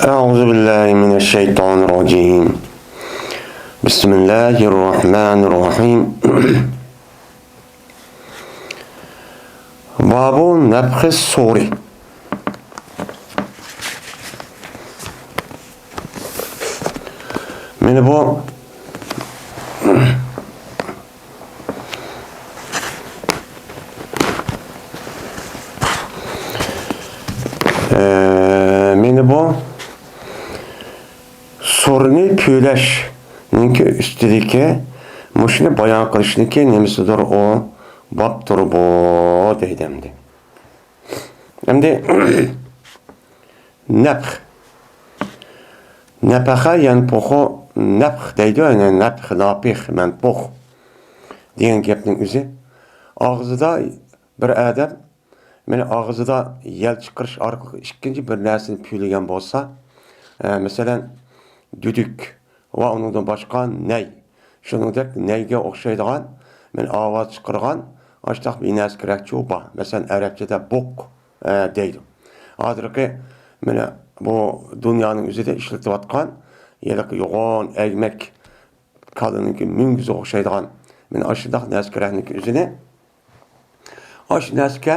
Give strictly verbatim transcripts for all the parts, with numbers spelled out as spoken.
أعوذ بالله من الشيطان الرجيم. بسم الله الرحمن الرحيم. باب نفخ الصور. مانا بۇ، ئە، مانا بۇ سۇرنى پۈۋلەشنىڭكى ئۈستىدىكى مۇشۇنى بايان قىلىشنىڭكى نېمىسىدۇر ئۇ، بابتۇر بۇ، دەيدۇ ئەمدى. ئەمدى نەپخ. نەپەخە يەنپۇخۇ نەپخ دەيدۇ، يەنى نەپخ، ناپىخ، مەنپۇخ دېگەن گەپنىڭ ئۆزى. ئاغزىدا بىر ئادەم، مانا، ئاغزىدا يەل چىقىرىش ئارقىلىق ئىككىنچى بىر نەرسىنى پۈۋلىگەن بولسا، ئە، مەسىلەن، دۈدۈك ۋە ئۇنىڭدىن باشقا نەي، شۇنىڭدەك نەيگە ئوخشايدىغان، مانا، ئاۋاز چىقىرغان ئاشتاق بىر نەرسە كېرەكچۇ بار. مەسىلەن، ئەرەبچىدە بوق، ئە، دەيدۇ. ھازىرقى، مانا، بۇ دۇنيانىڭ ئۆزىدە ئىشلىتىۋاتقان ھېلىقى يوغان ئەگمەك، كالىنىڭكى مۈڭگۈزىگە ئوخشايدىغان، مانا، ئاشۇنداق نەرسە كېرەكنىڭكى ئۆزىنى، ئاشۇ نەرسىگە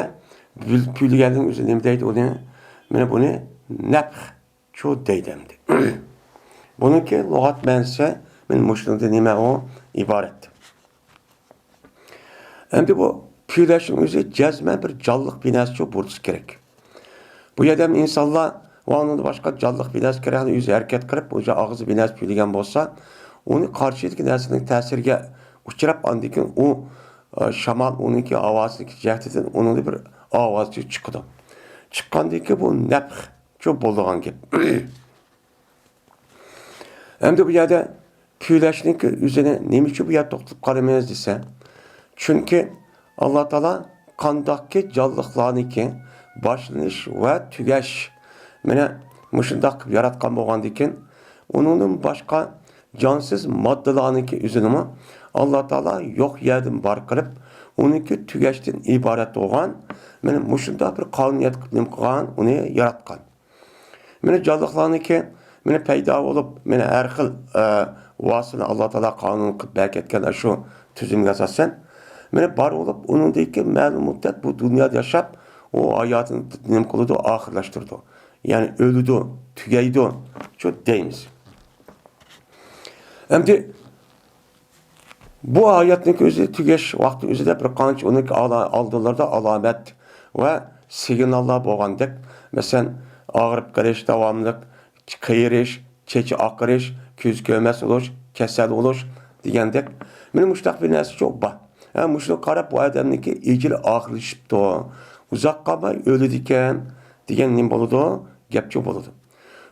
پۈۋلىگەننىڭ ئۆزى نېمە دەيدۇ ئۇنى؟ مانا بۇنى نەپخچۇ دەيدۇ ئەمدى. بۇنىڭكى لۇغەت مەنىسى مانا مۇشۇنىڭدىن نېمە ئۇ ئىبارەت. ئەمدى بۇ پۈۋلەشنىڭ ئۆزى جەزمەن بىر جانلىق بىر نەرسىچۇ بولسا كېرەك. بۇ يەردە ئىنسانلار ۋە ئۇنىڭدىن باشقا جانلىق بىر نەرسە كېرەكنى ئۆزى ھەرىكەت قىلىپ، ئۇ ئاغزى بىر نەرسە پۈۋلىگەن بولسا، ئۇنى قارشىدىكى نەرسىنىڭ تەسىرىگە ئۇچراپ، ئاندىن كېيىن ئۇ، ئە، شامال ئۇنىڭكى ئاۋازىنىڭكى جەھىتىدىن ئۇنىڭدا بىر ئاۋاز چىقىدۇ. چىققاندىن كېيىن بۇ نەپخچۇ بولىدىغان گەپ. ئەمدى بۇ يەردە پۈۋلەشنىڭكى ئۆزىنى نېمە ئۈچۈن بۇ يەردە توختىلىپ قالىمىز دېسە، چۈنكى ئاللا تائالا قانداقكى جانلىقلارنىڭكى باشلىنىش ۋە تۈگەش، مانا مۇشۇنداق قىلىپ ياراتقان بولغاندىكىن، ئۇنىڭدىن باشقا جانسىز ماددىلارنىڭكى ئۆزىنىمۇ ئاللا تائالا يوق يەردىن بار قىلىپ، ئۇنىڭكى تۈگەشتىن ئىبارەت بولغان، مانا مۇشۇنداق بىر قانۇنىيەت قىلىپ نېمە قىلغان، ئۇنى ياراتقان. مانا جانلىقلارنىڭكى، مانا پەيدا بولۇپ، مانا ھەر خىل، ئە، ۋاسىتىنى ئاللا تائالا قانۇن قىلىپ بەركەتكەن شۇ تۈزۈمگە ئاساسەن، مانا بار بولۇپ، ئۇنىڭدىن كېيىن مەلۇم مۇددەت بۇ دۇنيادا ياشاپ، ئۇ ھاياتىنى نېمە قىلىدۇ، ئاخىرلاشتۇرىدۇ. يەنى ئۆلىدۇ، تۈگەيدۇ، شۇ دەيمىز. ئەمدى بۇ ھاياتنىڭكى ئۆزى تۈگەش ۋاقتى ئۆزىدە بىر قانچە ئۇنىڭكى ئالا-، ئالدىلىرىدا ئالامەت ۋە سىگناللار بولغاندەك، مەسىلەن، ئاغرىپ قېلىش داۋاملىق، قېرىش، چېچى ئاقىرىش، كۆز كۆرمەس بولۇش، كېسەل بولۇش دېگەندەك، مانا مۇشۇنداق بىر نەرسىچۇ بار. ھە، مۇشۇنى قاراپ بۇ ئادەمنىڭكى ئېجىلى ئاخىرلىشىپتۇ، ئۇزاق قالماي ئۆلىدىكەن دېگەن نېمە بولىدۇ؟ گەپچۇ بولىدۇ.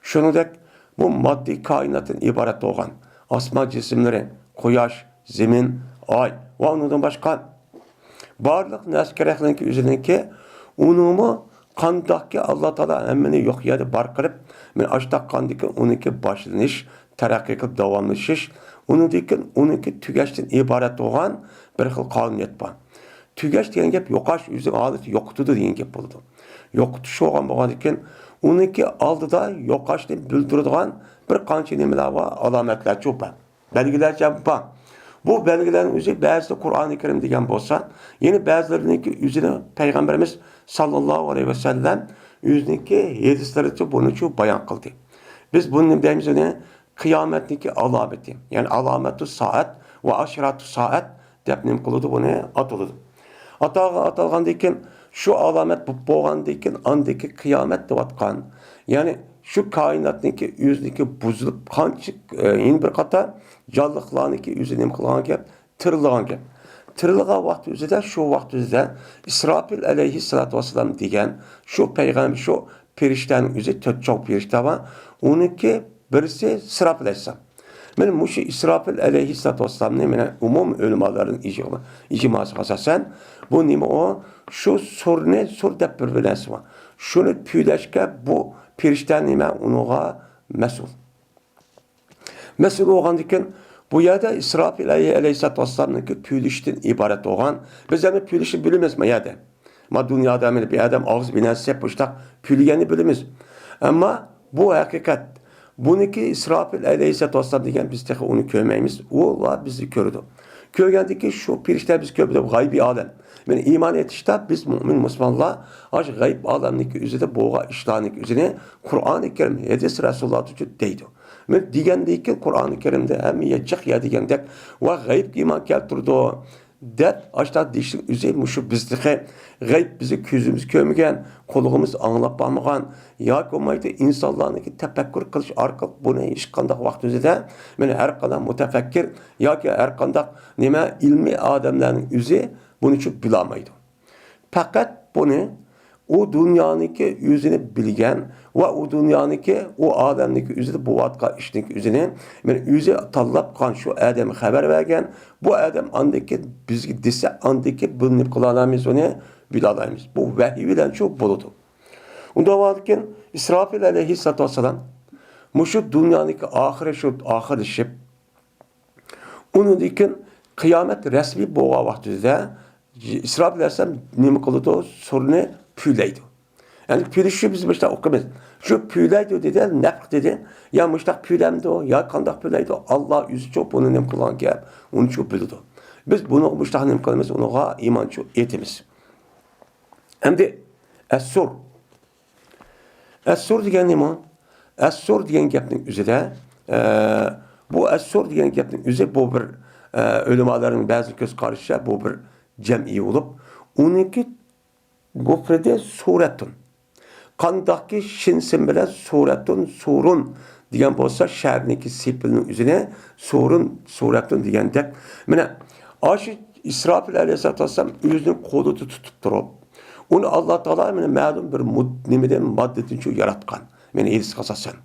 شۇنىڭدەك بۇ ماددىي كائىناتتىن ئىبارەت بولغان ئاسمان جىسىملىرى، قۇياش، زېمىن، ئاي ۋە ئۇنىڭدىن باشقا بارلىق نەرسە كېرەكلىكى ئۆزىنىڭكى، ئۇنىڭمۇ قانداقكى ئاللا تائالا ھەممىنى يوق يەردە بار قىلىپ، مانا ئاشۇنداق قىلغاندىكىن ئۇنىڭكى باشلىنىش، تەرەققىي قىلىپ داۋاملىشىش، ئۇنىڭدىن كېيىن ئۇنىڭكى تۈگەشتىن ئىبارەت بولغان بىر خىل قانۇنىيەت بار. تۈگەش دېگەن گەپ يوقاش، ئۆزىنىڭ ھالىتى يوقىتىدۇ دېگەن گەپ بولىدۇ. يوقىتىش بولغان بولغاندىكىن، ئۇنىڭكى ئالدىدا يوقاشنى بىلدۈرىدىغان بىر قانچە نېمىلەر بار، ئالامەتلەرچۇ بار. بەلگىلەرچە بار. بۇ بەلگىلەرنىڭ ئۆزى بەزىسى قۇرئانى كەرىم دېگەن بولسا، يەنە بەزىلىرىنىڭكى ئۆزىنى پەيغەمبىرىمىز ساللاللاھۇ ئەلەيھى ۋەسەللەم ئۆزىنىڭكى ھەدىسلىرىچە بۇنىچۇ بايان قىلدى. بىز بۇنى نېمە دەيمىز؟ ئۇنى قىيامەتنىڭكى ئالامىتى، يەنى ئالامەتۇ سائەت ۋە ئاشراتۇ سائەت دەپ نېمە قىلىدۇ، بۇنى ئاتىلىدۇ. ئاتالغا-، ئاتالغاندىن كېيىن شۇ ئالامەت بولۇپ بولغاندىن كېيىن ئاندىكى قىيامەت دەۋاتقان، يەنى شۇ كائىناتنىڭكى ئۆزىنىڭكى بۇزۇلۇپ قانچە، ئە، يەنە بىر قاتار جانلىقلارنىڭكى ئۆزى نېمە قىلغان گەپ؟ تىرىلغان گەپ. تىرىلغان ۋاقتى ئۆزىدە، شۇ ۋاقىت ئۆزىدە ئىسراپىل ئەلەيھىسسالاتۇ ۋەسسالام دېگەن شۇ پەيغەمبەر، شۇ پېرىشتەنىڭ ئۆزى، تۆت چوڭ پېرىشتە بار، ئۇنىڭكى بىرسى ئىسراپىل ئەلەيھىسسالام. مانا مۇشۇ ئىسراپىل ئەلەيھىسسالاتۇ ۋەسسالامنى مانا ئومۇم ئۆلىمالارنىڭ ئىجما-، ئىجماسىغا ئاساسەن، بۇ نېمە ئۇ؟ شۇ سۇرنى، سۇر دەپ بىر، بىر نەرسە بار. شۇنى پۈۋلەشكە بۇ پېرىشتە نېمە ئۇنىڭغا مەسئۇل. مەسئۇل بولغاندىكىن، بۇ يەردە ئىسراپىل ئەلەي-، ئەلەيھىسسالاتۇ ۋەسسالامنىڭكى پۈۋلىشىشتىن ئىبارەت بولغان، بىز ئەمدى پۈۋلىشىشنى بىلىمىز ما يەردە. ما دۇنيادا مانا بىر ئادەم ئاغزى بىر نەرسە دەپ مۇشۇنداق پۈۋلىگەننى بىلىمىز. ئەمما بۇ ھەقىقەت. بۇنىكى ئىسراپىل ئەلەيھىسسالاتۇ ۋەسسالام دېگەن، بىز تېخى ئۇنى كۆرمەيمىز. ئۇلار بىزنى كۆرىدۇ. كۆرگەندىن كېيىن شۇ پەرىشتە بىز كۆرىدۇ، غەيبىي ئالەم. مانا ئىمان ئېيتىشتا بىز مۆمىن مۇسۇلمانلار ئاشۇ غەيب ئالەمنىڭكى ئۆزىدە بولغان ئىشلارنىڭكى ئۆزىنى قۇرئانى كەرىم، ھەدىس رەسۇلۇللاھتىن دەيدۇ. مانا دېگەندىن كېيىن قۇرئانى كەرىمدە ھەممە يەر جىق يەر دېگەندەك ۋە غەيبكە ئىمان كەلتۈرىدۇ دەپ ئاشۇنداق دېيىشنىڭ ئۆزى مۇشۇ بىز تېخى غەيب بىزنى كۆزىمىز كۆرمىگەن، قۇلىقىمىز ئاڭلاپ باقمىغان ياكى بولمايدۇ ئىنسانلارنىڭكى تەپەككۇر قىلىش ئارقىلىق بۇنى ھېچقانداق ۋاقىت ئۆزىدە مانا ھەر قانداق مۇتەپەككۇر ياكى ھەر قانداق نېمە ئىلمىي ئادەملەرنىڭ ئۆزى بۇنى چۈشىنىپ بىلالمايدۇ. پەقەت بۇنى ئۇ دۇنيانىڭكى ئۆزىنى بىلگەن ۋە ئۇ دۇنيانىڭكى، ئۇ ئالەمنىڭكى ئۆزىدە بولۇۋاتقان ئىشنىڭكى ئۆزىنى مانا ئۆزى تاللاپ قىلغان شۇ ئادەمگە خەۋەر بەرگەن. بۇ ئادەم ئاندىن كېيىن بىزگە دېسە، ئاندىن كېيىن بۇنى نېمە قىلالايمىز، ئۇنى بىلالايمىز. بۇ ۋەھىي بىلەن شۇ بولىدۇ. ئۇنداق بولغاندىكىن ئىسراپىل ئەلەيھىسسالاتۇ ۋەسسالام مۇشۇ دۇنيانىڭكى ئاخىرى شۇ ئاخىرلىشىپ، ئۇنىڭدىن كېيىن قىيامەت رەسمىي بولغان ۋاقتىدا ئىسراپىل ئەلەيھىسسالام نېمە قىلىدۇ؟ سۇرنى پۈۋلەيدۇ. يەنى پۈۋلىشى بىز مۇشۇنداق ئوقۇيمىز. شۇ پۈۋلەيدۇ دېدى، نەفخ دېدى. يا مۇشۇنداق پۈۋلەمدۇ، يا قانداق پۈۋلەيدۇ؟ ئاللا ئۆزىچۇ بۇنى نېمە قىلغان گەپ، ئۇنىچۇ بىلىدۇ. بىز بۇنى مۇشۇنداق نېمە قىلىمىز، ئۇنىڭغا ئىمانچۇ ئېيتىمىز. ئەمدى ئەسسۇر. ئەسسۇر دېگەن نېمە؟ ئەسسۇر دېگەن گەپنىڭ ئۆزىدە، ئە، بۇ ئەسسۇر دېگەن گەپنىڭ ئۆزى بۇ بىر، ئە، ئۆلىمالارنىڭ بەزى كۆز قارىشىچە بۇ بىر جەمئىي بولۇپ، ئۇنىڭكى مۇپرىدى سۇرەتۇن. قانداقكى شىن سىن بىلەن سۇرەتۇن، سۇرۇن دېگەن بولسا، شەھەرنىڭكى سېپىلنىڭ ئۆزىنى سۇرۇن، سۇرەتۇن دېگەندەك. مانا، ئاشۇ ئىسراپىل ئەلەيھىسسالاتۇ ۋەسسالام ئۆزىنى قولىدا تۇتۇپ تۇرۇپ، ئۇنى ئاللا تائالا مانا مەلۇم بىر مۇد-، نېمىدىن، ماددىدىن شۇ ياراتقان. مانا ھەدىسكە ئاساسەن.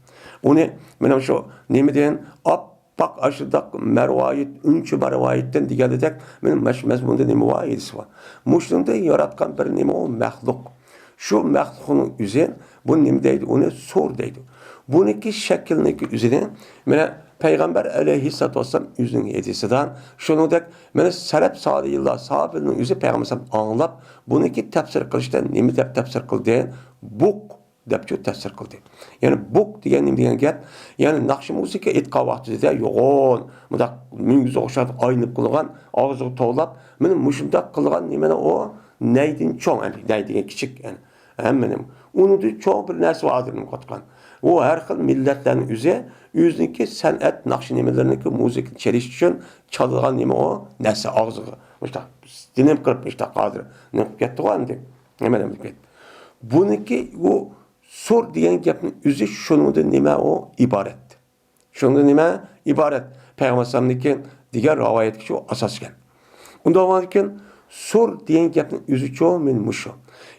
ئۇنى مانا شۇ نېمىدىن، ئاپئاق ئاشۇنداق مەرۋايىت، ئۈنچە مەرۋايىتتىن دېگەندەك، مانا مەش-، مەزمۇندا نېمە بار، ھەدىس بار. مۇشۇنىڭدىن ياراتقان بىر نېمە ئۇ؟ مەخلۇق. شۇ مەخلۇقنىڭ ئۆزى، بۇ نېمە دەيدۇ؟ ئۇنى سۇر دەيدۇ. بۇنىڭكى شەكلىنىڭكى ئۆزىنى، مانا، پەيغەمبەر ئەلەيھىسسالاتۇ ۋەسسالام ئۆزىنىڭ ھەدىسىدا، شۇنىڭدەك، مانا، سەلەپ سالىھىنلار، ساھابىلەرنىڭ ئۆزى پەيغەمبەر ئەلەيھىسسالام ئاڭلاپ، بۇنىڭكى تەپسىر قىلىشتا نېمە دەپ تەپسىر قىلدى؟ بۇق دەپچۇ تەپسىر قىلدى. يەنى بۇق دېگەن نېمە دېگەن گەپ؟ يەنى ناخشا مۇزىكا ئېيتقان ۋاقتىدا يوغان، مۇنداق مۈڭگۈزگە ئوخشاپ ئايلىنىپ قالغان، ئاغزىغا توۋلاپ، مانا مۇشۇنداق قىلغان نېمىنى ئۇ نەيدىن چوڭ، يەنى نەي دېگەن كىچىك، يەنى ھەممىنىڭ ئۇنىڭدىن چوڭ بىر نەرسە بار ھازىر نېمە قىلىۋاتقان. ئۇ ھەر خىل مىللەتلەرنىڭ ئۆزى ئۆزىنىڭكى سەنئەت، ناخشا نېمىلىرىنىڭكى مۇزىكىنى چېلىش ئۈچۈن چالىدىغان نېمە ئۇ نەرسە ئاغزىغا. مۇشۇنداق دىنىم قىلىپ مۇشۇنداق ھازىر نېمە قىلىپ كەتتىغۇ ئەمدى. نېمە دەپ كەتتى. بۇنىڭكى ئۇ سۇر دېگەن گەپنىڭ ئۆزى شۇنىڭدىن نېمە ئۇ ئىبارەت. شۇنىڭدىن نېمە ئىبارەت. پەيغەمبەر ئەلەيھىسسالامنىڭكى دېگەن رىۋايەتكىچۇ ئاساس ئىكەن. ئۇنداق بولغاندىكىن سۇر دېگەن گەپنىڭ ئۆزىچۇ مانا مۇشۇ.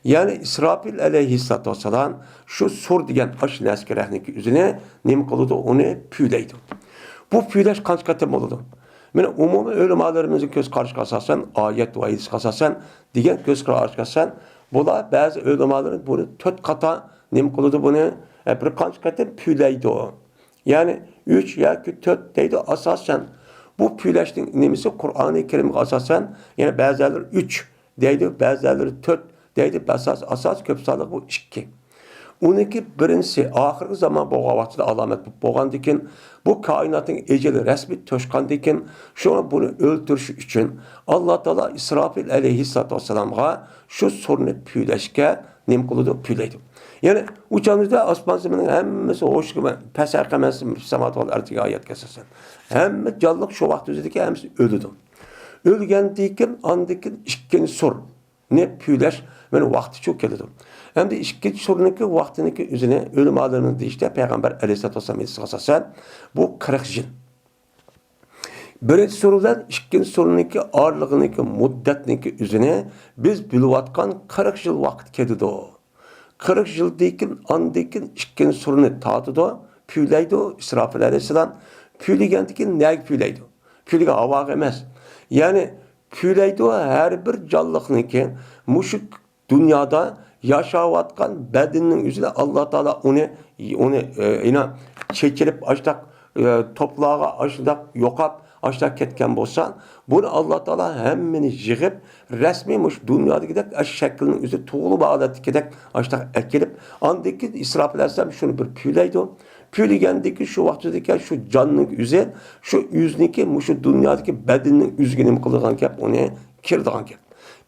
يەنى ئىسراپىل ئەلەيھىسسالاتۇ ۋەسسالام شۇ سۇر دېگەن ئاشۇ نەرسە كېرەكنىڭكى ئۆزىنى نېمە قىلىدۇ؟ ئۇنى پۈۋلەيدۇ. بۇ پۈۋلەش قانچە قېتىم بولىدۇ؟ مانا ئومۇمىي ئۆلىمالىرىمىزنىڭ كۆز قارىشىغا ئاساسەن، ئايەت ۋە ھەدىسكە ئاساسەن دېگەن كۆز قاراشقا ئاساسەن، بۇلار بەزى ئۆلىمالىرى بۇنى تۆت قاتا نېمە قىلىدۇ بۇنى، ئە، بىر قانچە قېتىم پۈۋلەيدۇ. يەنى ئۈچ ياكى تۆت دەيدۇ ئاساسەن. بۇ پۈۋلەشنىڭ نېمىسى قۇرئانى كەرىمگە ئاساسەن، يەنى بەزىلەر ئۈچ دەيدۇ، بەزىلەر تۆت دەيدۇ، ئاساس، ئاساس كۆپ سانلىق بۇ ئىككى. ئۇنىڭكى بىرىنچىسى، ئاخىرقى زامان بولغان ۋاقتىدا ئالامەت بولغاندىكىن، بۇ كائىناتنىڭ ئەجىلى رەسمىي توشقاندىكىن، شۇڭا بۇنى ئۆلتۈرۈش ئۈچۈن ئاللا تائالا ئىسراپىل ئەلەيھىسسالاتۇ ۋەسسالامغا شۇ سۇرنى پۈۋلەشكە نېمە قىلىدۇ؟ پۈۋلەيدۇ. يەنى ئۇ چاغدا ئاسمان زېمىننىڭ ھەممىسى ھوشىغا، پەسەھە قەمەس ساماۋات ۋەل ئەرز دېگەن ئايەتكە ئاساسەن. ھەممە جانلىق شۇ ۋاقىت ئۆزىدىكى ھەممىسى ئۆلىدۇ. ئۆلگەندىن كېيىن، ئاندىن كېيىن ئىككىنچى سۇرنى پۈۋلەش مانا ۋاقتىچۇ كېلىدۇ. ئەمدى ئىككىنچى سۇرنىڭكى ۋاقتىنىڭكى ئۆزىنى ئۆلىمالىرىمىز دېيىشتە پەيغەمبەر ئەلەيھىسسالاتۇ ۋەسسالام ھەدىسىگە ئاساسەن بۇ قىرىق يىل. بىرىنچى سۇرە بىلەن ئىككىنچى سۇرىنىڭكى ئارىلىقىنىڭكى مۇددەتنىڭكى ئۆزىنى بىز بىلىۋاتقان قىرىق يىل ۋاقىت كېتىدۇ. قىرىق يىلدىن كېيىن، ئاندىن كېيىن ئىككىنچى سۇرىنى تارتىدۇ، پۈۋلەيدۇ ئىسراپىل ئەلەيھىسسالام. پۈۋلىگەندىن كېيىن نەگە پۈۋلەيدۇ؟ پۈۋلىگەن ھاۋاغا ئەمەس. يەنى پۈۋلەيدۇ ھەر بىر جانلىقنىڭكى مۇشۇ دۇنيادا ياشاۋاتقان بەدىنىنىڭ ئۆزىدە ئاللا تائالا ئۇنى، ئۇنى، ئە، يەنە چېچىلىپ ئاشتاق، ئە، توپلارغا ئاشتاق يوقاپ، ئاشۇنداق كەتكەن بولسا، بۇنى ئاللا تائالا ھەممىنى يىغىپ، رەسمىي مۇشۇ دۇنيادىكىدەك ئاشۇ شەكىلنىڭ ئۆزى تۇغۇلما ھالەتتىكىدەك ئاشۇنداق ئەكېلىپ، ئاندىن كېيىن ئىسراپىل ئەلەيھىسسالام شۇنى بىر پۈۋلەيدۇ. پۈۋلىگەندىكى شۇ ۋاقتىدىكى شۇ جاننىڭ ئۆزى، شۇ ئۆزىنىڭكى مۇشۇ دۇنيادىكى بەدىنىنىڭ ئۆزىگە نېمە قىلىدىغان گەپ، ئۇنى كىرىدىغان گەپ.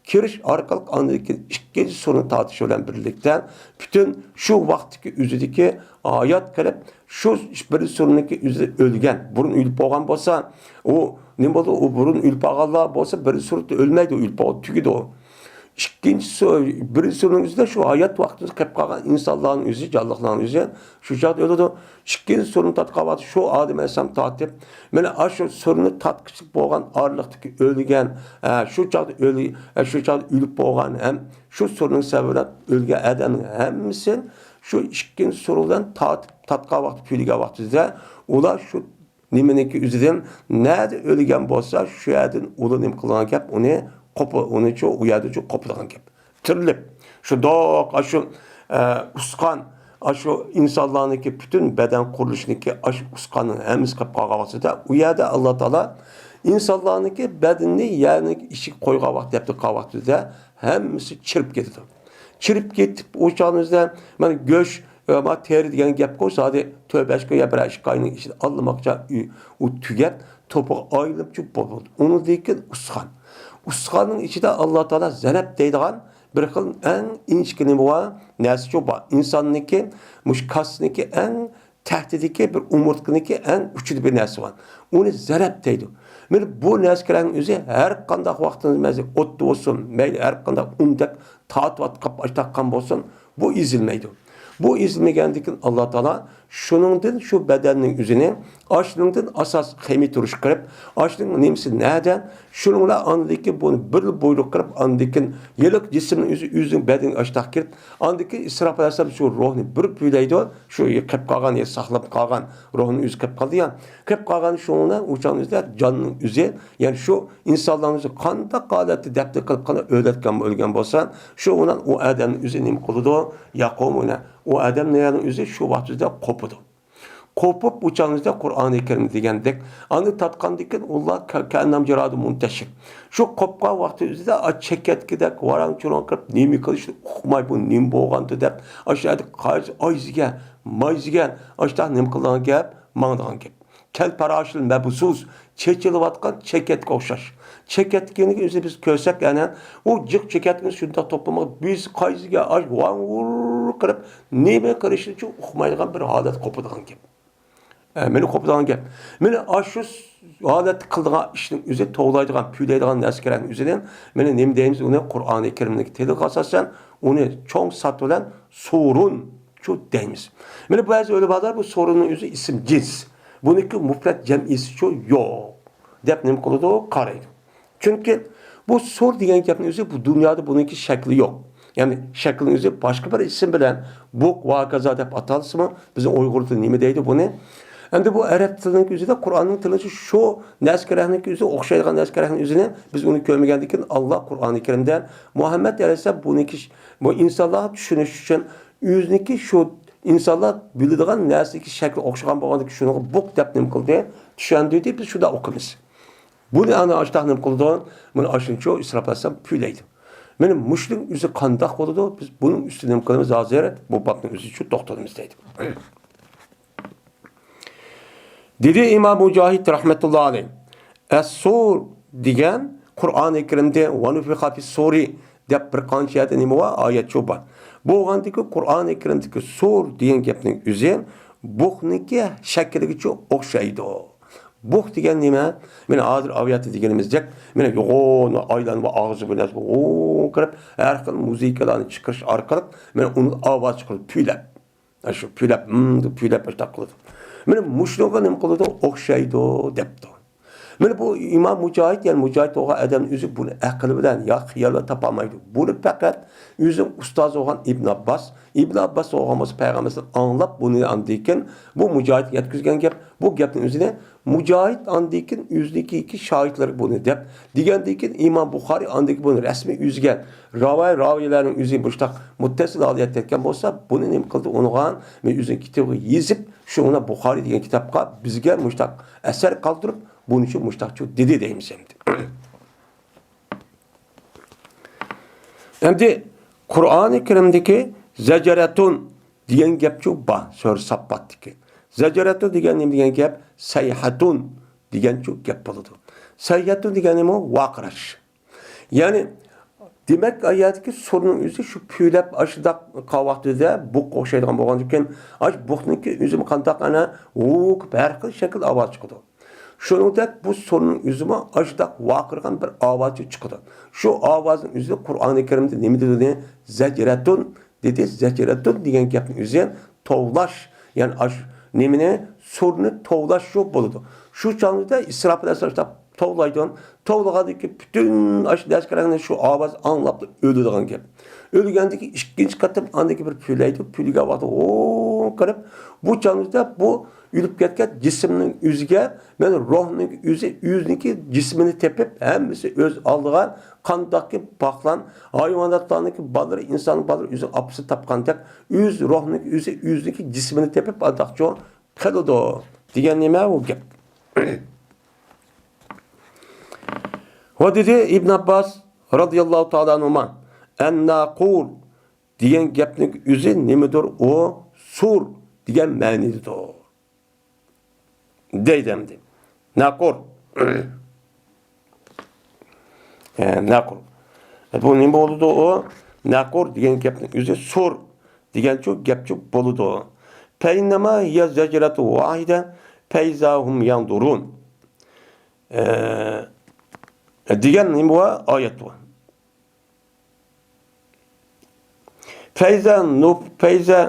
كىرىش ئارقىلىق ئاندىن كېيىن ئىككىنچى سۇرنى تارتىش بىلەن بىرلىكتە پۈتۈن شۇ ۋاقىتتىكى ئۆزىدىكى ھايات قېلىپ، شۇ بىرىنچى سۇرنىڭكى ئۆزىدە ئۆلگەن، بۇرۇن ئۆلۈپ بولغان بولسا، ئۇ نېمە بولدى؟ ئۇ بۇرۇن ئۆلۈپ قالغانلار بولسا، بىرىنچى سۇردا ئۆلمەيدۇ، ئۆلۈپ قالغان تۈگىدى ئۇ. ئىككىنچى سۇ-، بىرىنچى سۇرنىڭ ئۆزىدە شۇ ھايات ۋاقتىدا قېلىپ قالغان ئىنسانلارنىڭ ئۆزى، جانلىقلارنىڭ ئۆزى شۇ چاغدا ئۆلىدۇ. ئىككىنچى سۇرنى تارتقان ۋاقتى شۇ ئادەم ئەلەيھىسسالام تارتىپ، مانا ئاشۇ سۇرنى تارتقۇچىلىق بولغان ئارىلىقتىكى ئۆلگەن، ئە، شۇ چاغدا ئۆلى-، ئە، شۇ چاغدا ئۆلۈپ بولغان ھەم شۇ سۇرنىڭ سەۋەبى بىلەن ئۆلگەن ئادەمنىڭ ھەممىسى شۇ ئىككىنچى سۇر بىلەن تارتىپ، تارتقان ۋاقتى، پۈۋلىگەن ۋاقتىدا ئۇلار شۇ نېمىنىڭكى ئۆزىدىن، نەدە ئۆلگەن بولسا، شۇ يەردىن ئۇلار نېمە قىلىدىغان گەپ، ئۇنى قوپۇ-، ئۇنىچۇ، ئۇ يەردىچۇ قوپىدىغان گەپ. تىرىلىپ، شۇنداق ئاشۇ، ئە، ئۇسقان، ئاشۇ ئىنسانلارنىڭكى پۈتۈن بەدەن قۇرۇلۇشىنىڭكى ئاشۇ ئۇسقاننىڭ ھەممىسى قېلىپ قالغان ۋاقتىدا، ئۇ يەردە ئاللا تائالا ئىنسانلارنىڭكى بەدىنىنى يەرنىڭ ئىچىگە قويغان ۋاقىت، دەپتە قىلغان ۋاقتىدا ھەممىسى چىرىپ كېتىدۇ. چىرىپ كېتىپ، ئۇ چاغنىڭ ئۆزىدە مانا گۆش، ئە، ما تېرە دېگەن گەپقۇ، زادى تۆت بەش كۈن يا بىر ئىككى ئاينىڭ ئىچىدە ئاللىماقچە ئۇ، ئۇ تۈگەپ، توپىغا ئايلىنىپ چۈپ بولدى. ئۇنىڭدىن كېيىن ئۇسخان. ئۇسخاننىڭ ئىچىدە ئاللا تائالا زەنەپ دەيدىغان بىر خىل ئەڭ ئىنچىكە نېمە بار؟ نەرسە چوپا. ئىنساننىڭكى، مۇشۇ كاسىنىڭكى ئەڭ تەھتىدىكى بىر ئومۇرتقىنىڭكى ئەڭ ئۇچىدا بىر نەرسە بار. ئۇنى زەنەپ دەيدۇ. مانا بۇ نەرسە كېرەكنىڭ ئۆزى ھەر قانداق ۋاقتىڭىز، مەيلى ئوتتا بولسۇن، مەيلى ھەر قانداق ئۇندەك تارتىۋاتقان، ئاچ تاققان بولسۇن، بۇ ئېزىلمەيدۇ. بۇ ئېزىلمىگەندىن كېيىن ئاللا تائالا شۇنىڭدىن شۇ بەدەننىڭ ئۆزىنى ئاشۇنىڭدىن ئاساس خىمىيە تۇرۇش قىلىپ، ئاشۇنىڭ نېمىسى نەدە، شۇنىڭ بىلەن ئاندىن كېيىن بۇنى بىر بۇيرۇق قىلىپ، ئاندىن كېيىن ھېلىقى جىسىمنىڭ ئۆزى ئۆزىنىڭ بەدىنىگە ئاشتاق كىرىپ، ئاندىن كېيىن ئىسراپىل ئەلەيھىسسالام شۇ روھنى بىر پۈۋلەيدۇ، شۇ قېلىپ قالغان، يا ساقلاپ قالغان روھنى ئۆزى قېلىپ قالدى يا، قېلىپ قالغان شۇنىڭ ئۇ چاغنىڭ ئۆزىدە جاننىڭ ئۆزى، يەنى شۇ ئىنسانلارنىڭ ئۆزى قانداق ھالەتتە دەپنە قىلىپ، قانداق ئۆلۈۋەتكەن، ئۆلگەن بولسا، شۇ ئۇنىڭ، ئۇ ئادەمنىڭ ئۆزى نېمە قىلىدۇ؟ يەقۇمۇ. ئۇ ئادەمنىڭ ئۆزى شۇ ۋاقىتتا قوپىدۇ. قوپۇپ، ئۇ چاغنىڭ ئۆزىدە قۇرئانى كەرىم دېگەندەك، ئاندىن تارتقاندىن كېيىن ئۇلار كە-، كەئەننەم جارادۇن مۇنتەشىر. شۇ قوپقان ۋاقتى ئۆزىدە، ئا، چېكەتكىدەك ۋاراڭ-چۇرۇڭ قىلىپ، نېمە قىلىشنى ئۇقماي، بۇ نېمە بولغاندۇ دەپ، ئاشۇ يەردە قايسى ئايزىگە، مايزىگە، ئاشۇنداق نېمە قىلىدىغان گەپ، ماڭىدىغان گەپ. كەلپەراشىل مەبسۇس، چېچىلىۋاتقان چېكەتكە ئوخشاش. چېكەتكىنىڭ ئۆزىنى بىز كۆرسەك، ئەنە، ئۇ جىق چېكەتكىنى شۇنداق توپلىمىغا، بىز قايسىگە ئاش ۋاڭ-ۋۇر قىلىپ، نېمە قىلىشنىچۇ ئۇقمايدىغان بىر ھالەت قوپىدىغان گەپ. ئە، مانا قوپىدىغان گەپ. مانا ئاشۇ ھالەتتە قىلىدىغان ئىشنىڭ ئۆزى، توۋلايدىغان، پۈۋلەيدىغان نەرسە كېرەكنىڭ ئۆزىنى، مانا نېمە دەيمىز ئۇنى؟ قۇرئانى كەرىمنىڭ تىلىغا ئاساسەن، ئۇنى چوڭ سات بىلەن سۇرۇن شۇ دەيمىز. مانا بەزى ئۆلىمالار بۇ سورۇننىڭ ئۆزى ئىسىم جىنس. بۇنىڭكى مۇپرەت جەمئىيسىچۇ يوق دەپ نېمە قىلىدۇ؟ قارايدۇ. چۈنكى بۇ سور دېگەن گەپنىڭ ئۆزى بۇ دۇنيادا بۇنىڭكى شەكلى يوق. يەنى شەكلىنىڭ ئۆزى باشقا بىر ئىسىم بىلەن بۇق ۋە ھاكازا دەپ ئاتالسىمۇ، بىزنىڭ ئۇيغۇر تىلى نېمە دەيدۇ بۇنى؟ ئەمدى بۇ ئەرەب تىلىنىڭ ئۆزىدە، قۇرئاننىڭ تىلىدا شۇ نەرسە كېرەكنىڭ ئۆزى، ئوخشايدىغان نەرسە كېرەكنىڭ ئۆزىنى بىز ئۇنى كۆرمىگەندىن كېيىن، ئاللا قۇرئانى كەرىمدە مۇھەممەد ئەلەيھىسسالام بۇنىڭكى، بۇ ئىنسانلارغا چۈشىنىش ئۈچۈن ئۆزىنىڭكى شۇ ئىنسانلار بىلىدىغان نەرسىگە شەكلى ئوخشىغان بولغاندىكىن، شۇنىڭغا بۇق دەپ نېمە قىلدى؟ چۈشەندۈردى، بىز شۇنداق ئوقۇيمىز. بۇنى ئانا ئاشتاق نېمە قىلىدۇ؟ مانا ئاشۇنچە ئىسراپىل ئەلەيھىسسالام پۈۋلەيدۇ. مانا مۇشۇنىڭ ئۆزى قانداق بولىدۇ؟ بىز بۇنىڭ ئۈستىدە نېمە قىلىمىز؟ ھازىر بۇ بابنىڭ ئۆزىچۇ توختىلىمىز دەيدۇ. دېدى ئىمام مۇجاھىد رەھمەتۇللا ئەلەيھ، ئەسسۇر دېگەن قۇرئانى كەرىمدە ۋە نۇفىخە فىسسۇرى دەپ بىر قانچە يەردە نېمە بار؟ ئايەتچۇ بار. بولغاندىكى قۇرئانى كەرىمدىكى سۇر دېگەن گەپنىڭ ئۆزى بۇقنىڭكى شەكلىگىچۇ ئوخشايدۇ. بۇق دېگەن نېمە؟ مانا ھازىر ئاۋۇ يەردە دېگىنىمىزدەك، مانا يوغان ئايلانما ئاغزى بىلەن ۋوڭ قىلىپ، ھەر خىل مۇزىكىلارنى چىقىرىش ئارقىلىق، مانا ئۇنى ئاۋاز چىقىرىپ پۈۋلەپ. ئاشۇ پۈۋلەپ، ھىم دەپ پۈۋلەپ ئاشۇنداق قىلىدۇ. مانا مۇشۇنىڭغا نېمە قىلىدۇ؟ ئوخشايدۇ دەپتۇ. مانا بۇ ئىمام مۇجاھىد، يەنى مۇجاھىد بولغان ئادەمنىڭ ئۆزى بۇنى ئەقلى بىلەن يا خىيال بىلەن تاپالمايدۇ. بۇنى پەقەت ئۆزىنىڭ ئۇستازى بولغان ئىبن ئابباس، ئىبن ئابباس بولغان بولسا پەيغەمبەردىن ئاڭلاپ، بۇنى ئاندىن كېيىن بۇ مۇجاھىدقا يەتكۈزگەن گەپ. بۇ گەپنىڭ ئۆزىنى مۇجاھىد ئاندىن كېيىن ئۆزىنىڭكى شاگىرتلىرىگە بۇنى دەپ دېگەندىن كېيىن، ئىمام بۇخارىي ئاندىن كېيىن بۇنى رەسمىي ئۆزىگە راۋاي، راۋىيلەرنىڭ ئۆزى مۇشتاق مۇتتەسىل ھالەتتە يەتكەن بولسا، بۇنى نېمە قىلدى؟ ئۇنىغا مەن ئۆزىنىڭ كىتابىغا يېزىپ، شۇ مانا بۇخارىي دېگەن كىتابقا بىزگە مۇشتاق ئەسەر قالدۇرۇپ، بۇنىچۇ مۇشتاقچۇ دېدى دەيمىز ئەمدى. ئەمدى قۇرئانى كەرىمدىكى زەجرەتۇن دېگەن گەپچۇ بار، سۈرە ساففاتتىكى. زەجرەتۇن دېگەن نېمە دېگەن گەپ؟ سەيھەتۇن دېگەنچۇ گەپ بولىدۇ. سەيھەتۇن دېگەن نېمە؟ ۋارقىراش. يەنى، دېمەك، ئايەتتىكى سۇرنىڭ ئۆزى شۇ پۈۋلەپ ئاشۇنداق قالغان ۋاقتىدا بۇققا ئوخشايدىغان بولغاندىكىن، ئاش بۇقنىڭكى ئۆزىمۇ قانداق ئەنە ھۇ ھەر خىل شەكىل ئاۋاز چىقىدۇ. شۇنىڭدەك بۇ سۇرنىڭ ئۆزىمۇ ئاشۇنداق ۋارقىرىغان بىر ئاۋاز چىقىدۇ. شۇ ئاۋازنىڭ ئۆزى قۇرئانى كەرىمدە نېمە دېدى؟ زەجرەتۇن دېدى. زەجرەتۇن دېگەن گەپنىڭ ئۆزى توۋلاش، يەنى ئاش نېمىنى، سۇرنى توۋلاش شۇ بولىدۇ. شۇ چاغدا ئىسراپىل ئەلەيھىسسالام توۋلايدۇ. توۋلىغاندىن كېيىن پۈتۈن ئاش لەشكەرلەرنى شۇ ئاۋاز ئاڭلاپلا ئۆلىدىغان گەپ. ئۆلگەندىن كېيىن ئىككىنچى قېتىم ئاندىن كېيىن بىر پۈۋلەيدۇ. پۈۋلىگەن ۋاقتىدا ھوڭ قىلىپ، بۇ چاغدا بۇ ئۆلۈپ كەتكەن جىسىمنىڭ ئۆزىگە، مەن روھنىڭ ئۆزى، ئۆزىنىڭكى جىسمىنى تېپىپ، ھەممىسى ئۆز ئالدىغا قانداقكى باقلان، ھايۋاناتلارنىڭكى بالىلىرى، ئىنسان بالىلىرى ئۆزى ئاپىسى تاپقاندەك، ئۆز روھنىڭكى ئۆزى ئۆزىنىڭكى جىسمىنى تېپىپ، ئانداقچۇ قىلىدۇ دېگەن نېمە ئۇ گەپ؟ ۋە دېدى ئىبن ئابباس رازىياللاھۇ تائالا ئەنھۇما، ئەن-ناقۇر دېگەن گەپنىڭ ئۆزى نېمىدۇر؟ ئۇ سۇر دېگەن مەنىدىدۇر. دەيدۇ ئەمدى. ناقۇر. ئە، ناقۇر. بۇ نېمە بولىدۇ ئۇ؟ ناقۇر دېگەن گەپنىڭ ئۆزى سۇر دېگەنچۇ گەپچۇ بولىدۇ. فەئىننەما ھىيە زەجرەتۇ ۋاھىدە فەئىزا ھۇم يەنزۇرۇن. ئە، دېگەن نېمە بار؟ ئايەت بار. فەئىزا نۇ-، فەئىزا،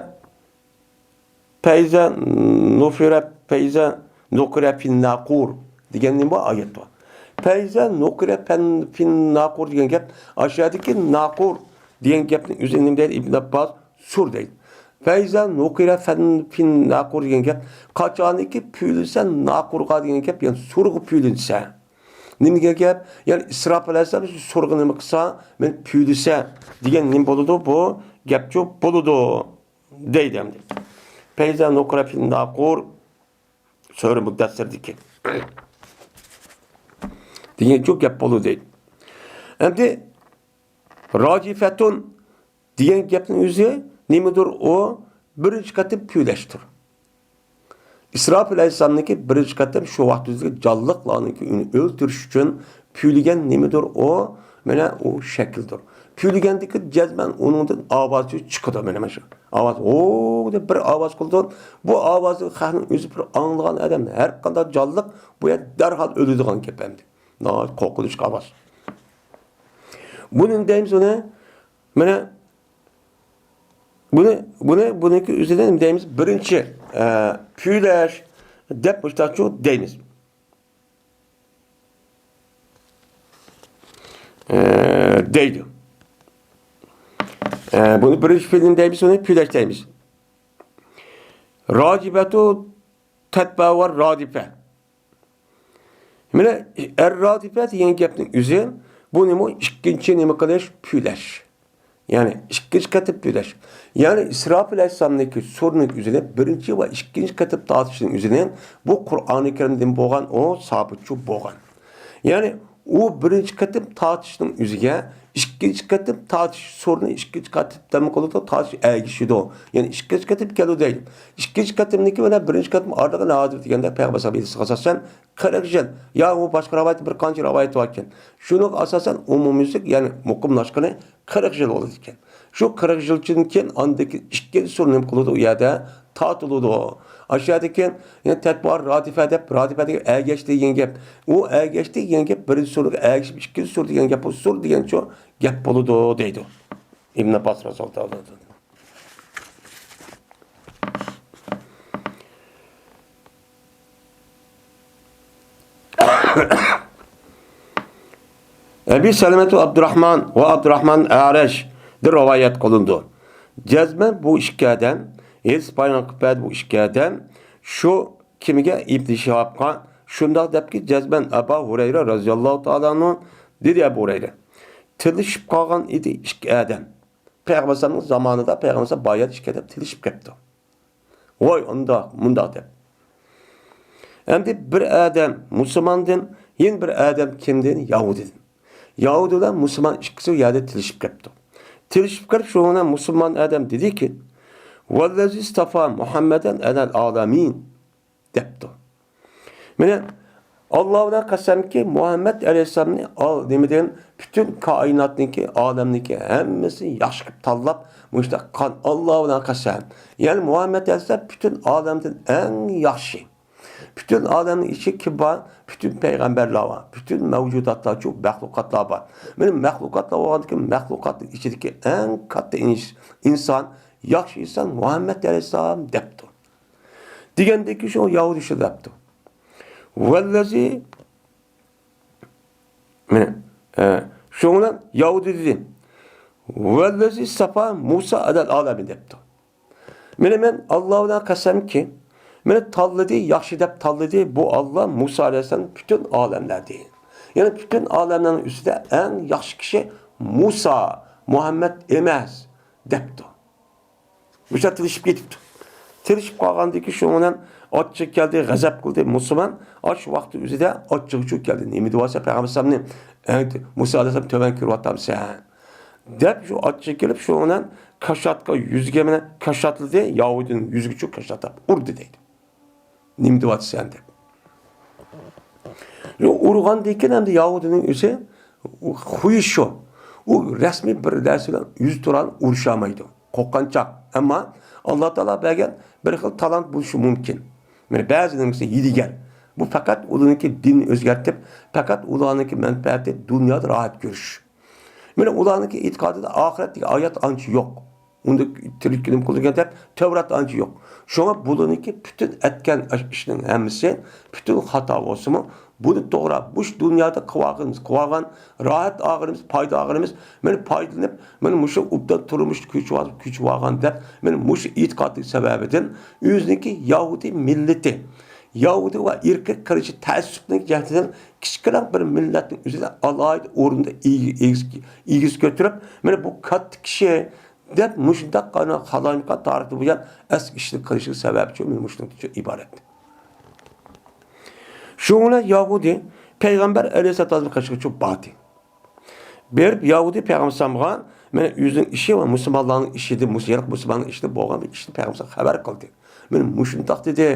فەئىزا نۇفىرە، فەئىزا نۇقىرە فىن ناقۇر دېگەن نېمە بار؟ ئايەت بار. فەئىزا نۇقىرە فەن-، فىن ناقۇر دېگەن گەپ، ئاشۇ يەردىكى ناقۇر دېگەن گەپنىڭ ئۆزى نېمە دەيدۇ؟ ئىبن ئابباس سۇر دەيدۇ. فەئىزا نۇقىرە فەن-، فىن ناقۇر دېگەن گەپ، قاچانكى پۈۋلىسە ناقۇرغا دېگەن گەپ، يەنى سۇرغا پۈۋلىسە. نېمە دېگەن گەپ؟ يەنى ئىسراپىل ئەلەيھىسسالام شۇ سۇرغا نېمە قىلسا، مەن پۈۋلىسە دېگەن نېمە بولىدۇ؟ بۇ گەپچۇ بولىدۇ دەيدۇ ئەمدى. فەئىزا نۇقىرە فىن ناقۇر، سۈرە مۇددەسسىردىكى دېگەنچۇ گەپ بولىدۇ دەيدۇ. ئەمدى راجىفەتۇن دېگەن گەپنىڭ ئۆزى نېمىدۇر؟ ئۇ بىرىنچى قېتىم پۈۋلەشتۇر. ئىسراپىل ئەلەيھىسسالامنىڭكى بىرىنچى قېتىم شۇ ۋاقىتتىكى جانلىقلارنىڭكى ئۆلتۈرۈش ئۈچۈن پۈۋلىگەن نېمىدۇر ئۇ؟ مانا ئۇ شەكىلدۇر. پۈۋلىگەندىكى جەزمەن ئۇنىڭدىن ئاۋاز چىقىدۇ، مانا، مانا شۇ ئاۋاز، ھو دەپ بىر ئاۋاز قىلىدۇ. بۇ ئاۋازنى خەقنىڭ ئۆزى بىر ئاڭلىغان ئادەم، ھەر قانداق جانلىق بۇ يەردە دەرھال ئۆلىدىغان گەپ ئەمدى. ناھايىتى قورقۇنچلۇق ئاۋاز. بۇنى دەيمىز ئۇنى، مانا، بۇنى، بۇنى، بۇنىڭكى ئۆزىدە نېمە دەيمىز؟ بىرىنچى، ئە، پۈۋلەش دەپ مۇشتاقچۇ دەيمىز. ئە، دەيدۇ. ئە، بۇنى بىرىنچى پۈۋلەش دەيمىز، ئۇنى پۈۋلەش دەيمىز. راجىبەتۇ تەتبەئۇ رادىفە. مانا، ئەر-رادىپە دېگەن گەپنىڭ ئۆزى، بۇ نېمە؟ ئىككىنچى نېمە قىلىش؟ پۈۋلەش. يەنى ئىككىنچى قېتىم پۈۋلەش. يەنى ئىسراپىل ئەلەيھىسسالامنىڭكى سۇرنىڭ ئۆزىنى بىرىنچى ۋە ئىككىنچى قېتىم تارتىشنىڭ ئۆزىنى بۇ قۇرئانى كەرىمدىن بولغان، ئۇ سابىتچۇ بولغان. يەنى ئۇ بىرىنچى قېتىم تارتىشنىڭ ئۆزىگە ئىككىنچى قېتىم تارتىش، سۇرنى ئىككىنچى قېتىم نېمە قىلىدۇ؟ تارتىش ئەگىشىدۇ. يەنى ئىككىنچى قېتىم كېلىدۇ دەيدۇ. ئىككىنچى قېتىمنىڭكى بىلەن بىرىنچى قېتىم ئارىلىقى ناھايىتى دېگەندە پەيغەمبەر ساللاللاھۇ ئەلەيھى ۋەسەللەم ئاساسەن قىرىق يىل. يا ئۇ باشقا رىۋايەت، بىر قانچە رىۋايەت بار ئىكەن. شۇنىڭغا ئاساسەن ئومۇميۈزلۈك، يەنى مۇقىملاشقىنى قىرىق يىل بولىدىكەن. شۇ قىرىق يىلدىن كېيىن ئاندىن كېيىن ئىككىنچى سۇر نېمە قىلىدۇ؟ ئۇ يەردە تارتىلىدۇ. ئاشۇ يەردىن كېيىن يەنە تەتبىئۇ رادىفە دەپ، رادىفە دېگەن ئەگەشتى دېگەن گەپ. ئۇ ئەگەشتى دېگەن گەپ بىرىنچى سۇرغا ئەگىشىپ ئىككىنچى سۇر دېگەن گەپ، بۇ سۇر دېگەنچۇ گەپ بولىدۇ دەيدۇ ئىبن ئابباس رازىياللاھۇ تائالا ئەنھۇ. ئەبى سەلەمەتۇ ئابدۇراھمان ۋە ئابدۇراھمان ئەرەشدىن رىۋايەت قىلىنىدۇ. جەزمەن بۇ ئىككى ئادەم، ھەدىس بايان قىلىپ بەردى بۇ ئىككى ئادەم، شۇ كىمگە؟ ئىبن شىھابقا شۇنداق دەپكى، جەزمەن ئەبا ھۇرەيرە رازىياللاھۇ تائالا ئەنھۇ دېدى، ئەبۇ ھۇرەيرە. تىللىشىپ قالغان ئىدى ئىككى ئادەم. پەيغەمبەر ئەلەيھىسسالامنىڭ زامانىدا پەيغەمبەر ئەلەيھىسسالام بايان ئىككى ئادەم تىللىشىپ كەپتۇ. ۋاي، ئۇنداق، مۇنداق دەپ. ئەمدى بىر ئادەم مۇسۇلماندىن، يەنە بىر ئادەم كىمدىن؟ يەھۇدىيدىن. يەھۇدىي بىلەن مۇسۇلمان ئىككىسى ئۇ يەردە تىلىشىپ كەپتۇ. تىلىشىپ كېلىپ، شۇنىڭ بىلەن مۇسۇلمان ئادەم دېدىكى، «ۋەللەزى ئىستەفا مۇھەممەدەن ئەلەل ئالەمىن» دەپتۇ. مانا، ئاللا بىلەن قەسەمكى، مۇھەممەد ئەلەيھىسسالامنى ئال، نېمە دېگەن، پۈتۈن كائىناتنىڭكى، ئالەمنىڭكى ھەممىسىنى ياخشى قىلىپ تاللاپ، مۇشۇنداق قىلغان، ئاللا بىلەن قەسەم. يەنى مۇھەممەد ئەلەيھىسسالام پۈتۈن ئالەمدىن ئەڭ ياخشى. پۈتۈن ئالەمنىڭ ئىچىدە كىم بار؟ پۈتۈن پەيغەمبەرلەر بار. پۈتۈن مەۋجۇداتلارچۇ، مەخلۇقاتلار بار. مانا مەخلۇقاتلار بولغاندىكىن، مەخلۇقاتنىڭ ئىچىدىكى ئەڭ كاتتا ئىنس-، ئىنسان، ياخشى ئىنسان مۇھەممەد ئەلەيھىسسالام دەپتۇ. دېگەندىكى شۇ يەھۇدىي شۇ دەپتۇ. ۋەللەزى، مانا، ئە، شۇنىڭ بىلەن يەھۇدىي دېدى، «ۋەللەزى ئىستەفا مۇسا ئەلەل ئالەمىن» دەپتۇ. مانا مەن ئاللا بىلەن قەسەمكى، مانا تاللىدى، ياخشى دەپ تاللىدى بۇ ئاللا مۇسا ئەلەيھىسسالام پۈتۈن ئالەملەردىن. يەنى پۈتۈن ئالەملەرنىڭ ئۈستىدە ئەڭ ياخشى كىشى مۇسا، مۇھەممەد ئەمەس دەپتۇ. مۇشۇ تىلىشىپ كېتىپتۇ. تىلىشىپ قالغاندىكى شۇنىڭ بىلەن ئاچچىقى كەلدى، غەزەپ قىلدى مۇسۇلمان. ئاشۇ ۋاقىت ئۆزىدە ئاچچىقى چۈشۈپ كەلدى. نېمە دېۋالسا پەيغەمبەر ئەلەيھىسسالامنى، ئەڭ مۇسا ئەلەيھىسسالام تۆۋەن كۆرۈۋاتامسەن؟ دەپ شۇ ئاچچىقى كېلىپ شۇنىڭ بىلەن كاشاتقا يۈزىگە مانا كاشاتلىدى، يەھۇدىينىڭ يۈزىگە چۈشۈپ كاشاتلاپ ئۇردى دەيدۇ. نېمە دېۋاتىسەن دەپ. يو، ئۇرغاندىن كېيىن ئەمدى يەھۇدىينىڭ ئۆزى خۇيى شۇ. ئۇ رەسمىي بىر نەرسە بىلەن يۈز تۇران ئۇرۇشالمايدۇ. قورققانچاق. ئەمما ئاللا تائالا بەرگەن بىر خىل تالانت بولۇشى مۇمكىن. مانا بەزىلەرنىڭكى ھىيلىگەر. بۇ پەقەت ئۇلارنىڭكى دىنىنى ئۆزگەرتىپ، پەقەت ئۇلارنىڭكى مەنپەئەتى دۇنيادا راھەت كۆرۈش. مانا ئۇلارنىڭكى ئېتىقادىدا ئاخىرەت دېگەن ھايات ئانچە يوق. ئۇندا تىرىلگىنىم قىلىدىكەن دەپ تەۋرات ئانچە يوق. شۇڭا بۇلارنىڭكى پۈتۈن ئەتكەن ئىشنىڭ ھەممىسى، پۈتۈن خاتا بولسىمۇ، بۇنى توغرا، مۇشۇ دۇنيادا قىلىۋالغىنىمىز، قىلىۋالغان، راھەت ئالغىنىمىز، پايدا ئالغىنىمىز، مانا پايدىلىنىپ، مانا مۇشۇ ئوبدان تۇرمۇشتا كۆچۈۋال-، كۆچۈۋالغان دەپ، مانا مۇشۇ ئېتىقادى سەۋەبىدىن ئۆزىنىڭكى يەھۇدىي مىللىتى، يەھۇدىي ۋە ئىرقىي قىرىشى تەئەسسۇپنىڭ جەھىتىدىن كىچىككىنە بىر مىللەتنىڭ ئۆزىنى ئالاھىدە ئورۇندا ئىگە-، ئىگىسى، ئىگىسى كۆتۈرۈپ، مانا بۇ كاتتا كىشى دەپ مۇشۇنداق ئانا قالايمىقان تارىختا بۇيان ئەسكى ئىشنى قىلىشىغا سەۋەبچى مۇشۇنىڭ ئۈچۈن ئىبارەت. شۇڭا يەھۇدىي پەيغەمبەر ئەلەيھىسسالاتۇ ۋەسسالامنىڭ قېشىغا چۈشۈپ باردى. بېرىپ يەھۇدىي پەيغەمبەر ئەلەيھىسسالامغا، مانا ئۆزىنىڭ ئىشى ۋە مۇسۇلمانلارنىڭ ئىشىدىن، مۇس-، يېرىق مۇسۇلماننىڭ ئىشىدىن بولغان بىر ئىشنى پەيغەمبەر خەۋەر قىلدى. مانا مۇشۇنداق دېدى.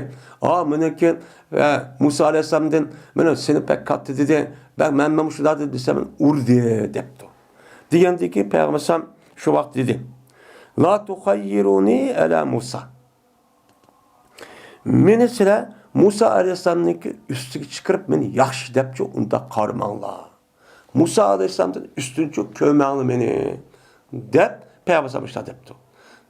ئا، مېنىڭكى، ئە، مۇسا ئەلەيھىسسالامدىن، مانا سېنى بەك كاتتا دېدى. بەك مەن، مەن مۇشۇنداق دېدى دېسە، مېنى ئۇردى دەپتۇ. دېگەندىكى پەيغەمبەر ئەلەيھىسسالام شۇ ۋاقىت دېدى، لا تۇخەييىرۇنى ئەلا مۇسا. مېنى سىلەر مۇسا ئەلەيھىسسالامنىڭكى ئۈستىگە چىقىرىپ مېنى ياخشى دەپچۇ ئۇنداق قارىماڭلار. مۇسا ئەلەيھىسسالامدىن ئۈستۈنچۇ كۆرمەڭلار مېنى، دەپ پەيغەمبەر ئەلەيھىسسالام مۇشۇنداق دەپتۇ.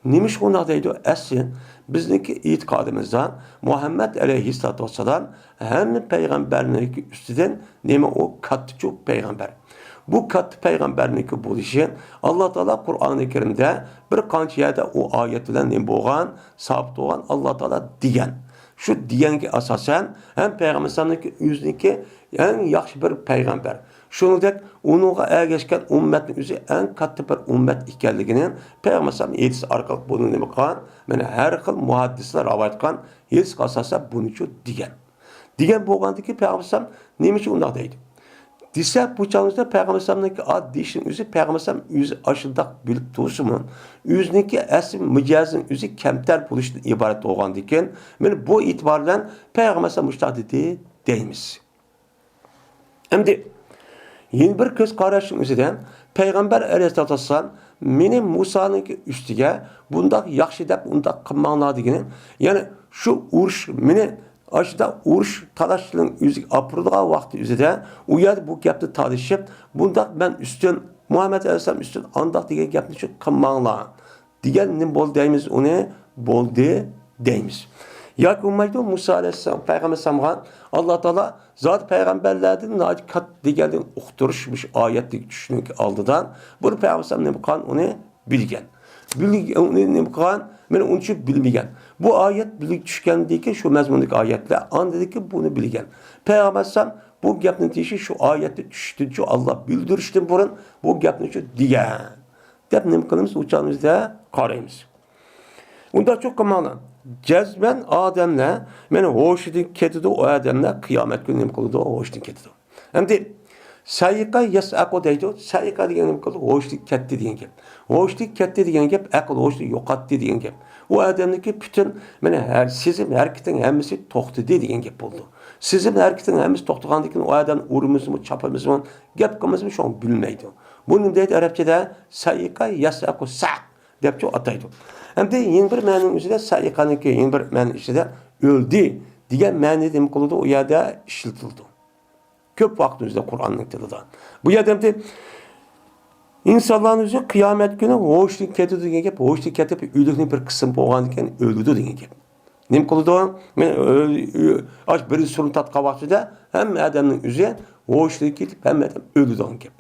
نېمىشقا ئۇنداق دەيدۇ؟ ئەسلى بىزنىڭكى ئېتىقادىمىزدا مۇھەممەد ئەلەيھىسسالاتۇ ۋەسسالام ھەممە پەيغەمبەرنىڭكى ئۈستىدىن نېمە ئۇ كاتتىچۇ پەيغەمبەر. بۇ كاتتا پەيغەمبەرنىڭكى بولۇشى ئاللا تائالا قۇرئانى كەرىمدە بىر قانچە يەردە ئۇ ئايەت بىلەن نېمە بولغان، سابىت بولغان، ئاللا تائالا دېگەن. شۇ دېگەنگە ئاساسەن ھەم پەيغەمبەر ئەلەيھىسسالامنىڭكى ئۆزىنىڭكى ئەڭ ياخشى بىر پەيغەمبەر. شۇنىڭدەك ئۇنىڭغا ئەگەشكەن ئۈممەتنىڭ ئۆزى ئەڭ كاتتا بىر ئۈممەت ئىكەنلىكىنى پەيغەمبەر ئەلەيھىسسالام ھەدىسى ئارقىلىق بۇنى نېمە قىلغان؟ مانا ھەر خىل مۇھەددىسلەر رىۋايەت قىلغان ھەدىسكە ئاساسەن بۇنىچۇ دېگەن. دېگەن بولغاندىكى پەيغەمبەر ئەلەيھىسسالام نېمە ئۈچۈن ئۇنداق دەيدۇ؟ دېسە، بۇ چاغىمىزدا پەيغەمبەر ئەلەيھىسسالامنىڭكى ئاددىي ئىشنىڭ ئۆزى پەيغەمبەر ئەلەيھىسسالام ئۆزى ئاشۇنداق بىلىپ تۇرسىمۇ، ئۆزىنىڭكى ئەسلى مىجەزىنىڭ ئۆزى كەمتەر بولۇشتىن ئىبارەت بولغاندىكىن، مانا بۇ ئېتىبار بىلەن پەيغەمبەر ئەلەيھىسسالام مۇشۇنداق دېدى دەيمىز. ئەمدى يەنە بىر كۆز قاراشنىڭ ئۆزىدە پەيغەمبەر ئەلەيھىسسالاتۇ ۋەسسالام مېنى مۇسانىڭكى ئۈستىگە بۇنداق ياخشى دەپ ئۇنداق قىلماڭلار دېگىنى، يەنى شۇ ئۇرۇش مېنى ئاشۇنداق ئۇرۇش تالاشنىڭ ئۆزىگە ئاپىرىدىغان ۋاقتى ئۆزىدە ئۇ يەردە بۇ گەپنى تالىشىپ، بۇنداق مەن ئۈستۈن، مۇھەممەد ئەلەيھىسسالام ئۈستۈن ئانداق دېگەن گەپنى شۇ قىلماڭلار. دېگەن نېمە بولدى دەيمىز ئۇنى؟ بولدى دەيمىز. ياكى بولمايدۇ، مۇسا ئەلەيھىسسالام، پەيغەمبەر ئەلەيھىسسالامغا ئاللا تائالا زادى پەيغەمبەرلەردىن ناھايىتى كاتتا دېگەننى ئۇقتۇرۇش مۇشۇ ئايەتتىكى چۈشۈشنىڭ ئالدىدا. بۇنى پەيغەمبەر ئەلەيھىسسالام نېمە قىلغان؟ ئۇنى بىلگەن. بىلگەن، ئۇنى نېمە قىلغان؟ مانا ئۇنى چۈشۈپ بىلمىگەن. بۇ ئايەت بىلگە چۈشكەندىن كېيىن، شۇ مەزمۇندىكى ئايەتلەر، ئاندىن كېيىن بۇنى بىلگەن. پەيغەمبەر ئەلەيھىسسالام بۇ گەپنى دېيىشى شۇ ئايەتنى چۈشتىنچۇ ئاللا بىلدۈرۈشتىن بۇرۇن بۇ گەپنى شۇ دېگەن. دەپ نېمە قىلىمىز؟ ئۇ چاغىمىزدا قارايمىز. ئۇنداق چوق قىلماڭلار. جەزمەن ئادەملەر، مانا، ھوشىدىن كېتىدۇ، ئۇ ئادەملەر قىيامەت كۈنى نېمە قىلىدۇ؟ ھوشىدىن كېتىدۇ. ئەمدى سەئىقە يەسئەقۇ دەيدۇ. سەئىقە دېگەن نېمە قىلدى؟ ھوشىدىن كەتتى دېگەن گەپ. ھوشىدىن كەتتى دېگەن گەپ، ئەقىل ھوشىنى يوقاتتى دېگەن گەپ. ئۇ ئادەمنىڭكى پۈتۈن، مانا، ھەر سېزىم ھەرىكىتىنىڭ ھەممىسى توختىدى دېگەن گەپ بولىدۇ. سېزىم ھەرىكىتىنىڭ ھەممىسى توختىغاندىن كېيىن ئۇ ئادەم ئۇرمىسىمۇ، چاپمىسىمۇ، گەپ قىلمىسىمۇ، شۇڭا بىلمەيدۇ. بۇنى نېمە دەيدۇ ئەرەبچىدە؟ سەئىقە يەسئەقۇ سەق دەپچۇ ئاتايدۇ. ئەمدى يەنە بىر مەنىنىڭ ئۆزىدە سەئىقەنىڭكى يەنە بىر مەنە ئىچىدە ئۆلدى دېگەن مەنىدە نېمە قىلىدۇ؟ ئۇ يەردە ئىشلىتىلىدۇ. كۆپ ۋاقىت ئۆزىدە قۇرئاننىڭ تىلىدا. بۇ يەردە ئەمدى ئىنسانلارنىڭ ئۆزى قىيامەت كۈنى ھوشىدىن كېتىدۇ دېگەن گەپ، ھوشىدىن كېتىپ ئۆلۈكنىڭ بىر قىسمى بولغاندىكىن ئۆلىدۇ دېگەن گەپ. نېمە قىلىدۇ؟ مەن ئۆ-، ئۆ-، ئاش بىرىنچى سۇرنى تارتقان ۋاقتىدا ھەممە ئادەمنىڭ ئۆزى ھوشىدىن كېتىپ ھەممە ئادەم ئۆلىدۇ دېگەن گەپ.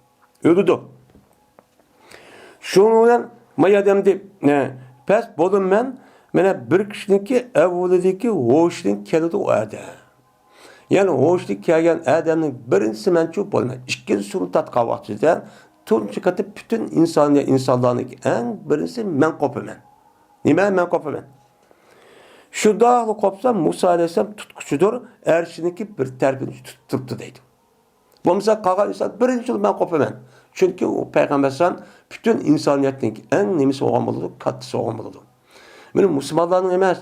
ئۆلىدۇ. شۇنىڭ بىلەن ما ئادەمدى، ئە، پەس بولدۇم مەن، مانا بىر كىشىنىڭكى ئەۋۋىلىدىكى ھوشىدىن كېلىدۇ ئۇ ئادەم. يەنى ھوشىدىن كەلگەن ئادەمنىڭ بىرىنچىسى مەنچۇ بولىمەن. ئىككىنچى سۇرنى تارتقان ۋاقتىدا تۇنجى قېتىم پۈتۈن ئىنسانىيەت، ئىنسانلارنىڭكى ئەڭ بىرىنچىسى مەن قوپىمەن. نېمە؟ مەن قوپىمەن. شۇنداقلا قوپسام، مۇسا ئەلەيھىسسالام تۇتقۇچىدۇر، ئەرشىنىڭكى بىر تەرىپىنى تۇتۇپ تۇرۇپتۇ دەيدۇ. بولمىسا قالغان ئىنسان بىرىنچى مەن قوپىمەن. چۈنكى ئۇ پەيغەمبەر ئەلەيھىسسالام پۈتۈن ئىنسانىيەتنىڭ ئەڭ نېمىسى بولغان بولىدۇ، كاتتىسى بولغان بولىدۇ. مانا مۇسۇلمانلارنىڭ ئەمەس،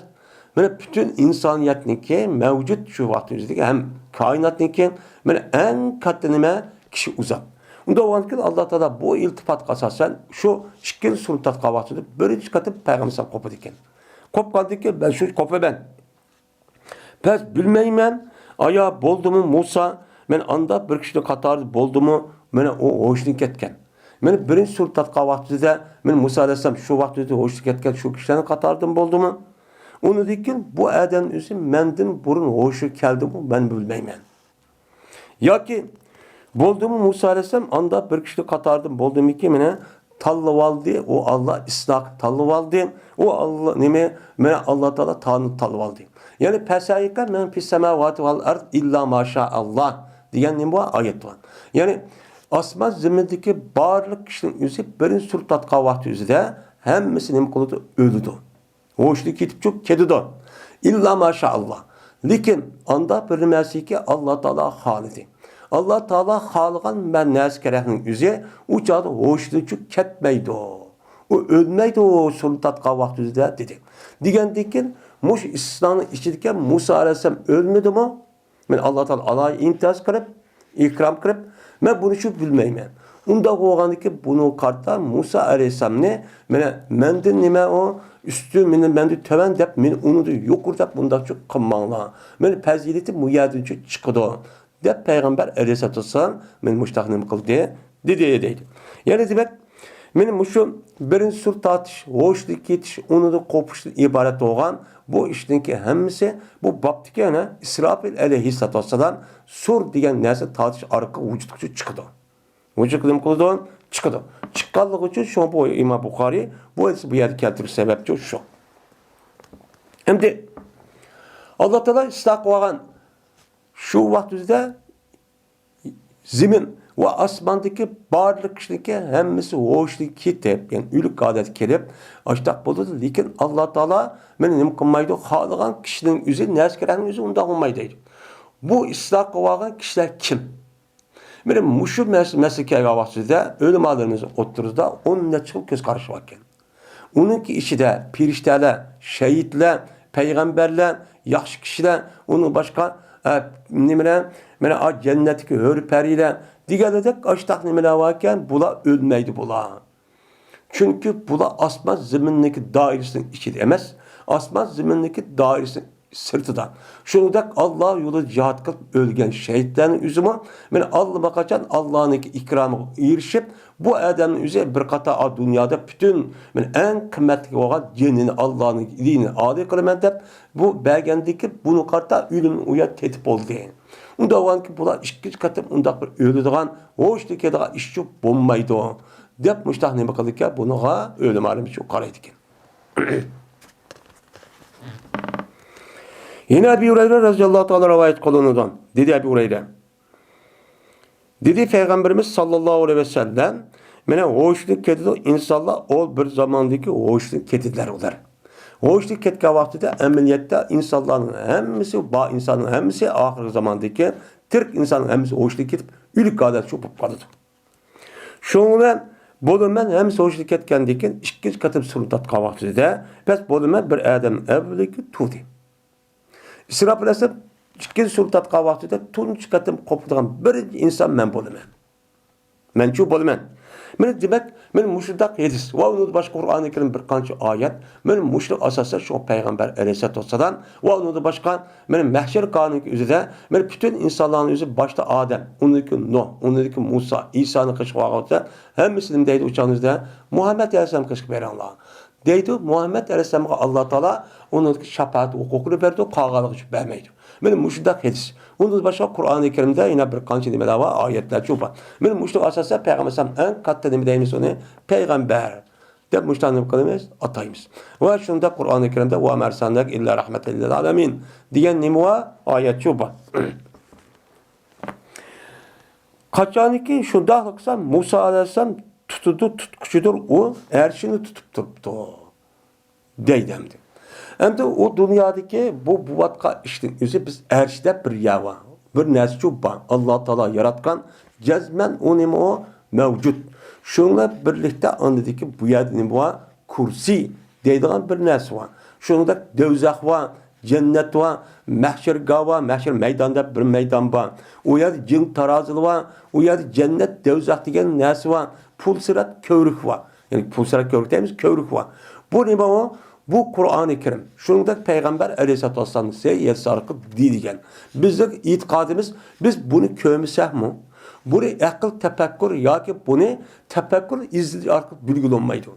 مانا پۈتۈن ئىنسانىيەتنىڭكى مەۋجۇت شۇ ۋاقىت ئۆزىدىكى ھەم كائىناتنىڭكى مانا ئەڭ كاتتا نېمە كىشى ئۇ زات. ئۇنداق بولغاندىكىن ئاللا تائالا بۇ ئىلتىپاتقا ئاساسەن شۇ ئىككىنچى سۇرنى تارتقان ۋاقتىدا بىرىنچى قېتىم پەيغەمبەر ئەلەيھىسسالام قوپىدىكەن. قوپقاندىن كېيىن مەن شۇ قوپىمەن. پەس بىلمەيمەن، ئايا بولدىمۇ مۇسا، مەن ئاندا بىر كىشىنىڭ قاتارىدا بولدىمۇ، مانا ئۇ ھوشىدىن كەتكەن. مانا بىرىنچى سۇرە تارتقان ۋاقتىدا، مانا مۇسا ئەلەيھىسسالام شۇ ۋاقتىدا ھوشىدىن كەتكەن شۇ كىشىلەرنىڭ قاتارىدىمۇ بولدىمۇ؟ ئۇنىڭدىن كېيىن بۇ ئادەم ئۆزى مەندىن بۇرۇن ھوشىغا كەلدىمۇ، مەن بىلمەيمەن. ياكى بولدىمۇ مۇسا ئەلەيھىسسالام ئاندا بىر كىشىنىڭ قاتارىدىن بولدىمىكىن؟ مانا تاللىۋالدى، ئۇ ئاللا ئىسھاقنى تاللىۋالدى. ئۇ ئاللا نېمە؟ مانا ئاللا تائالا تانى تاللىۋالدى. يەنى فەسەئىقە مەن فىسسەماۋاتى ۋەل ئەرز ئىللا ماشائاللا دېگەن نېمە بار؟ ئايەت بار. يەنى ئاسمان زېمىندىكى بارلىق كىشىنىڭ ئۆزى بىرىنچى سۇرە تارتقان ۋاقتى ئۆزىدە ھەممىسى نېمە قىلىدۇ؟ ئۆلىدۇ. ھوشىدىن كېتىپچۇ كېتىدۇ. ئىللا ماشائاللا. لېكىن ئاندا بىر نېمەسىكى ئاللا تائالا خالىدى. ئاللا تائالا خالىغان مەن نەرسە كېرەكنىڭ ئۆزى ئۇ چاغدا ھوشىدىنچۇ كەتمەيدۇ. ئۇ ئۆلمەيدۇ، سۇرنى تارتقان ۋاقتىدا دېدى. دېگەندىن كېيىن مۇشۇ ئىسسىقنىڭ ئىچىدىكى مۇسا ئەلەيھىسسالام ئۆلمىدىمۇ؟ مانا ئاللا تائالا ئالاھىدە ئىمتىياز قىلىپ، ئىكرام قىلىپ، مەن بۇنى شۇ بىلمەيمەن. ئۇنداق بولغاندىكىن بۇنىڭغا قارىتا مۇسا ئەلەيھىسسالامنى، مانا مەندىن نېمە ئۇ ئۈستۈن، مېنى، مەندىن تۆۋەن دەپ مېنى ئۇنىڭدىن يۇقىرى دەپ مۇنداقچۇ قىلماڭلار. مېنى پەزىلىتى مۇ يەردىنچۇ چىقىدۇ. دەپ پەيغەمبەر ئەلەيھىسسالاتۇ ۋەسسالام مېنى مۇشۇنداق نېمە قىلدى، دېدى، دەيدۇ. يەنى دېمەك، مېنى مۇشۇ بىرىنچى سۇر تارتىش، ھوشىدىن كېتىش، ئۇنىڭدىن قوپۇشتىن ئىبارەت بولغان بۇ ئىشنىڭكى ھەممىسى بۇ بابتىكى يەنە ئىسراپىل ئەلەيھىسسالاتۇ ۋەسسالام سۇر دېگەن نەرسە تارتىش ئارقىلىق ۋۇجۇدقا چىقىدۇ. ۋۇجۇدقا نېمە قىلىدۇ؟ چىقىدۇ. چىققانلىقى ئۈچۈن شۇڭا بۇ ئىمام بۇخارىي بۇ ھەدىسنى بۇ يەردە كەلتۈرۈش سەۋەبچى شۇ. ئەمدى ئاللا تائالا ئىسراپقا بارغان شۇ ۋاقتىدا زېمىن ۋە ئاسماندىكى بارلىق كىشىنىڭكى ھەممىسى ھوشىدىن كېتىپ، يەنى ئۆلۈك ھالەتكە كېلىپ، ئاشتاق بولىدۇ. لېكىن ئاللا تائالا مېنى نېمە قىلمايدۇ، خالىغان كىشىنىڭ ئۆزى، نەرسە كېرەكنىڭ ئۆزى ئۇنداق بولمايدۇ دەيدۇ. بۇ ئىسراپقا بارغان كىشىلەر كىم؟ مانا مۇشۇ مەس-، مەسىلىگە كەلگەن ۋاقتىدا ئۆلىمالىرىمىز ئوتتۇرىسىدا ئون نەچچە خىل كۆز قارىشى باركەن. ئۇنىڭكى ئىچىدە پېرىشتەلەر، شەھىدلەر، پەيغەمبەرلەر، ياخشى كىشىلەر، ئۇنىڭ باشقا، ئە، نېمىلەر، مانا، ئا، جەننەتتىكى ھۆر پەرىلەر دېگەنلەردەك ئاشتاق نېمىلەر باركەن، بۇلار ئۆلمەيدۇ بۇلار. چۈنكى بۇلار ئاسمان زېمىننىڭكى دائىرىسىنىڭ ئىچىدە ئەمەس، ئاسمان زېمىننىڭكى دائىرىسىنىڭ سىرتىدا. شۇنىڭدەك ئاللا يولىدا جىھاد قىلىپ ئۆلگەن شەھىدلەرنىڭ ئۆزىمۇ، مانا، ئاللىماقاچان ئاللانىڭكى ئىكرامىغا ئېرىشىپ، بۇ ئادەمنىڭ ئۆزى بىر قاتار دۇنيادا پۈتۈن، مانا، ئەڭ قىممەتلىك بولغان جېنىنى ئاللانىڭ دىنىنى ئالىي قىلىمەن دەپ، بۇ بەرگەندىكى بۇنى قارىتا ئۆلۈمنى ئۇ يەر تېتىپ بولدى. ئۇنداق بولغاندىكىن بۇلار ئىككىنچى قېتىم ئۇنداق بىر ئۆلىدىغان، ھوشىدىن كېتىدىغان ئىشچۇ بولمايدۇ، دەپ مۇشۇنداق نېمە قىلىدىكەن، بۇنىڭغا ئۆلىمالىرىمىز شۇ قارايدىكەن. يەنە ئەبى ھۇرەيرە رەزىياللاھۇ تائالا رىۋايەت قىلىنىدۇ. دېدى ئەبى ھۇرەيرە. دېدى پەيغەمبىرىمىز ساللاللاھۇ ئەلەيھى ۋەسەللەم، مانا ھوشىدىن كېتىدۇ ئىنسانلار، ئۇ بىر زاماندىكى ھوشىدىن كېتىدىلەر ئۇلار. ھوشىدىن كەتكەن ۋاقتىدا ئەمەلىيەتتە ئىنسانلارنىڭ ھەممىسى، بار ئىنساننىڭ ھەممىسى ئاخىرقى زاماندىكى تىرىك ئىنساننىڭ ھەممىسى ھوشىدىن كېتىپ، ئۆلۈك ھالەتكە چۈشۈپ قالىدۇ. شۇنىڭ بىلەن بولىمەن ھەممىسى ھوشىدىن كەتكەندىن كېيىن ئىككىنچى قېتىم سۇنى تارتقان ۋاقتىدا، بەس، بولىمەن بىر ئادەم ئەۋۋەلكى تۇردى. ئىسراپىل ئەلەيھىسسالام ئىككىنچى سۇنى تارتقان ۋاقتىدا تۇنجى قېتىم قوپىدىغان بىرىنچى ئىنسان مەن بولىمەن. مەنچۇ بولىمەن. مانا دېمەك، مانا مۇشۇنداق ھەدىس ۋە ئۇنىڭدىن باشقا قۇرئانى كەرىم بىر قانچە ئايەت، مانا مۇشۇنىڭ ئاساسىدا شۇ پەيغەمبەر ئەلەيھىسسالاتۇ ۋەسسالام ۋە ئۇنىڭدىن باشقا مانا مەھشەر كانىنىڭ ئۆزىدە مانا پۈتۈن ئىنسانلارنىڭ ئۆزى باشتا ئادەم، ئۇنىڭدىن كېيىن نۇھ، ئۇنىڭدىن كېيىن مۇسا، ئىسانى قېشىغا ئالغان ۋاقىتتا ھەممىسى نېمە دەيدۇ ئۇ چاغنىڭ ئۆزىدە؟ مۇھەممەد ئەلەيھىسسالام قېشىغا بېرىڭلار. دەيدۇ، مۇھەممەد ئەلەيھىسسالامغا ئاللا تائالا ئۇنىڭدىكى شاپائەت ھوقۇقىنى بەردى، قالغانلىقىغا بەرمەيدۇ. مانا مۇشۇنداق ھەدىس. ئۇندىن باشقا قۇرئانى كەرىمدە يەنە بىر قانچە نېمىلەر بار، ئايەتلەرچۇ بار. مانا مۇشۇنىڭ ئاساسىدا پەيغەمبەر ئەلەيھىسسالام ئەڭ كاتتا نېمە دەيمىز ئۇنى؟ پەيغەمبەر دەپ مۇشۇنداق نېمە قىلىمىز؟ ئاتايمىز. ۋە شۇنداق قۇرئانى كەرىمدە «ۋە مە ئەرسەلناكە ئىللا رەھمەتەن لىل ئالەمىن» دېگەن نېمە بار؟ ئايەتچۇ بار. قاچانكى شۇنداقلىق قىلسا، مۇسا ئەلەيھىسسالام تۇتىدۇ، تۇتقۇچىدۇر، ئۇ ئەرشىنى تۇتۇپ تۇرۇپتۇ، دەيدۇ ئەمدى. ئەمدى ئۇ دۇنيادىكى بۇ بوۋاتقان ئىشنىڭ ئۆزى بىز ئەرش دەپ بىر يەر بار، بىر نەرسىچۇ بار. ئاللا تائالا ياراتقان، جەزمەن ئۇ نېمە ئۇ؟ مەۋجۇت. شۇنىڭ بىلەن بىرلىكتە ئاندىكى بۇ يەردە نېمە بار؟ كۇرسى دەيدىغان بىر نەرسە بار. شۇنىڭدەك دوزاخ بار، جەننەت بار، مەھشەرگاھ بار، مەھشەر مەيدان دەپ بىر مەيدان بار. ئۇ يەردە جىڭ تارازىلار بار، ئۇ يەردە جەننەت، دوزاخ دېگەن نەرسە بار، پۇل سىرات كۆۋرۈك بار. يەنى پۇل سىرات كۆۋرۈك دەيمىز، كۆۋرۈك بار. بۇ نېمە ئۇ؟ بۇ قۇرئانى كەرىم. شۇنىڭدەك پەيغەمبەر ئەلەيھىسسالاتۇ ۋەسسالام سەي يەتسە ئارقا دېيىلگەن. بىزنىڭ ئېتىقادىمىز، بىز بۇنى كۆرمىسەكمۇ، بۇنى ئەقىل، تەپەككۇر ياكى بۇنى تەپەككۇر ئىزدىنىش ئارقىلىق بىلگىلى بولمايدۇ.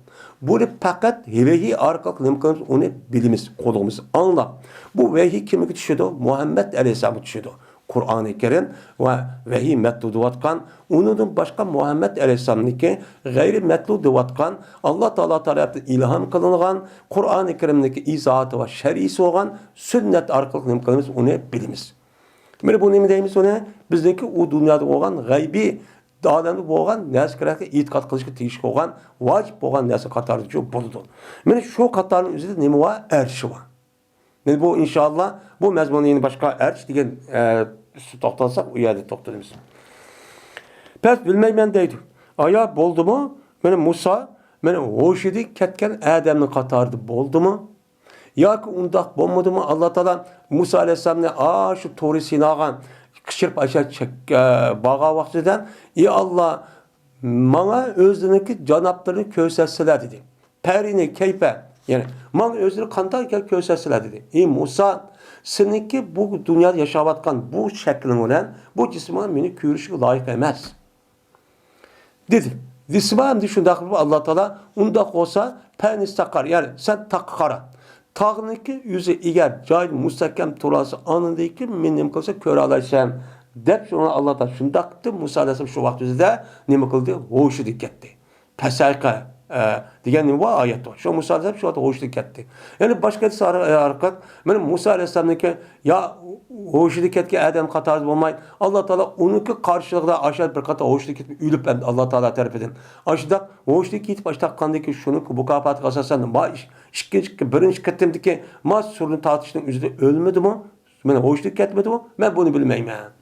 بۇنى پەقەت ۋەھىي ئارقىلىق نېمە قىلىمىز؟ ئۇنى بىلىمىز، قۇلىقىمىز ئاڭلاپ. بۇ ۋەھىي كىمگە چۈشىدۇ؟ مۇھەممەد ئەلەيھىسسالامغا چۈشىدۇ. قۇرئانى كەرىم ۋە ۋەھىي مەتلۇ دەۋاتقان، ئۇنىڭدىن باشقا مۇھەممەد ئەلەيھىسسالامنىڭكى غەيرىي مەتلۇ دەۋاتقان، ئاللا تائالا تەرەپتىن ئىلھام قىلىنغان، قۇرئانى كەرىمنىڭكى ئىزاھاتى ۋە شەرھىسى بولغان سۈننەت ئارقىلىق نېمە قىلىمىز؟ ئۇنى بىلىمىز. مانا بۇ نېمە دەيمىز ئۇنى؟ بىزنىڭكى ئۇ دۇنيادا بولغان غەيبىي ئالەمدە بولغان نەرسىلەرگە ئېتىقاد قىلىشقا تېگىشلىك بولغان، ۋاجىپ بولغان نەرسە قاتارىدىچۇ بولىدۇ. مانا شۇ قاتارنىڭ ئۆزىدە نېمە بار؟ ئەرشى بار. مانا بۇ ئىنشائاللا بۇ مەزمۇننى يەنە باشقا ئەرش دېگەن، ئە، ئۈستىدە توختالساق ئۇ يەردە توختىلىمىز. بەس بىلمەيمەن دەيدۇ. ئايا بولدىمۇ؟ مانا مۇسا، مانا ھوشىدىن كەتكەن ئادەمنىڭ قاتارىدا بولدىمۇ؟ ياكى ئۇنداق بولمىدىمۇ؟ ئاللا تائالا مۇسا ئەلەيھىسسالامنى ئاشۇ تۇرى سىناغا قىچىرىپ ئاشۇ چەك-، ئە، بارغان ۋاقتىدا، ئى ئاللا، ماڭا ئۆزلىرىنىڭكى جانابلىرىنى كۆرسەتسىلە دېدى. پەرىنى كەيپە، يەنى ماڭا ئۆزلىرى قانداق ئىكەن كۆرسەتسىلە دېدى. ئى مۇسا، سېنىڭكى بۇ دۇنيادا ياشاۋاتقان بۇ شەكلىڭ بىلەن بۇ جىسمىڭ مېنى كۆرۈشۈگە لايىق ئەمەس. دېدى. دېسىمۇ ئەمدى شۇنداق قىلىپ ئاللا تائالا ئۇنداق بولسا پەنىستەقەر، يەنى سەن تاغقا قارا. تاغنىڭكى ئۆزى ئەگەر جايىدا مۇستەھكەم تۇرالىسا، ئاندىن كېيىن مېنى نېمە قىلسا كۆرەلەيسەن دەپ شۇڭا ئاللا تائالا شۇنداق قىلدى. مۇسا ئەلەيھىسسالام شۇ ۋاقىت ئۆزىدە نېمە قىلدى؟ ھوشىدىن كەتتى. پەسەيقە، ئە، دېگەن نېمە بار؟ ئايەت بار. شۇ مۇسا ئەلەيھىسسالام شۇ ۋاقىت ھوشىدىن كەتتى. يەنى باشقا ھەدىس ئارقىلىق مانا مۇسا ئەلەيھىسسالامنىڭكى يا ھوشىدىن كەتكەن ئادەم قاتارىدا بولماي، ئاللا تائالا ئۇنىڭكى قارشىلىقىدا ئاشۇ بىر قاتار ھوشىدىن كېتىپ ئۆلۈپ ئەمدى ئاللا تائالا تەرىپىدىن. ئاشۇنداق ھوشىدىن كېتىپ ئاشۇنداق قىلغاندىن كېيىن شۇنىڭكى مۇكاپاتىغا ئاساسەن ما ئىش-، ئىككىنچى، بىرىنچى قېتىمدىكى ما سۇرنى تارتىشنىڭ ئۆزىدە ئۆلمىدىمۇ؟ مانا ھوشىدىن كەتمىدىمۇ؟ مەن بۇنى بىلمەيمەن.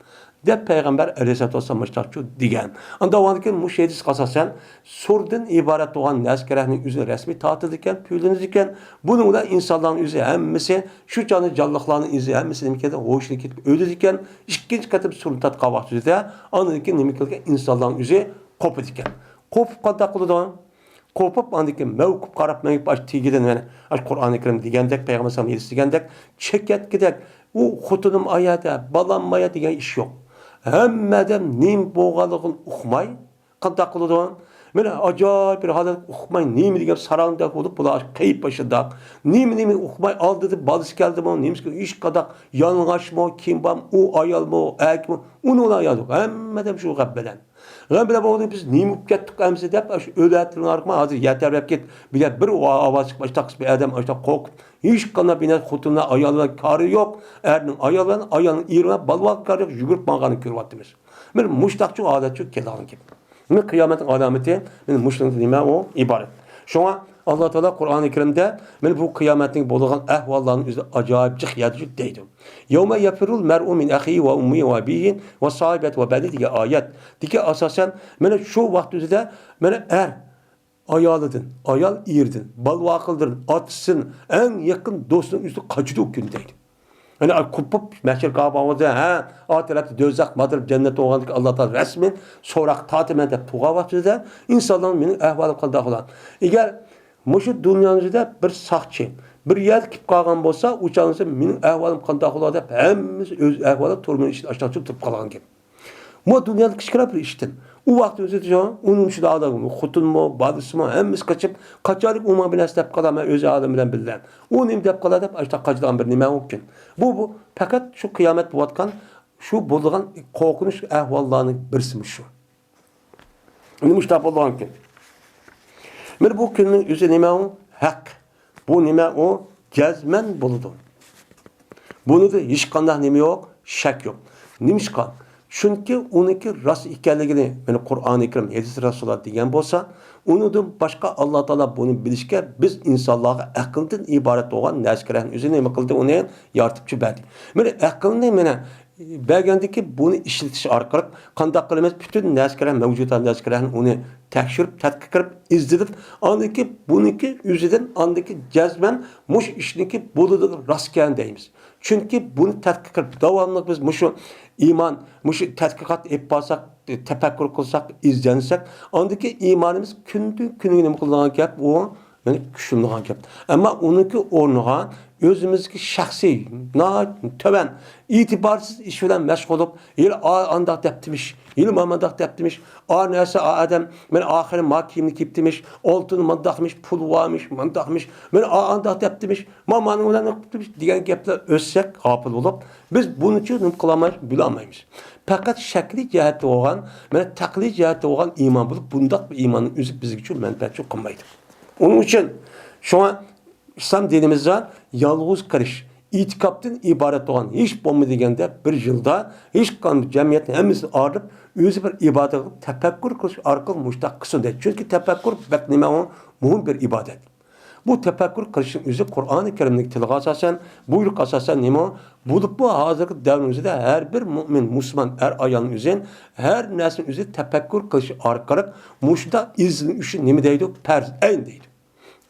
دەپ پەيغەمبەر ئەلەيھىسسالاتۇ ۋەسسالام مۇشۇنداقچۇ دېگەن. ئاندىن كېيىن مۇشۇ ھەدىسكە ئاساسەن سۇردىن ئىبارەت بولغان نەرسە-كەرەكنىڭ ئۆزىنى رەسمىي تارتىدىكەن، پۈۋلىنىدىكەن. بۇنىڭ بىلەن ئىنسانلارنىڭ ئۆزى ھەممىسى، شۇ چاغدا جانلىقلارنىڭ ئۆزى ھەممىسى نېمە كېلىدۇ؟ ھوشىدىن كېتىپ ئۆلىدىكەن. ئىككىنچى قېتىم سۇرنى تارتقان ۋاقتىدا ئاندىن كېيىن نېمە كېلىدىكەن؟ ئىنسانلارنىڭ ئۆزى قوپىدىكەن. قوپۇپ قانداق قىلىدۇ؟ قوپۇپ، ئاندىن كېيىن مەۋقۇپ قاراپ مېڭىپ، ئاشۇ تېگىدىن، يەنى ئاشۇ قۇرئانى كەرىم دېگەندەك، پەيغەمبەر ئەلەيھىسسالام ھەدىسى دېگەندەك، چېكەتكىدەك، ئۇ خوتۇنۇم ئايەردە، بالام مايەردە دېگەن ئىش يوق. ھەممە ئادەم نېمە بولغانلىقىنى ئۇقماي، قانداق قىلىدۇ؟ مانا ئاجايىپ بىر ھالەت ئۇقماي، نېمە دېگەن ساراڭدەك بولۇپ، بۇلار قېيىپ باشلىداق. نېمە، نېمە ئۇقماي، ئالدىدا بالىسى كەلدىمۇ، نېمىسى، ھېچقانداق يالىڭاچمۇ، كىم بارمۇ، ئۇ ئايالمۇ، ئەركىنمۇ، ئۇنىڭ بىلەن ئايالى يوق. ھەممە ئادەم شۇ غەم بىلەن. غەم بىلەن بولدى، بىز نېمە بولۇپ كەتتۇق ئەمىسە دەپ، ئاشۇ ئۆلەتىنىڭ ئارقىما ھازىر يەتەرلەپ كېتىپ، بىر يەر بىر ئاۋاز چىقىپ، ئاشۇنداق قىلىپ بىر ئادەم ئاشۇنداق قورقۇپ، ھېچقانداق بىر نەرسە، خوتۇن بىلەن ئايال بىلەن كارى يوق، ئەرنىڭ ئايال بىلەن، ئايالنىڭ ئېرى بىلەن، بالا بارغان كارى يوق، يۈگۈرۈپ ماڭغاننى كۆرۈۋاتىمىز. مانا مۇشۇنداقچۇ ھالەتچۇ كېلىدىغان گەپ. مانا قىيامەتنىڭ ئالامىتى، مانا مۇشۇنىڭ نېمە ئۇ ئىبارەت. شۇڭا ئاللا تائالا قۇرئانى كەرىمدە مانا بۇ قىيامەتنىڭ بولىدىغان ئەھۋاللارنىڭ ئۆزىدە ئاجايىپ جىق يەردە دەيدۇ. يەۋمە يەفىررۇل مەرئۇ مىن ئەخىھى ۋە ئۇممىھى ۋە ئەبىھى ۋە ساھىبەتىھى ۋە بەنىھ دېگەن ئايەتتىكى ئاساسەن مانا شۇ ۋاقىت ئۆزىدە مانا ئەر ئايالىدىن، ئايال ئېرىدىن، بالا ۋاقىلدىن، ئاتىسىدىن، ئەڭ يېقىن دوستىنىڭ ئۆزىدىن قاچىدۇ ئۇ كۈن دەيدۇ. يەنى قوپۇپ مەھشەر كاباۋۇزى، ھە، ئا تەرەپتە دوزاخ، ما تەرەپتە جەننەت بولغاندىكىن ئاللا تائالا رەسمىي سوراق تارتىمەن دەپ تۇرغان ۋاقتىدا ئىنسانلارنىڭ مېنىڭ ئەھۋالىم قانداق بولار؟ ئەگەر مۇشۇ دۇنيانىڭ ئۆزىدە بىر ساقچى بىر يەردە كېلىپ قالغان بولسا، ئۇ چاغدا مېنىڭ ئەھۋالىم قانداق بولار دەپ ھەممىسى ئۆز ئەھۋالى تۇرمۇش ئىچىدە ئاشتاقچىلىق تۇرۇپ قالغان گەپ. بۇ دۇنيادا كىچىككىنە بىر ئىشتىن. ئۇ ۋاقىت ئۆزى شۇ، ئۇنىڭ شۇنداق ئادەم، خوتۇنمۇ، بالىسىمۇ، ھەممىسى قېچىپ، قاچانلىك ئۇ ماڭا بىر نەرسە دەپ قالا، مەن ئۆز ئالىم بىلەن بىللە. ئۇ نېمە دەپ قالا دەپ، ئاشتا قاچىدىغان بىر نېمە مۇمكىن. بۇ، بۇ پەقەت شۇ قىيامەت بولۇۋاتقان، شۇ بولىدىغان قورقۇنچ ئەھۋاللارنىڭ بىرسى شۇ. نېمە ئىش تاپىدىغانكىن؟ مانا بۇ كۈننىڭ ئۆزى نېمە ئۇ؟ ھەق. بۇ نېمە ئۇ؟ جەزمەن بولىدۇ. بۇنىڭدا ھېچقانداق نېمە يوق، شەك يوق. نېمىشقا؟ چۈنكى ئۇنىڭكى راست ئىكەنلىكىنى، مانا قۇرئانى كەرىم، ھەدىس رەسۇلۇللا دېگەن بولسا، ئۇنىڭدىن باشقا ئاللا تائالا بۇنى بىلىشكە بىز ئىنسانلارغا ئەقىلدىن ئىبارەت بولغان نەرسىلەرنى ئۆزى نېمە قىلدى؟ ئۇنى يارىتىپچۇ بەردى. مانا ئەقىلنى مانا بەرگەندىكى بۇنى ئىشلىتىش ئارقىلىق قانداق قىلىمىز؟ پۈتۈن نەرسىلەر، مەۋجۇدات نەرسىلەرنى ئۇنى تەكشۈرۈپ، تەتقىق قىلىپ، ئىزدىنىپ، ئاندىن كېيىن بۇنىڭكى ئۆزىدىن، ئاندىن كېيىن جەزمەن مۇشۇ ئىشنىڭكى بولىدىغان راستكەن دەيمىز. چۈنكى بۇنى تەتقىق قىلىپ، داۋاملىق بىز مۇشۇ ئىمان، مۇشۇ تەتقىقات ئېلىپ بارساق، تەپەككۇر قىلساق، ئىزدەنسەك، ئاندىن كېيىن ئىمانىمىز كۈندىن كۈنگە نېمە قىلىدىغان گەپ ئۇ؟ يەنى كۈچلىنىدىغان گەپ. ئەمما ئۇنىڭكى ئورنىغا ئۆزىمىزدىكى شەخسىي، ناھايىتى تۆۋەن، ئېتىبارسىز ئىش بىلەن مەشغۇل بولۇپ، ھېلى ئا-، ئانداق دەپتىمىش، ھېلى مانداق دەپتىمىش، ئا نەرسە، ئا ئادەم، مانا ئاخىرى ما كىيىمنى كىيىپتىمىش، ئالتۇن مانداقمىش، پۇل بارمىش، مانداقمىش، مانا ئا ئانداق دەپتىمىش، ما مانىڭ بىلەن قىپتىمىش دېگەن گەپلەر ئۆتسەك، غاپىل بولۇپ، بىز بۇنىچۇ نېمە قىلالمايمىز، بىلەلمەيمىز. پەقەت شەكلىي جەھەتتە بولغان، مانا تەقلىدىي جەھەتتە بولغان ئىمان بولۇپ، بۇنداق بىر ئىماننىڭ ئۆزى بىزگىچۇ مەنپەئەتچۇ قىلمايدۇ. ئۇنىڭ ئۈچۈن شۇڭا ئىسلام دىنىمىزدا يالغۇز قېلىش، ئېتىكاپتىن ئىبارەت بولغان ھېچ بولمىدى دېگەندە بىر يىلدا ھېچ قان جەمئىيەتنى ھەممىسىنى ئايرىپ، ئۆزى بىر ئىبادەت قىلىپ، تەپەككۇر قىلىش ئارقىلىق مۇشۇنداق قىلسۇن دەيدۇ. چۈنكى تەپەككۇر بەك نېمە ئۇ؟ مۇھىم بىر ئىبادەت. بۇ تەپەككۇر قىلىشنىڭ ئۆزى قۇرئانى كەرىمدىكى تىلغا ئاساسەن، بۇيرۇققا ئاساسەن نېمە؟ بولۇپمۇ ھازىرقى دەۋرىمىزدە ھەر بىر مۇئمىن، مۇسۇلمان ئەر ئايالنىڭ ئۆزى ھەر نەرسىنى ئۆزى تەپەككۇر قىلىش ئارقىلىق مۇشۇنداق ئىزدىنىش ئۈچۈن نېمە دەيدۇ؟ پەرز ئەين دەيدۇ.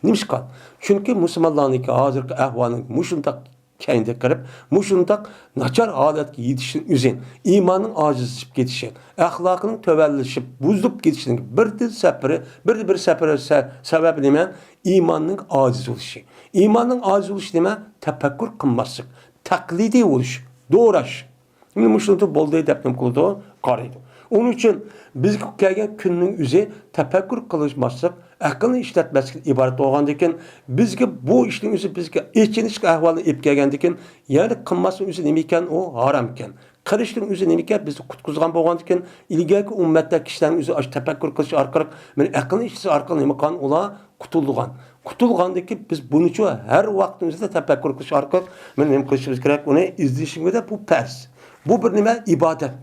نېمىشقا؟ چۈنكى مۇسۇلمانلارنىڭكى ھازىرقى ئەھۋالىنىڭ مۇشۇنداق كەينىدە قېلىپ، مۇشۇنداق ناچار ھالەتكە يېتىشنىڭ ئۆزى، ئىماننىڭ ئاجىزلىشىپ كېتىشى، ئەخلاقىنىڭ تۆۋەنلىشىپ، بۇزۇلۇپ كېتىشىنىڭ بىردىن سەپىرى، بىر، بىر سەپىرى سە-، سەۋەبى نېمە؟ ئىماننىڭ ئاجىز بولۇشى. ئىماننىڭ ئاجىز بولۇشى نېمە؟ تەپەككۇر قىلماسلىق، تەقلىدىي بولۇش، دوراش. مانا مۇشۇنىڭ بولدى دەپ نېمە قىلىدۇ؟ قارايدۇ. ئۇنىڭ ئۈچۈن بىزگە كەلگەن كۈننىڭ ئۆزى تەپەككۇر قىلماسلىق، ئەقىلنى ئىشلەتمەسلىكتىن ئىبارەت بولغاندىكىن، بىزگە بۇ ئىشنىڭ ئۆزى بىزگە ئېچىنىشلىق ئەھۋالنى ئېلىپ كەلگەندىكىن، يەنى قىلماسنىڭ ئۆزى نېمە ئىكەن؟ ئۇ ھارام ئىكەن. قىلىشنىڭ ئۆزى نېمە ئىكەن؟ بىزنى قۇتقۇزغان بولغاندىكىن، ئىلگەركى ئۈممەتتە كىشىلەرنىڭ ئۆزى ئاشۇ تەپەككۇر قىلىش ئارقىلىق، مانا ئەقىلنى ئىشلىتىش ئارقىلىق نېمە قىلغان؟ ئۇلار قۇتۇلغان. قۇتۇلغاندىكىن بىز بۇنىچۇ ھەر ۋاقىتنىڭ ئۆزىدە تەپەككۇر قىلىش ئارقىلىق مانا نېمە قىلىشىمىز كېرەك؟ ئۇنى ئىزدىنىشىمىز كېرەك. بۇ پەرز. بۇ بىر نېمە؟ ئىبادەت.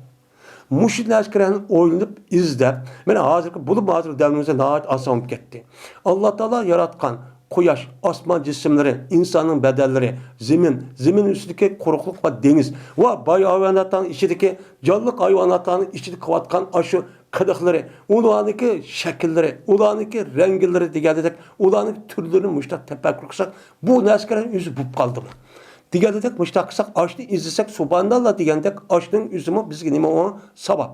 مۇشۇ نەرسىلەرنى ئويلىنىپ، ئىزدەپ، مانا ھازىرقى، بولۇپمۇ ھازىرقى دەۋرىمىزدە ناھايىتى ئاسان بولۇپ كەتتى. ئاللا تائالا ياراتقان قۇياش، ئاسمان جىسىملىرى، ئىنساننىڭ بەدەنلىرى، زېمىن، زېمىن ئۈستىدىكى قۇرۇقلۇق ۋە دېڭىز ۋە باي ھايۋاناتلارنىڭ ئىچىدىكى جانلىق ھايۋاناتلارنىڭ ئىچىدە قىلىۋاتقان ئاشۇ قىلىقلىرى، ئۇلارنىڭكى شەكىللىرى، ئۇلارنىڭكى رەڭگىلىرى دېگەندەك، ئۇلارنىڭ تۈرلىرىنى مۇشۇنداق تەپەككۇر قىلساق، بۇ نەرسىلەر ئۆزى بولۇپ قالدىمۇ؟ دېگەندەك، مۇشۇنداق قىلساق، ئاشۇنى ئىزدىسەك، سۇبھاناللا دېگەندەك، ئاشۇنىڭ ئۆزىمۇ بىزگە نېمە ئۇ؟ ساۋاب.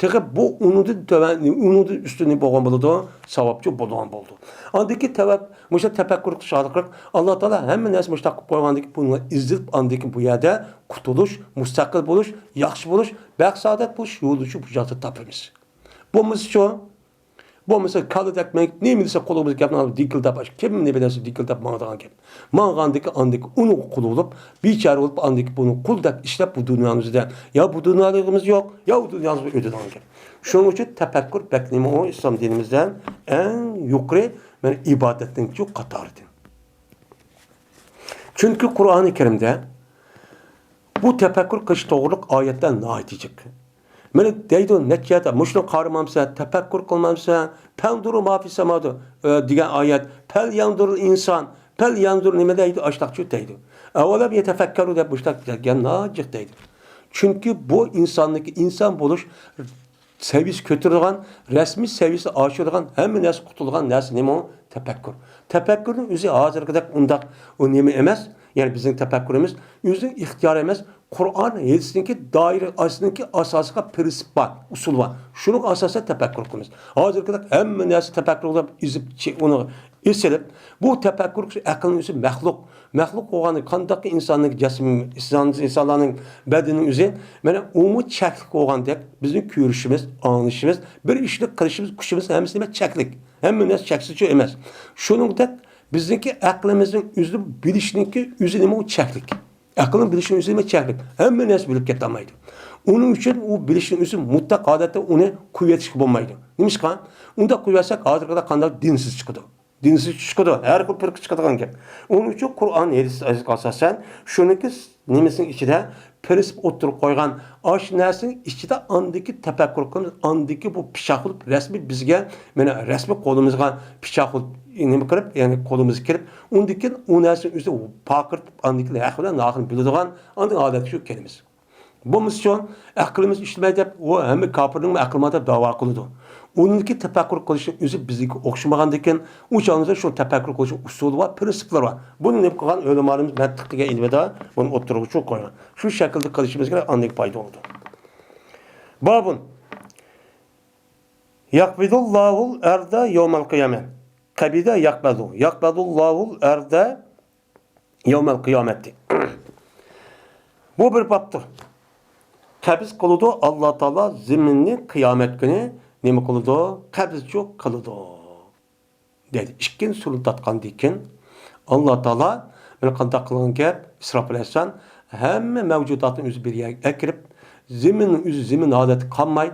تېخى بۇ ئۇنىڭدىن تۆۋەن، ئۇنىڭدىن ئۈستۈن بولغان بولىدۇ، ساۋابچۇ بولىدىغان بولىدۇ. ئاندىن كېيىن تەۋەپ-، مۇشۇ تەپەككۇر قىلىش ئارقىلىق ئاللا تائالا ھەممە نەرسە مۇشۇنداق قىلىپ قويغاندىن كېيىن، بۇنى ئىزدىنىپ، ئاندىن كېيىن بۇ يەردە قۇتۇلۇش، مۇستەقىل بولۇش، ياخشى بولۇش، بەخت-سائادەت بولۇش يولىنى شۇ بۇ يەردە تاپىمىز. بولمىسىچۇ؟ بولمىسا كالىدەك مېڭىپ، نېمە دېسە قۇلىقىمىزغا گەپنى ئاڭلاپ دىكىلداپ، كىم نېمە دېسە دىكىلداپ ماڭىدىغان گەپ. ماڭغاندىكى ئاندىكى ئۇنىڭغا قۇل بولۇپ، بىچارە بولۇپ، ئاندىكى بۇنى قۇل دەپ ئىشلەپ، بۇ دۇنيانىڭ ئۆزىدە يا بۇ دۇنيالىقىمىز يوق، يا ئۇ دۇنيالىقىمىز ئۆتىدىغان گەپ. شۇنىڭ ئۈچۈن تەپەككۇر بەك نېمە ئۇ ئىسلام دىنىمىزدە ئەڭ يۇقىرى، مانا، ئىبادەتنىڭ شۇ قاتارىدىن. چۈنكى قۇرئانى كەرىمدە بۇ تەپەككۇر قىلىش توغرۇلۇق ئايەتلەر ناھايىتى جىق. مانا دەيدۇ، نەچچە يەردە مۇشۇنى قارىمامسەن، تەپەككۇر قىلمامسەن، «پەنزۇرۇ ما فىس سەمادۇ» دېگەن ئايەت، «پەل يەنزۇرۇل ئىنسان»، «پەل يەنزۇرۇل» نېمە دەيدۇ، ئاشتاقچۇ دەيدۇ. «ئەۋەلەم يەتەفەككەرۇ» دەپ مۇشتاق دېگەن ناجىق دەيدۇ. چۈنكى بۇ ئىنساننىڭكى ئىنسان بولۇش سەۋىيىسى كۆتۈرىدىغان، رەسمىي سەۋىيىسى ئاشۇرىدىغان، ھەممە نەرسە قۇتۇلىدىغان نەرسە نېمە ئۇ؟ تەپەككۇر. تەپەككۇرنىڭ ئۆزى ھازىرقىدەك ئۇنداق ئۇ نېمە ئەمەس، يەنى بىزنىڭ تەپەككۇرىمىز ئۆزىنىڭ ئىختىيارى ئەمەس، قۇرئان ھەدىسنىڭكى دائىرە ئاستىدىكى ئاساسىغا پىرىنسىپ بار، ئۇسۇل بار. شۇنىڭغا ئاساسەن تەپەككۇر قىلىمىز. ھازىرقىدەك ھەممە نەرسە تەپەككۇر قىلىپ ئېزىپ چى-، ئۇنى ئېسىلىپ، بۇ تەپەككۇر ئەقىلنىڭ ئۆزى مەخلۇق. مەخلۇق بولغاندا قانداقكى ئىنساننىڭ جەسمى، ئىنسان، ئىنسانلارنىڭ بەدىنىنىڭ ئۆزى، مانا ئۇمۇ چەكلىك بولغاندەك، بىزنىڭ كۆرۈشىمىز، ئاڭلىشىمىز، بىر ئىشنى قىلىشىمىز، كۈچىمىز، ھەممىسى نېمە؟ چەكلىك. ھەممە نەرسە چەكسىزچۇ ئەمەس. شۇنىڭدەك بىزنىڭكى ئەقلىمىزنىڭ ئۆزى بىلىشنىڭكى ئۆزى نېمە؟ ئۇ چەكلىك. ئەقىلنىڭ بىلىشىنىڭ ئۆزى نېمە؟ چەكلىك. ھەممە نەرسە بىلىپ كېتەلمەيدۇ. ئۇنىڭ ئۈچۈن ئۇ بىلىشنىڭ ئۆزى مۇتلەق ھالەتتە ئۇنى قويۇۋېتىشكە بولمايدۇ. نېمىشقا؟ ئۇنداق قويۇۋەتسەك، ھازىرقىدەك قانداق دىنسىز چىقىدۇ. دىنسىز چىقىدۇ. ھەر خىل پىرقە چىقىدىغان گەپ. ئۇنىڭ ئۈچۈن قۇرئان ھەدىسكە ئاساسەن شۇنىڭكى نېمىسىنىڭ ئىچىدە پىرىنسىپ ئوتتۇرىغا قويغان، ئاشۇ نەرسىنىڭ ئىچىدە ئاندىكى تەپەككۇر قىلىمىز، ئاندىكى بۇ پىششىق بولۇپ رەسمىي بىزگە، مانا رەسمىي قولىمىزغا پىششىق بولۇپ نېمە قىلىپ، يەنى قولىمىزغا كىرىپ، ئۇندىن كېيىن ئۇ نەرسىنى ئۆزى پارقىرىتىپ، ئاندىن كېيىن ھەق بىلەن ناھەقنى بىلىدىغان ئاندىن ھالەتكە شۇ كېلىمىز. بولمىسىچۇ، ئەقلىمىز ئىشلىمەي دەپ، ئۇ ھەممە كاپىرنىڭمۇ ئەقلى بار دەپ داۋا قىلىدۇ. ئۇنىڭكى تەپەككۇر قىلىشنىڭ ئۆزى بىزنىڭكى ئوخشىمىغاندىكىن، ئۇ چاغدا شۇ تەپەككۇر قىلىشنىڭ ئۇسۇلى بار، پىرىنسىپلىرى بار. بۇنى نېمە قىلغان ئۆلىمالىرىمىز مەنتىققە كەلگەن ئىلمىدا بۇنى ئوتتۇرىغا چۈ قويغان. شۇ شەكىلدە قىلىشىمىز كېرەك، ئاندىن پايدا بولىدۇ. بابۇن. يەقبىزۇللاھۇل ئەرزە يەۋمەل قىيامە. قەبىزە يەقبەزۇ. يەقبەزۇللاھۇل ئەرزە يەۋمەل قىيامەتى. بۇ بىر بابتۇر. قەبز قىلىدۇ ئاللا تائالا زېمىننى قىيامەت كۈنى نېمە قىلىدۇ؟ قەبزچۇ قىلىدۇ. دەيدۇ. ئىككىنچى سۈرىنى تارتقاندىن كېيىن ئاللا تائالا مانا قانداق قىلغان گەپ؟ ئىسراپىل ئەلەيھىسسالام ھەممە مەۋجۇداتنى ئۆزى بىر يەرگە ئەكىرىپ، زېمىننىڭ ئۆزى زېمىن ھالەتتە قالماي،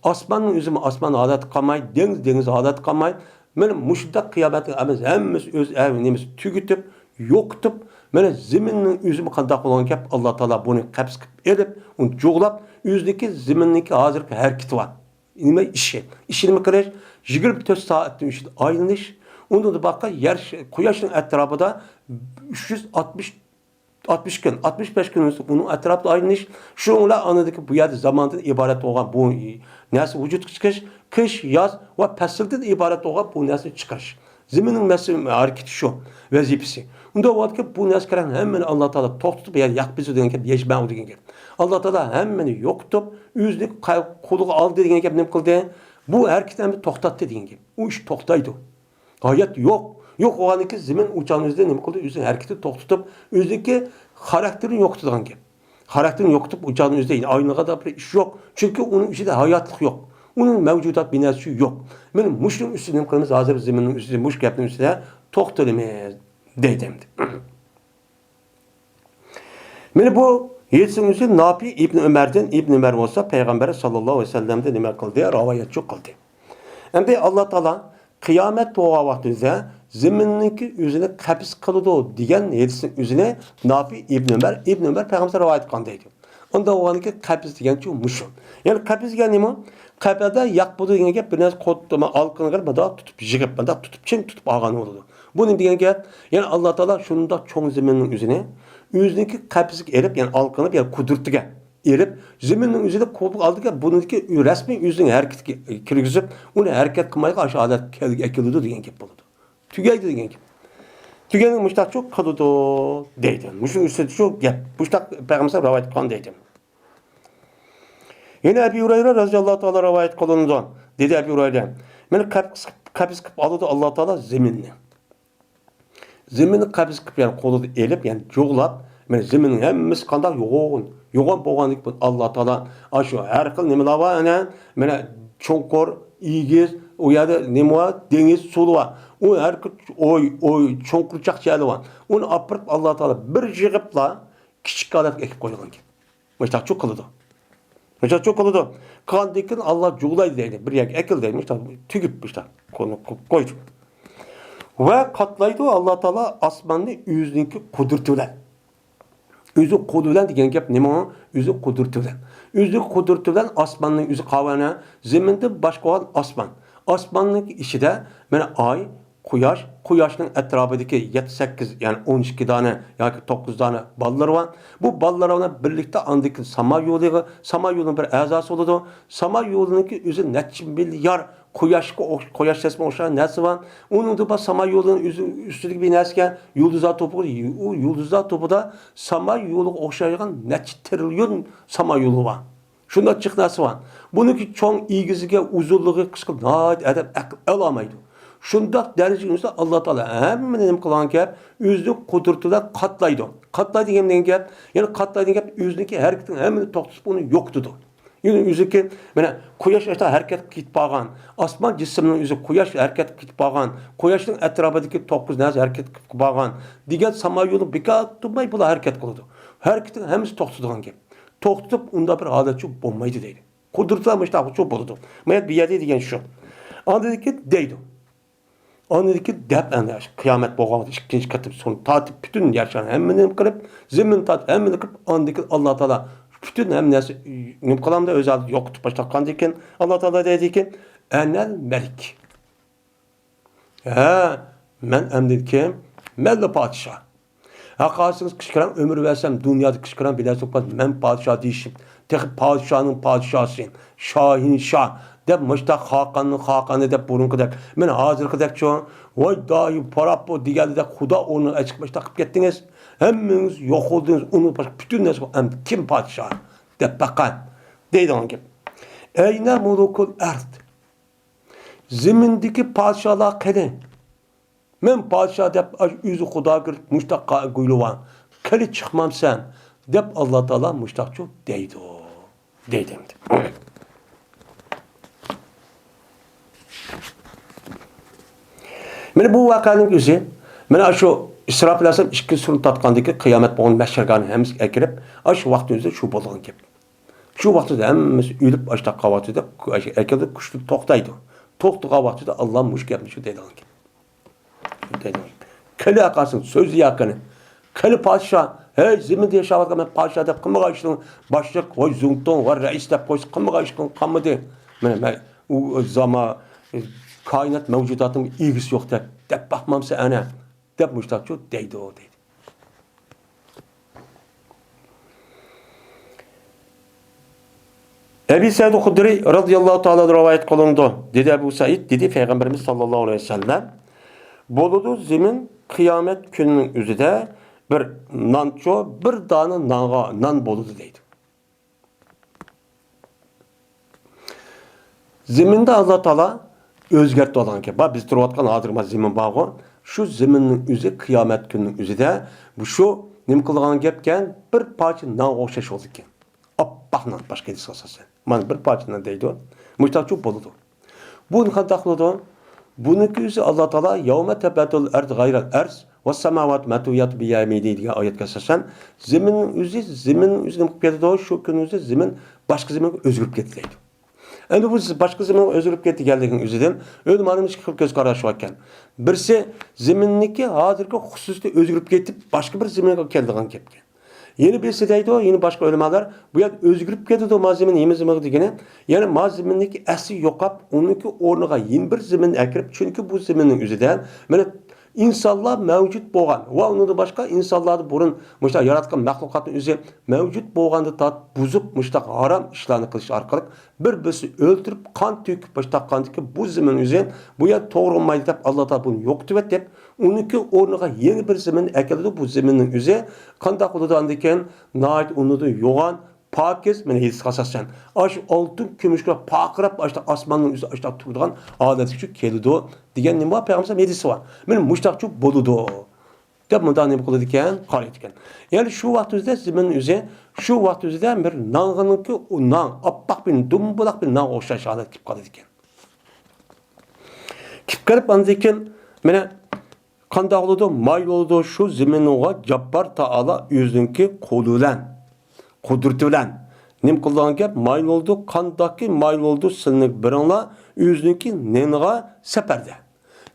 ئاسماننىڭ ئۆزىمۇ ئاسمان ھالەتتە قالماي، دېڭىز دېڭىز ھالەتتە قالماي، مانا مۇشۇنداق قىيامەتنىڭ ھەممىسى، ھەممىسى ئۆز ئەۋ-، نېمىسى تۈگىتىپ، يوقىتىپ، مانا زېمىننىڭ ئۆزىمۇ قانداق بولغان گەپ، ئاللا تائالا بۇنى قەبز قىلىپ ئېلىپ، ئۇنى جۇغلاپ، ئۆزىنىڭكى زېمىننىڭكى ھازىرقى ھەرىكىتى بار. نېمە ئىشى؟ ئىشى نېمە قىلىش؟ يىگىرمە تۆت سائەتنىڭ ئىچىدە ئايلىنىش، ئۇنىڭدىن باشقا يەر، قۇياشنىڭ ئەتراپىدا ئۈچ يۈز ئاتمىش ئاتمىش كۈن، ئاتمىش بەش كۈن ئۇنىڭ ئەتراپىدا ئايلىنىش، شۇنىڭ بىلەن ئاندىكى بۇ يەردە زاماندىن ئىبارەت بولغان بۇ نەرسە ۋۇجۇدقا چىقىش، قىش، ياز ۋە پەسىلدىن ئىبارەت بولغان بۇ نەرسىنى چىقىرىش. زېمىننىڭ مەسىلە ھەرىكىتى شۇ، ۋەزىپىسى. ئۇنداق ۋاقىتتا بۇ نەرسىگە قاراڭ، ھەممىنى ئاللا تائالا توختىتىپ، يەنى يەقبىزۇ دېگەن گەپ، يەجمەئۇ دېگەن گەپ. ئاللا تائالا ھەممىنى يوقىتىپ، ئۆزىنىڭ قولىغا ئالدى دېگەن گەپ نېمە قىلدى؟ بۇ ھەرىكەتنى ھەممە توختاتتى دېگەن گەپ. ئۇ ئىش توختايدۇ. ھايات يوق. يوق بولغاندىن كېيىن زېمىن ئۇ چاغنىڭ ئۆزىدە نېمە قىلدى؟ ئۆزىنىڭ ھەرىكىتىنى توختىتىپ، ئۆزىنىڭكى خاراكتېرىنى يوقىتىدىغان گەپ. خاراكتېرىنى يوقىتىپ، ئۇ چاغنىڭ ئۆزىدە ئايلىنغاندا بىر ئىش يوق. چۈنكى ئۇنىڭ ئىچىدە ھاياتلىق يوق. ئۇنىڭ مەۋجۇدات بىناسى يوق. مانا مۇشۇنىڭ ئۈستىدە نېمە قىلىمىز؟ ھازىر زېمىننىڭ ئۈستىدە، مۇشۇ گەپنىڭ ئۈستىدە توختىلىمىز، دەيدۇ ئەمدى. مانا بۇ ھەدىسنىڭ ئۆزى نافى ئىبن ئۆمەردىن، ئىبن ئۆمەر بولسا پەيغەمبەر ساللاللاھۇ ئەلەيھى ۋەسەللەمدىن نېمە قىلدى؟ رىۋايەتچى قىلدى. ئەمدى ئاللا تائالا قىيامەت بولغان ۋاقتىمىزدا زېمىننىڭكى ئۆزىنى قەبز قىلىدۇ دېگەن ھەدىسنىڭ ئۆزىنى نافى ئىبن ئۆمەر، ئىبن ئۆمەر پەيغەمبەر رىۋايەت قىلغان دەيدۇ. ئۇنداق بولغاندىكىن قەبز دېگەنچۇ مۇشۇ. يەنى قەبز دېگەن نېمە؟ قەبەدە يەقبىزۇ دېگەن گەپ بىر نەرسە قوتۇما ئالقىنغا مۇنداق تۇتۇپ يىغىپ، مۇنداق تۇتۇپ، چىڭ تۇتۇپ ئالغان بولىدۇ. بۇ نېمە دېگەن گەپ؟ يەنى ئاللا تائالا شۇنداق چوڭ زېمىننىڭ ئۆزىنى ئۆزىنىڭكى قەبزىگە ئېلىپ، يەنى ئالقىنىپ، يەنى قۇدرىتىگە ئېلىپ، زېمىننىڭ ئۆزىنى قوبۇل ئالدىكەن، بۇنىڭكى رەسمىي ئۆزىنىڭ ھەرىكىتىگە كىرگۈزۈپ، ئۇنى ھەرىكەت قىلمايدىغان ئاشۇ ھالەتكە كەل-، ئەكېلىدۇ دېگەن گەپ بولىدۇ. تۈگەيدۇ دېگەن گەپ. تۈگەننى مۇشتاقچۇ قىلىدۇ دەيدۇ. مۇشۇنىڭ ئۈستىدە شۇ گەپ. مۇشتاق پەيغەمبەر رىۋايەت قىلغان دەيدۇ. يەنە ئەبى ھۇرەيرە رازىياللاھۇ تائالا رىۋايەت قىلىنىدۇ. دېدى ئەبى ھۇرەيرە، مېنى قەبز، قەبز قىلىپ ئالىدۇ ئاللا تائالا زېمىننى. زېمىننى قەبز قىلىپ، يەنى قولىدا ئېلىپ، يەنى جۇغلاپ، مانا زېمىننىڭ ھەممىسى قانداق؟ يوغان. يوغان بولغاندىكىن ئاللا تائالا ئاشۇ ھەر خىل نېمىلەر بار، ئەنە، مانا چوڭقۇر، ئېگىز، ئۇ يەردە نېمە بار؟ دېڭىز سۇلىرى بار. ئۇ ھەر خىل ئوي، ئوي، چوڭقۇرچاق جايلار بار. ئۇنى ئاپىرىپ ئاللا تائالا بىر يىغىپلا كىچىك ھالەتكە ئەكىپ قويغان گەپ. مۇشتاقچۇ قىلىدۇ. مۇشتاقچۇ قىلىدۇ. قىلغاندىن كېيىن ئاللا جۇغلايدۇ دەيدۇ. بىر يەرگە ئەكىل دەيدۇ. مۇشتاق تۈگۈپ مۇشتاق قويدى. ۋە قاتلايدۇ ئاللا تائالا ئاسماننى ئۆزىنىڭكى قۇدرىتى بىلەن. ئۆزى قولى بىلەن دېگەن گەپ نېمە؟ ئۆزى قۇدرىتى بىلەن. ئۆزى قۇدرىتى بىلەن ئاسماننىڭ ئۆزى قاۋانە، زېمىندىن باشقا بولغان ئاسمان. ئاسماننىڭ ئىچىدە مانا ئاي، قۇياش، قۇياشنىڭ ئەتراپىدىكى يەتتە، سەككىز، يەنى ئون ئىككى دانە ياكى توققۇز دانە بالىلىرى بار. بۇ بالىلار بىلەن بىرلىكتە ئاندىن كېيىن ساما يولىغا، ساما يولىنىڭ بىر ئەزاسى بولىدۇ. ساما يولىنىڭكى ئۆزى نەچچە مىليار قۇياشقا ئوخش-، قۇياش تەسمىگە ئوخشىغان نەرسە بار. ئۇنىڭدىن بار ساما يولىنىڭ ئۆزى ئۈستىدىكى بىر نەرسىكەن، يۇلدۇزلار توپى، ئۇ يۇلدۇزلار توپىدا ساما يولىغا ئوخشايدىغان نەچچە تىرىليون ساما يولى بار. شۇنداق جىق نەرسە بار. بۇنىڭكى چوڭ ئېگىزلىكى، ئۇزۇنلۇقى، قىسقا ناھايىتى ئادەم ئەقىل ئالالمايدۇ. شۇنداق دەرىجىگە ئۈنسە، ئاللا تائالا ھەممىنى نېمە قىلغان گەپ، ئۆزىنىڭ قۇدرىتى بىلەن قاتلايدۇ. قاتلايدۇ دېگەن نېمە گەپ؟ يەنى قاتلايدۇ دېگەن گەپ، ئۆزىنىڭكى ھەرىكىتىنىڭ ھەممىنى توختىتىپ، ئۇنى يوقىتىدۇ. يەنى ئۆزىكى، مانا، قۇياش ئاشتا ھەرىكەت قىلىپ كېتىپ بارغان، ئاسمان جىسىمنىڭ ئۆزى قۇياش ھەرىكەت قىلىپ كېتىپ بارغان، قۇياشنىڭ ئەتراپىدىكى توققۇز نەرسە ھەرىكەت قىلىپ بارغان دېگەن ساما يولى بىكار تۇرماي بۇلار ھەرىكەت قىلىدۇ. ھەرىكىتىنىڭ ھەممىسى توختىدىغان گەپ. توختىتىپ، ئۇنداق بىر ھالەتچۇ بولمايدۇ دەيدۇ. قۇدرىتى مۇشتاقچۇ بولىدۇ. مانا بۇ يەردە دېگەن شۇ. ئاندىن كېيىن دەيدۇ. ئاندىن كېيىن دەپ ئەمدى قىيامەت بولغان ۋاقىت ئىككىنچى قېتىم سۇنى تارتىپ، پۈتۈن يەر شارىنى ھەممىنى نېمە قىلىپ، زېمىننى تارتىپ، ھەممىنى قىلىپ، ئاندىن كېيىن ئاللا تائالا پۈتۈن ھەممە نەرسە نېمە قىلامدا ئۆز ھالىدا يوقىتىپ باشلاققاندىن كېيىن، ئاللا تائالا دەيدىكى، «ئەنەل مەلىك.» ھە، مەن ئەمدى كىم؟ مەنلا پادىشاھ. ھەققاسىڭىز كىشكىرەڭ ئۆمۈر بەرسەم، دۇنيادا كىشكىرەڭ بىلەرسىز، مەن پادىشاھ دېيىشىپ، تېخى پادىشاھنىڭ پادىشاھى، شاھىنشاھ دەپ، مۇشتاق خاقاننىڭ خاقانى دەپ، بۇرۇنقىدەك، مەن ھازىرقىدەكچۇ، ۋاي داھىي، پاراپ بۇ دېگەندەك، خۇدا ئورنىغا ئەچىقىپ مۇشتاق قىلىپ كەتتىڭىز. ھەممىڭىز يوق بولدىڭىز، ئۇنىڭ باشقا پۈتۈن نەرسە، ئەمدى كىم پادىشاھ دەپ باققان دەيدىغان گەپ. ئەينە مۇلۇكۇل ئەرد. زېمىندىكى پادىشاھلار قېنى؟ مەن پادىشاھ دەپ ئاش ئۆزى خۇدا كۆرۈپ مۇشتاق گۇيلۇۋان، قېنى چىقمامسەن؟ دەپ ئاللا تائالا مۇشتاقچۇ دەيدۇ. دەيدۇ ئەمدى. مانا بۇ ۋەقەنىڭ ئۆزى، مانا شۇ ئىسراپىل ئەلەيھىسسالام ئىككى سۇرنى تارتقاندىكى قىيامەت بولغان مەھشەرگاھنى ھەممىسىگە ئەكىرىپ، ئاشۇ ۋاقىتنىڭ ئۆزىدە شۇ بولغان گەپ. شۇ ۋاقىتتا ھەممىسى ئۆلۈپ، ئاشتاق قاۋاتىدە ئەكەلدى، كۈچلۈك توختايدۇ. توختىغان ۋاقتىدا ئاللا مۇشۇ گەپنى شۇ دەيدىغان گەپ. دەيدىغان گەپ. قېنى ئاقاسىڭ، سۆزلە ياقىنى. قېنى پادىشاھ، ھەي، زېمىندا ياشاۋاتقان مەن پادىشاھ دەپ قىلمىغان ئىشىڭ، باشلىق، ۋاي زۇڭتۇڭ، ۋاي رەئىس دەپ قويسا قىلمىغان ئىشىڭ قالمىدى. مانا مەن ئۇ زاما، كائىنات مەۋجۇداتنىڭ ئىگىسى يوق دەپ، دەپ باقمامسەن ئەنە، دەپ مۇشتاقچۇ دەيدۇ، دەيدۇ. ئەبى سەئىد خۇدرى رەزىياللاھۇ تائالا رىۋايەت قىلىنىدۇ. دېدى ئەبۇ سەئىد، دېدى پەيغەمبىرىمىز ساللاللاھۇ ئەلەيھى ۋەسەللەم، بولىدۇ زېمىن قىيامەت كۈنىنىڭ ئۆزىدە بىر نانچۇ، بىر دانە نانغا، نان بولىدۇ دەيدۇ. زېمىندا ئاللا تائالا ئۆزگەرتىۋالغان گەپ بار. بىز تۇرۇۋاتقان ھازىر مانا زېمىن بارغۇ، شۇ زېمىننىڭ ئۆزى قىيامەت كۈنىنىڭ ئۆزىدە شۇ نېمە قىلىدىغان گەپكەن، بىر پارچە نانغا ئوخشاش بولىدىكەن. ئاپئاق نان، باشقا ھەدىسكە ئاساسەن. مانا بىر پارچە نان دەيدۇ. مۇشتاقچۇ بولىدۇ. بۇ قانداق بولىدۇ؟ بۇنىڭكى ئۆزى ئاللا تائالا يەۋمە تەبەددۇل ئەرز غەيرەل ئەرز ۋەسساماۋات مەتۋىيات بىيەمىنى دېگەن ئايەتكە ئاساسەن، زېمىننىڭ ئۆزى، زېمىننىڭ ئۆزى نېمە قىلىپ كېتىدۇ؟ شۇ كۈننىڭ ئۆزى زېمىن باشقا زېمىنغا ئۆزگىرىپ كېتىدۇ دەيدۇ. ئەمدى بۇ باشقا زېمىنغا ئۆزگىرىپ كېتىدۇ دېگەنلىكنىڭ ئۆزىدىن ئۆلىمالارنىڭ ئىككى خىل كۆز قارىشى باركەن. بىرسى زېمىننىڭكى ھازىرقى خۇسۇسىيىتى ئۆزگىرىپ كېتىپ، باشقا بىر زېمىنغا كېلىدىغان گەپكەن. يەنە بىرسى دەيدۇ، يەنە باشقا ئۆلىمالار، بۇ يەردە ئۆزگىرىپ كېتىدۇ ما زېمىن، يېڭى زېمىنغا دېگىنى، يەنى ما زېمىننىڭكى ئەسلى يوقاپ، ئۇنىڭكى ئورنىغا يېڭى بىر زېمىن ئەكىرىپ، چۈنكى بۇ زېمىننىڭ ئۆزىدە مانا ئىنسانلار مەۋجۇت بولغان ۋە ئۇنىڭدىن باشقا ئىنسانلاردىن بۇرۇن مۇشۇنداق ياراتقان مەخلۇقاتنىڭ ئۆزى مىليارد يىلدىن بۇيان مەۋجۇت بولغاندا تارتىپ بۇزۇپ، مۇشۇنداق ھارام ئىشلارنى قىلىش ئارقىلىق بىر-بىرسىنى ئۆلتۈرۈپ، قان تۆكۈپ باش تارتقاندىكى بۇ زېمىن ئۆزى بۇ يەر توغرا بولمايدۇ دەپ، ئاللا تائالا بۇنى يوقىتىۋەت دەپ، ئۇنىڭكى ئورنىغا يېڭى بىر زېمىن ئەكېلىدۇ. بۇ زېمىننىڭ ئۆزى قانداق بولىدۇ ئاندىن كېيىن؟ ناھايىتى ئۇنىڭدىن يوغان، پاكىز، مانا ھەدىسكە ئاساسەن، ئاشۇ ئالتۇن كۈمۈشكە پارقىراپ، ئاشۇ ئاسماننىڭ ئۆزى ئاشۇ تۇرىدىغان ھالەتكە كېلىدۇ دېگەن نېمە بار؟ پەيغەمبەر ھەدىسى بار. مانا مۇشۇنداقچۇ بولىدۇ. دەپ مۇنداق نېمە قىلىدىكەن، قارايدىكەن. يەنى شۇ ۋاقىت ئۆزىدە زېمىن ئۆزى، شۇ ۋاقىت ئۆزىدە بىر نانغىنىڭكى ئۇ نان، ئاپئاق بىر دۇمبىلاق بىر نانغا ئوخشاش ھالەتكە كېلىپ قالىدىكەن. كېلىپ قېلىپ ئاندىن كېيىن مانا قانداق بولىدۇ؟ مايىل بولىدۇ، شۇ زېمىنغا جاببار تائالا ئۆزىنىڭكى قولى بىلەن، قۇدرىتى بىلەن نېمە قىلىدىغان گەپ؟ مايىل بولىدۇ، قانداقكى مايىل بولىدۇ، سىلىنىڭ بىرىڭلار ئۆزىنىڭكى نېنىغا سەپەردە.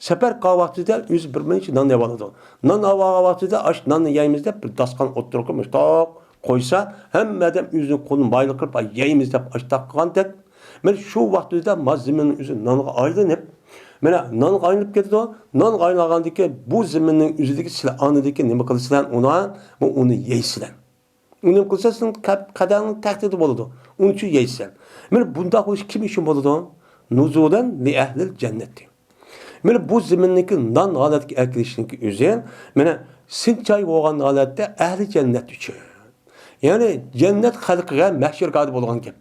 سەپەر قىلغان ۋاقتىدا ئۆزى بىر مۇنچە نان ئېلىۋالىدۇ. نان ئېلىۋالغان ۋاقتىدا ئاشۇ ناننى يەيمىز دەپ بىر داستىخان ئوتتۇرىغا مۇشتاق قويسا، ھەممە ئادەم ئۆزىنىڭ قولىنى مايىل قىلىپ، «ئاي، يەيمىز» دەپ ئاچ تاقىغاندەك، مانا شۇ ۋاقىت ئۆزىدە ما زېمىننىڭ ئۆزى نانغا ئايلىنىپ، مانا نانغا ئايلىنىپ كېتىدۇ. نانغا ئايلانغاندىن كېيىن بۇ زېمىننىڭ ئۆزىدىكى سىلەر ئاندىن كېيىن نېمە قىلىسىلەر؟ ئۇنى، بۇ، ئۇنى يەيسىلەر. ئۇنى نېمە قىلسا، سېنىڭ قەد-، قەدەڭنىڭ تەھدىتى بولىدۇ. ئۇنىڭ ئۈچۈن يەيسەن. مانا بۇنداق بولۇش كىم ئۈچۈن بولىدۇ؟ نۇزۇلەن لىئەھلىل جەننەتى. مانا بۇ زېمىننىڭكى نان ھالەتكە ئەكېلىشنىڭكى ئۆزى، مانا سىنچاي بولغان ھالەتتە ئەھلى جەننەت ئۈچۈن. يەنى جەننەت خەلقىگە مەھشەر گاھىدا بولغان گەپ.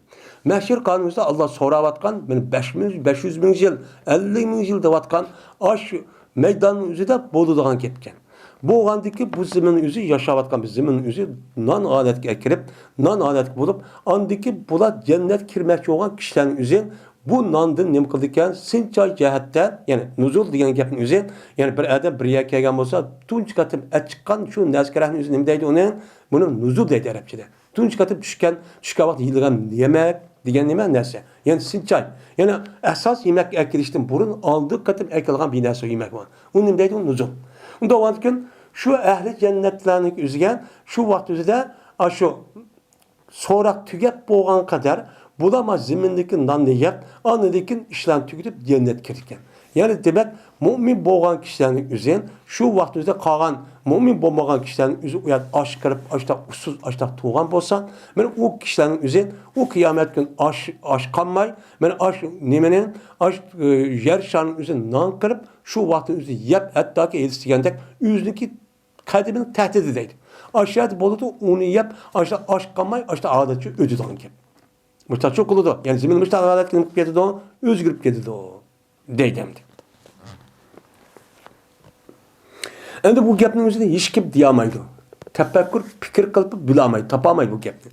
مەھشەر گاھىنىڭ ئۆزىدە ئاللا سوراۋاتقان، مانا بەش مىڭ، بەش يۈز مىڭ يىل، ئەللىك مىڭ يىل دەۋاتقان ئاشۇ مەيداننىڭ ئۆزىدە بولىدىغان گەپكەن. بولغاندىكى بۇ زېمىن ئۆزى، ياشاۋاتقان بۇ زېمىن ئۆزى نان ھالەتكە ئەكىرىپ، نان ھالەتكە بولۇپ، ئاندىكى بۇلار جەننەتكە كىرمەكچى بولغان كىشىلەرنىڭ ئۆزى بۇ ناندىن نېمە قىلىدىكەن؟ سىنچاي جەھەتتە، يەنى نۇزۇل دېگەن گەپنىڭ ئۆزى، يەنى بىر ئادەم بىر يەرگە كەلگەن بولسا، تۇنجى قېتىم ئەچىققان شۇ نەسكىرەكنىڭ ئۆزى نېمە دەيدۇ ئۇنى؟ بۇنى نۇزۇل دەيدۇ ئەرەبچىدە. تۇنجى قېتىم چۈشكەن، چۈشكەن ۋاقىت يېيىدىغان يېمەك دېگەن نېمە نەرسە؟ يەنى سىنچاي. يەنى ئاساس يېمەك ئەكېلىشتىن بۇرۇن ئالدىنقى قېتىم ئەكېلىدىغان بىر نەرسە يېمەك بار. ئۇنى نېمە دەيدۇ؟ نۇزۇل. ئۇنداق بولغاندىكىن شۇ ئەھلى جەننەتلەرنىڭ ئۆزىگە شۇ ۋاقىت ئۆزىدە ئاشۇ سوراق تۈگەپ بولغان قەدەر بۇلار ما زېمىندىكى ناننى يەپ، ئاندىن كېيىن ئىشلارنى تۈگىتىپ جەننەتكە كىرىدىكەن. يەنى دېمەك، مۆمىن بولغان كىشىلەرنىڭ ئۆزى شۇ ۋاقىت ئۆزىدە قالغان مۆمىن بولمىغان كىشىلەرنىڭ ئۆزى ئۇ يەردە ئاش قىرىپ، ئاشتاق ئۇسسۇز ئاشتاق تۇغان بولسا، مانا ئۇ كىشىلەرنىڭ ئۆزى ئۇ قىيامەت كۈنى ئاش، ئاش قالماي، مانا ئاش نېمىنى، ئاش، ئى، يەر شارىنىڭ ئۆزى نان قىرىپ، شۇ ۋاقىتنىڭ ئۆزىدە يەپ، ھەتتاكى ھېلىسى دېگەندەك ئۆزىنىڭكى قەدىمىنىڭ تەھدىتى دەيدۇ. ئاشۇ يەردە بولىدۇ، ئۇنى يەپ، ئاشۇ ئاش قالماي، ئاشۇ ئادەتچە ئۆتىدىغان گەپ. مۇشتاقچۇ قىلىدۇ. يەنى زېمىن مۇشتاق ھالەتكە نېمە قىلىپ كېتىدۇ؟ ئۆزگىرىپ كېتىدۇ. دەيدۇ ئەمدى. ئەمدى بۇ گەپنىڭ ئۆزىنى ھېچكىم دېيالمايدۇ. تەپەككۇر، پىكىر قىلىپ بىلالمايدۇ، تاپالمايدۇ بۇ گەپنى.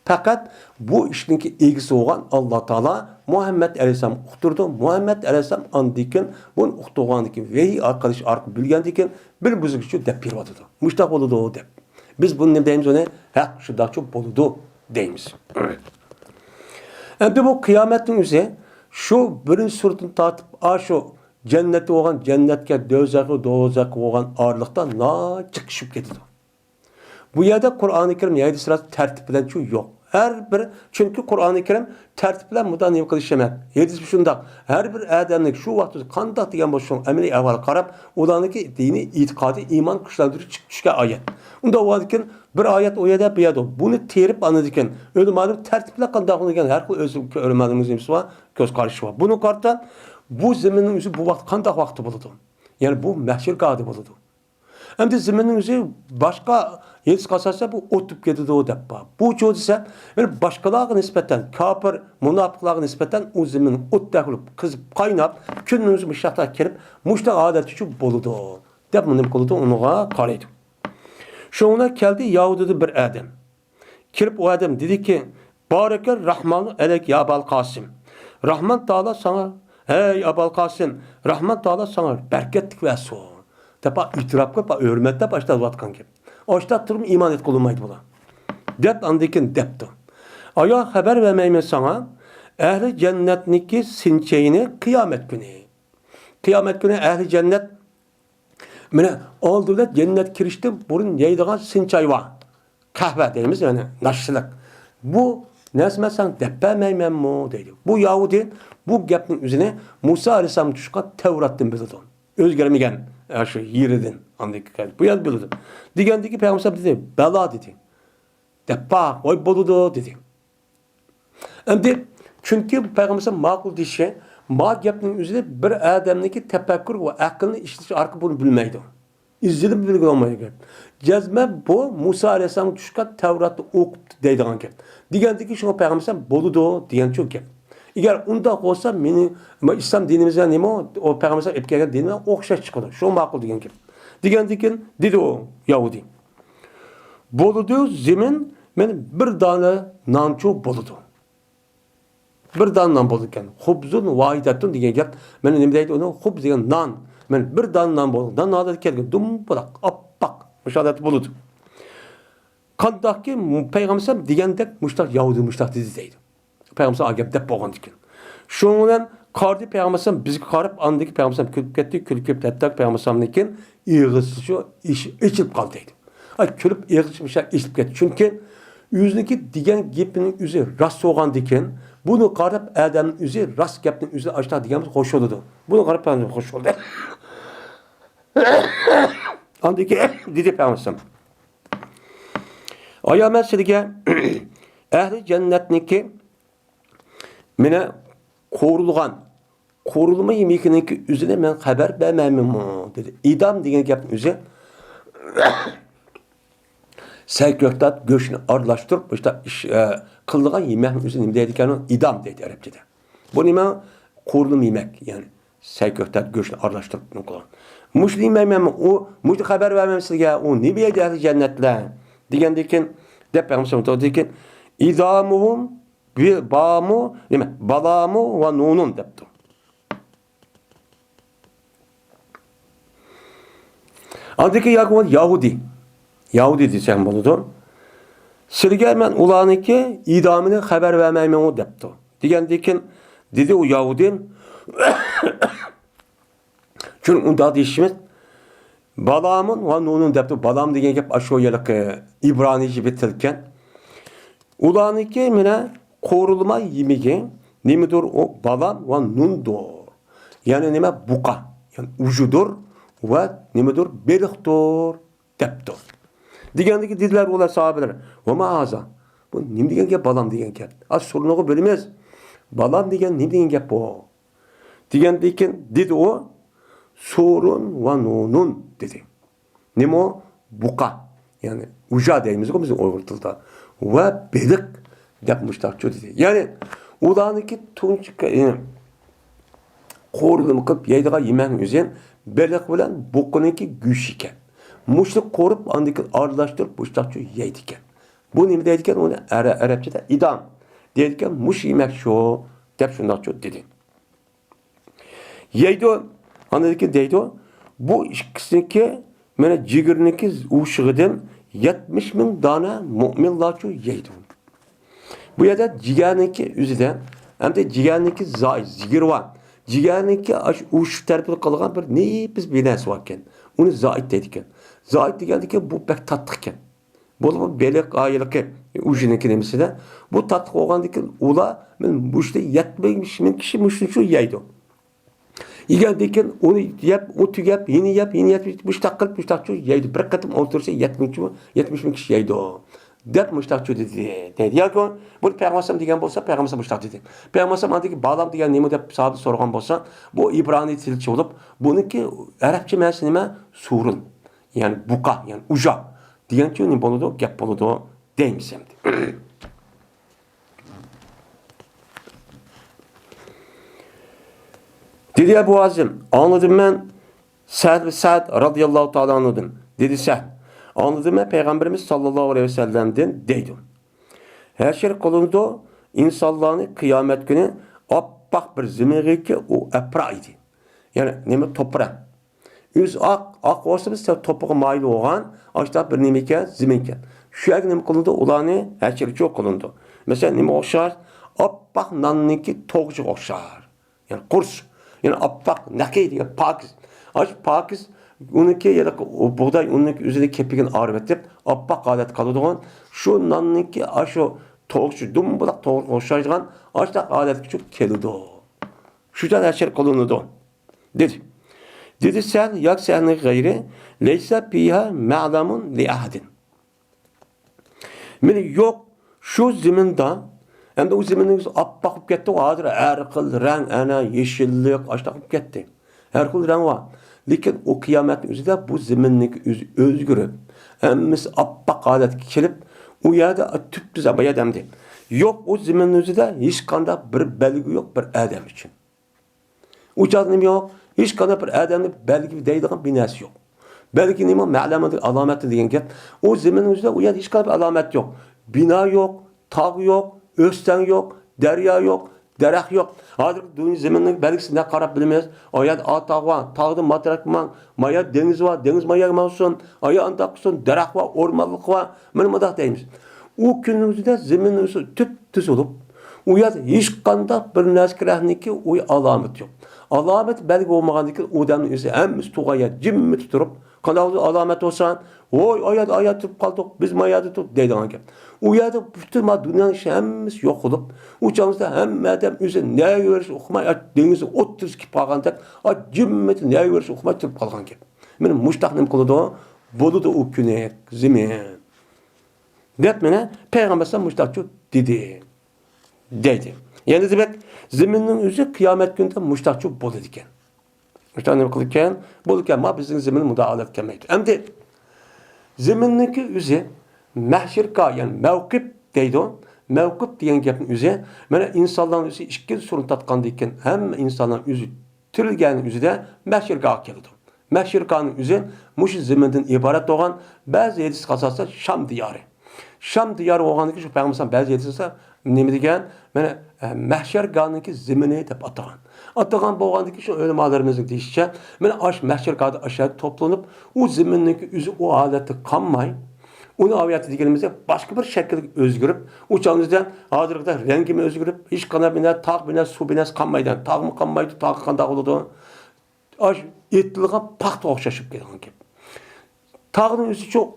پەقەت بۇ ئىشنىڭكى ئىگىسى بولغان ئاللا تائالا مۇھەممەد ئەلەيھىسسالام ئۇقتۇردى. مۇھەممەد ئەلەيھىسسالام ئاندىن كېيىن بۇنى ئۇقتۇرغاندىن كېيىن، ۋەھىي ئارقىلىق ئارقىلىق بىلگەندىن كېيىن بىر بۈزۈكچە دەپ بېرىۋاتىدۇ. مۇشتاق بولىدۇ دەپ. بىز بۇنى نېمە دەيمىز ئۇنى؟ ھەق، شۇنداقچۇ بولىدۇ دەيمىز. ئەمدى بۇ قىيامەتنىڭ ئۆزى شۇ بىرىنچى سۈرىدىن تارتىپ، ئاشۇ جەننەتتە بولغان جەننەتكە، دوزاخقا، دوزاخقا بولغان ئارىلىقتا ناچىق چۈشۈپ كېتىدۇ. بۇ يەردە قۇرئانى كەرىم ھەدىس راست تەرتىپ بىلەنچۇ يوق. ھەر بىر، چۈنكى قۇرئانى كەرىم تەرتىپ بىلەن مۇنداق نېمە قىلىش ئەمەس. ھەدىس شۇنداق. ھەر بىر ئادەمنىڭ شۇ ۋاقىت قانداق دېگەن بولسا، شۇنىڭ ئەمەلىي ئەھۋالىغا قاراپ، ئۇلارنىڭكى دىنىي ئېتىقادى، ئىمان كۈچلەندۈرۈش چۈشكەن ئايەت. ئۇنداق بولغاندىكىن بىر ئايەت ئۇ يەردە، بۇ يەردە. بۇنى تېرىپ ئاندىن كېيىن ئۆلىمالىم تەرتىپ بىلەن قانداق دېگەن ھەر خىل ئۆز ئۆلىمالىمىز نېمىسى بار، كۆز قارىشى بار. بۇنىڭغا قارىتا بۇ زېمىننىڭ ئۆزى بۇ ۋاقىت قانداق ۋاقىتتا بولىدۇ؟ يەنى بۇ مەھشەر گاھىدا بولىدۇ. ئەمدى زېمىننىڭ ئۆزى باشقا ھېدىسقا ئاساسەن بۇ ئوتۇپ كېتىدۇ دەپ بار. بۇچۇ دېسە، يەنى باشقىلارغا نىسبەتەن، كاپىر، مۇناپىقلارغا نىسبەتەن ئۇ زېمىن ئوتتەك بولۇپ قىزىپ قايناپ، كۈننىڭ ئۆزى مۇشۇنداق كىرىپ، مۇشۇنداق ھالەتتىچۇ بولىدۇ دەپ نېمە قىلىدۇ، ئۇنىڭغا قارايدۇ. شۇڭا كەلدى يەھۇدىيدىن بىر ئادەم. كېلىپ ئۇ ئادەم دېدىكى، بارەكەر راھمانۇ ئەلەيك يا ئەبەل قاسىم. راھمان تائالا ساڭا، ھەي ئەبەل قاسىم، راھمان تائالا ساڭا بەرىكەتلىك بەرسۇن. دەپ ئېتىراپ قىلىپ، ھۆرمەتلەپ ئاشتا دەۋاتقان گەپ. ئاشتا تۇرۇپ ئىمان ئېيتقىلى بولمايدۇ بۇلار. دەپ ئاندىن كېيىن دەپتۇ. ئايا خەۋەر بەرمەيمەن ساڭا، ئەھلى جەننەتنىڭكى سىنچەينى قىيامەت كۈنى. قىيامەت كۈنى ئەھلى جەننەت مانا ئالدى بىلەن جەننەتكە كىرىشتىن بۇرۇن يەيدىغان سىنچاي بار. قەھۋە دەيمىز، يەنى ناشتىلىق. بۇ نەرسە مەن ساڭا دەپ بەرمەيمەنمۇ دەيدۇ. بۇ يەھۇدىي بۇ گەپنىڭ ئۆزىنى مۇسا ئەلەيھىسسالام چۈشكەن تەۋراتتىن بىلىدۇ. ئۆزگەرمىگەن، ئە، شۇ يېرىدىن ئاندىن بۇ يەردە بىلىدۇ. دېگەندىكى پەيغەمبەر دېدى، بەلا دېدى. دەپ بار، ۋاي بولىدۇ دېدى. ئەمدى، چۈنكى پەيغەمبەر ماقۇل دېيىشى، ما گەپنىڭ ئۆزى بىر ئادەمنىڭكى تەپەككۇر ۋە ئەقلىنى ئىشلىتىش ئارقىلىق بۇنى بىلمەيدۇ. ئىزدىنىپ بىلگىلى بولمايدۇ گەپ. جەزمەن بۇ مۇسا ئەلەيھىسسالام چۈشكەن تەۋراتنى ئوقۇپتۇ دەيدىغان گەپ. دېگەندىكى شۇڭا پەيغەمبەر بولىدۇ دېگەنچۇ گەپ. ئەگەر ئۇنداق بولسا، مېنى، ئىسلام دىنىمىزدا نېمە ئۇ پەيغەمبەر ئېلىپ كەلگەن دىنىمىز ئوخشاش چىقىدۇ. شۇ ماقۇل دېگەن گەپ. دېگەندىكىن دېدى ئۇ يەھۇدىي. بولىدۇ زېمىن، مانا بىر دانە نانچۇ بولىدۇ. بىر دانە نان بولىدىكەن. خۇبزۇن ۋاھىدەتۇن دېگەن گەپ. مانا نېمە دەيدۇ ئۇنى؟ خۇبز دېگەن نان. مانا بىر دانە نان بولىدۇ. نان ھالەتكە كەلگەن. دۇمبىلاق، ئاپئاق. مۇشۇ ھالەتتە بولىدۇ. قانداقكى پەيغەمبەر دېگەندەك مۇشتاق يەھۇدىي مۇشتاق دېدى دەيدۇ. پەيغەمبەر ئا گەپ دەپ بولغاندىكىن. شۇنىڭ بىلەن قارىدى پەيغەمبەر بىزگە قاراپ، ئاندىن كېيىن پەيغەمبەر كۈلۈپ كەتتى، كۈلۈپ كېتىپ، ھەتتا پەيغەمبەر ئىگىسى شۇ ئېچىلىپ قالدى دەيدۇ. ئاي، كۈلۈپ ئېغىز مۇشۇ ئېچىلىپ كەتتى. چۈنكى ئۆزىنىڭكى دېگەن گېپىنىڭ ئۆزى راست بولغاندىكىن، بۇنى قاراپ ئادەمنىڭ ئۆزى راست گەپنىڭ ئۆزىنى ئاشتا دېگەنىمىز خوش بولىدۇ. بۇنى قاراپ ئادەم خوش بولدى. ئاندىن كېيىن دېدى پەيغەمبەر: ئايا، مەن سىلىگە ئەھلى جەننەتنىڭكى مېنى قورۇلغان، قورۇلما يېمىكىنىڭكى ئۆزىنى مەن خەۋەر بەرمەيمەنمۇ؟ دېدى. ئىدام دېگەن گەپنىڭ ئۆزى سەي كۆكتات گۆشنى ئارىلاشتۇرۇپ، مۇشۇنداق ئىش، ئە، قىلىدىغان يېمەكنىڭ ئۆزىنى نېمە دەيدىكەن؟ ئىدام دەيدۇ ئەرەبچىدە. بۇ نېمە؟ قورۇلما يېمەك، يەنى سەي كۆكتات گۆشنى ئارىلاشتۇرۇپ نېمە قىلغان. مۇشۇنى يېمەيمەنمۇ؟ ئۇ، مۇشۇنى خەۋەر بەرمەيمەن سىزگە؟ ئۇ نېمە يەيدۇ ئەھلى جەننەتلەر؟ دېگەندىن كېيىن، دەپ پەيغەمبەر ئېيتتىكى، ئىدامۇھۇم بامۇ، نېمە، بالامۇ ۋە نۇنۇن دەپتۇ. ئاندىكى ياكى يەھۇدىي، يەھۇدىي دېسەم بولىدۇ. سىلىگە مەن ئۇلارنىڭكى ئىدامىنى خەۋەر بەرمەيمەنغۇ دەپتۇ. دېگەندىن كېيىن دېدى ئۇ يەھۇدىي، چۈنكى ئۇنداق دېيىشىمىز، بالامۇن ۋە نۇنۇن دەپتۇ. بالام دېگەن گەپ ئاشۇ يەرلىكى ئىبرانىيچە بىر تىلكەن. ئۇلارنىڭكى مانا قورۇلما يېمىكى نېمىدۇر ئۇ؟ بالام ۋە نۇندۇر. يەنى نېمە؟ بۇقا. يەنى ئۇژىدۇر ۋە نېمىدۇر؟ بېلىقتۇر دەپتۇ. دېگەندىكى دېدىلەر ئۇلار ساھابىلەر، ۋە ما ھازا؟ بۇ نېمە دېگەن گەپ، بالام دېگەن گەپ؟ ئا، سورۇنغا بۆلىمىز. بالام دېگەن نېمە دېگەن گەپ بۇ؟ دېگەندىن كېيىن دېدى ئۇ، سورۇن ۋە نۇنۇن دېدى. نېمە ئۇ؟ بۇقا. يەنى ئۇژا دەيمىزغۇ بىز ئۇيغۇر تىلىدا. ۋە بېلىق دەپ مۇشتاقچۇ دېدى. يەنى ئۇلارنىڭكى تۇنجى، يەنى قورۇلما قىلىپ يەيدىغان يېمەكنىڭ ئۆزى بېلىق بىلەن بۇقىنىڭكى گۆشى ئىكەن. مۇشۇنى قورۇپ، ئاندىن كېيىن ئارىلاشتۇرۇپ مۇشتاقچۇ يەيدىكەن. بۇ نېمە دەيدىكەن؟ ئۇنى ئەرە-، ئەرەبچىدە ئىدام دەيدىكەن. مۇشۇ يېمەكچۇ دەپ شۇنداقچۇ دېدى. يەيدۇ. ئاندىن كېيىن دەيدۇ، بۇ ئىككىسىنىڭكى، مانا جىگىرنىڭكى ئۇششۇقىدىن يەتمىش مىڭ دانە مۆمىنلارچۇ يەيدۇ. بۇ يەردە جىگەرنىڭكى ئۆزىدە، ئەمدى جىگەرنىڭكى زايىت، زىگىر بار. جىگەرنىڭكى ئاشۇ ئۇششۇق تەرىپىدە قالغان بىر نېپىز بىر نەرسە باركەن. ئۇنى زايىت دەيدىكەن. زايىت دېگەندىكىن بۇ بەك تاتلىقكەن. بولۇپمۇ بېلىق ئايىلىقى ئۇژىنىڭكى نېمىسىدە، بۇ تاتلىق بولغاندىكىن ئۇلار مۇشۇدا يەتمىش مىڭ كىشى مۇشۇنى شۇ يەيدۇ. يېگەندىن كېيىن ئۇنى يەپ، ئۇ تۈگەپ، يەنە يەپ، يەنە يەپ، مۇشتاق قىلىپ، مۇشتاقچۇ يەيدۇ. بىر قېتىم ئولتۇرسا يەتمىش مىڭ، يەتمىش مىڭ كىشى يەيدۇ دەپ مۇشتاقچۇ دېدى، دەيدۇ. ياكى بۇنى پەيغەمبەر دېگەن بولسا، پەيغەمبەر مۇشتاق دېدى. پەيغەمبەر ئاندىكى بالام دېگەن نېمە دەپ ساھابە سورىغان بولسا، بۇ ئىبرانىي تىلچە بولۇپ، بۇنىڭكى ئەرەبچە مەنىسى نېمە؟ سورۇن. يەنى بۇقا، يەنى ئۇژا دېگەنچۇ نېمە بولىدۇ، گەپ بولىدۇ دەيمىز ئەمدى. دېدى ئەبۇ ھازىم، ئاڭلىدىم مەن سەھل، سەھل رازىياللاھۇ تائالا ئەنھۇدىن. دېدى سەھل، ئاڭلىدىم مەن پەيغەمبىرىمىز ساللاللاھۇ ئەلەيھى ۋەسەللەمدىن دەيدۇ. ھەشر قىلىنىدۇ ئىنسانلارنى قىيامەت كۈنى ئاپئاق بىر زېمىنغىكى ئۇ ئەپرا ئىدى. يەنى نېمە؟ توپراق. ئۆزى ئاق، ئاق بولسا بىز توپىغا مايىل بولغان، ئاشۇنداق بىر نېمە ئىكەن، زېمىن ئىكەن. شۇ يەرگە نېمە قىلىنىدۇ؟ ئۇلارنى ھەشرچۇ قىلىنىدۇ. مەسىلەن، نېمىگە ئوخشاش؟ ئاپئاق ناننىڭكى توغىچىغا ئوخشار. يەنى قۇرس، يەنى ئاپئاق، نەقىي دېگەن پاكىز. ئاشۇ پاكىز، ئۇنىڭكى يەنە بۇغداي ئۇنىنىڭكى ئۆزىنى كېپىكىنى ئايرىۋېتىپ، ئاپئاق ھالەتكە كېلىدىغان، شۇ ناننىڭكى ئاشۇ توغىچى، دۇمبىلاق توغىغا ئوخشايدىغان، ئاشۇنداق ھالەتكىچۇ كېلىدۇ. شۇ جايدا ھەشر قىلىنىدۇ. دېدى. دېدى سەھل ياكى سەھلنىڭ غەيرى، لەيسە فىھا مەلەمۇن لىئەھەدىن. مانا يوق، شۇ زېمىندا، ئەمدى ئۇ زېمىننىڭ ئۆزى ئاپئاق بولۇپ كەتتى، ھازىر ھەر خىل رەڭ، ئەنە يېشىللىق، ئاشۇنداق بولۇپ كەتتى. ھەر خىل رەڭ بار. لېكىن ئۇ قىيامەتنىڭ ئۆزىدە بۇ زېمىننىڭ ئۆزى ئۆزگىرىپ، ھەممىسى ئاپئاق ھالەتكە كېلىپ، ئۇ يەردە تۈپتۈز، بۇ يەردە ئەمدى يوق، ئۇ زېمىننىڭ ئۆزىدە ھېچقانداق بىر بەلگە يوق بىر ئادەم ئۈچۈن. ئۇ چاغدا نېمە يوق؟ ھېچقانداق بىر ئادەمنى بەلگە دەيدىغان بىر نەرسە يوق. بەلگە نېمە؟ مەلۇمات، ئالامەت دېگەن گەپ. ئۇ زېمىن ئۈستىدە ئۇ يەردە ھېچقانداق بىر ئالامەت يوق. بىنا يوق، تاغ يوق، ئۆستەڭ يوق، دەريا يوق، دەرەخ يوق. ھازىر دۇنيا زېمىننىڭ بەلگىسىنى قاراپ بىلىمىز. ئايەت ئا تاغ بار، تاغدىن ماتراك ماڭ، مايا دېڭىز بار، دېڭىز مايا ماڭسۇن، ئايا ئانداق قىلسۇن، دەرەخ بار، ئورمانلىق بار. مانا مۇنداق دەيمىز. ئۇ كۈننىڭ ئۆزىدە زېمىن ئۆزى تۈپتۈز بولۇپ، ئۇ يەردە ھېچقانداق بىر نەرسە كېرەكنىكى ئۇ ئالامەت يوق. ئالامەت بەلگە بولمىغاندىكىن ئۇ ئادەمنىڭ ئۆزى ھەممىسى تۇرغان يەردە جىممىتى تۇرۇپ، قانداق ئالامەت بولسا، ۋوي، ئايات، ئايات تۇرۇپ قالدۇق، بىز ما يەردە تۇرۇپ دەيدىغان گەپ. ئۇ يەردە پۈتۈن ما دۇنيانىڭ ئىشى ھەممىسى يوقىلىپ، ئۇ چاغدا ھەممە ئادەم ئۆزى نەگە بېرىشنى ئۇقماي، دېڭىزنىڭ ئوتتۇرىسىغا كېلىپ قالغاندەك، جىممىتى نەگە بېرىشنى ئۇقماي تۇرۇپ قالغان گەپ. مانا مۇشتاق نېمە قىلىدۇ؟ بولىدۇ ئۇ كۈنى زېمىن، دەپ مانا پەيغەمبەر ئەلەيھىسسالام مۇشتاقچۇ دېدى، دەيدۇ. يەنە دېمەك، زېمىننىڭ ئۆزى قىيامەت كۈنىدە مۇشتاقچۇ بولىدىكەن. مۇشۇنداق نېمە قىلىدىكەن؟ بولىدىكەن، ما بىزنىڭ زېمىن مۇنداق ھالەتكە كەلمەيدۇ. ئەمدى زېمىننىڭكى ئۆزى مەھشەرگاھ، يەنى مەۋقۇپ دەيدۇ. مەۋقۇپ دېگەن گەپنىڭ ئۆزى، مانا ئىنسانلارنىڭ ئۆزى ئىككىنچى سورۇن تارتقاندىن كېيىن، ھەممە ئىنسانلار ئۆزى تىرىلگەننىڭ ئۆزىدە مەھشەرگاھقا كېلىدۇ. مەھشەرگاھنىڭ ئۆزى مۇشۇ زېمىندىن ئىبارەت بولغان، بەزى ھەدىسكە ئاساسەن شام دىيارى. شام دىيارى بولغاندىن كېيىن شۇ پەيغەمبەر بەزى ھەدىسلەردە نېمە دېگەن؟ مانا، ئە، مەھشەرگاھنىڭكى زېمىنى دەپ ئاتىغان. ئاتىغان بولغاندىن كېيىن شۇ ئۆلىمالىرىمىزنىڭ دېيىشىچە، مانا ئاش مەھشەرگاھدا ئاشۇ يەردە توپلىنىپ، ئۇ زېمىننىڭكى ئۆزى ئۇ ھالەتتە قالماي، ئۇنى ئاۋۇ يەردە دېگىنىمىزدەك باشقا بىر شەكىلگە ئۆزگىرىپ، ئۇ چاغدا ھازىرقىدەك رەڭگىمۇ ئۆزگىرىپ، ھېچقانداق بىر نەرسە، تاغ بىر نەرسە، سۇ بىر نەرسە قالمايدۇ. تاغمۇ قالمايدۇ، تاغ قانداق بولىدۇ؟ ئاش ئېتىلغان پاختىغا ئوخشاش بولۇپ كېتىدىغان گەپ. تاغنىڭ ئۆزى چوق،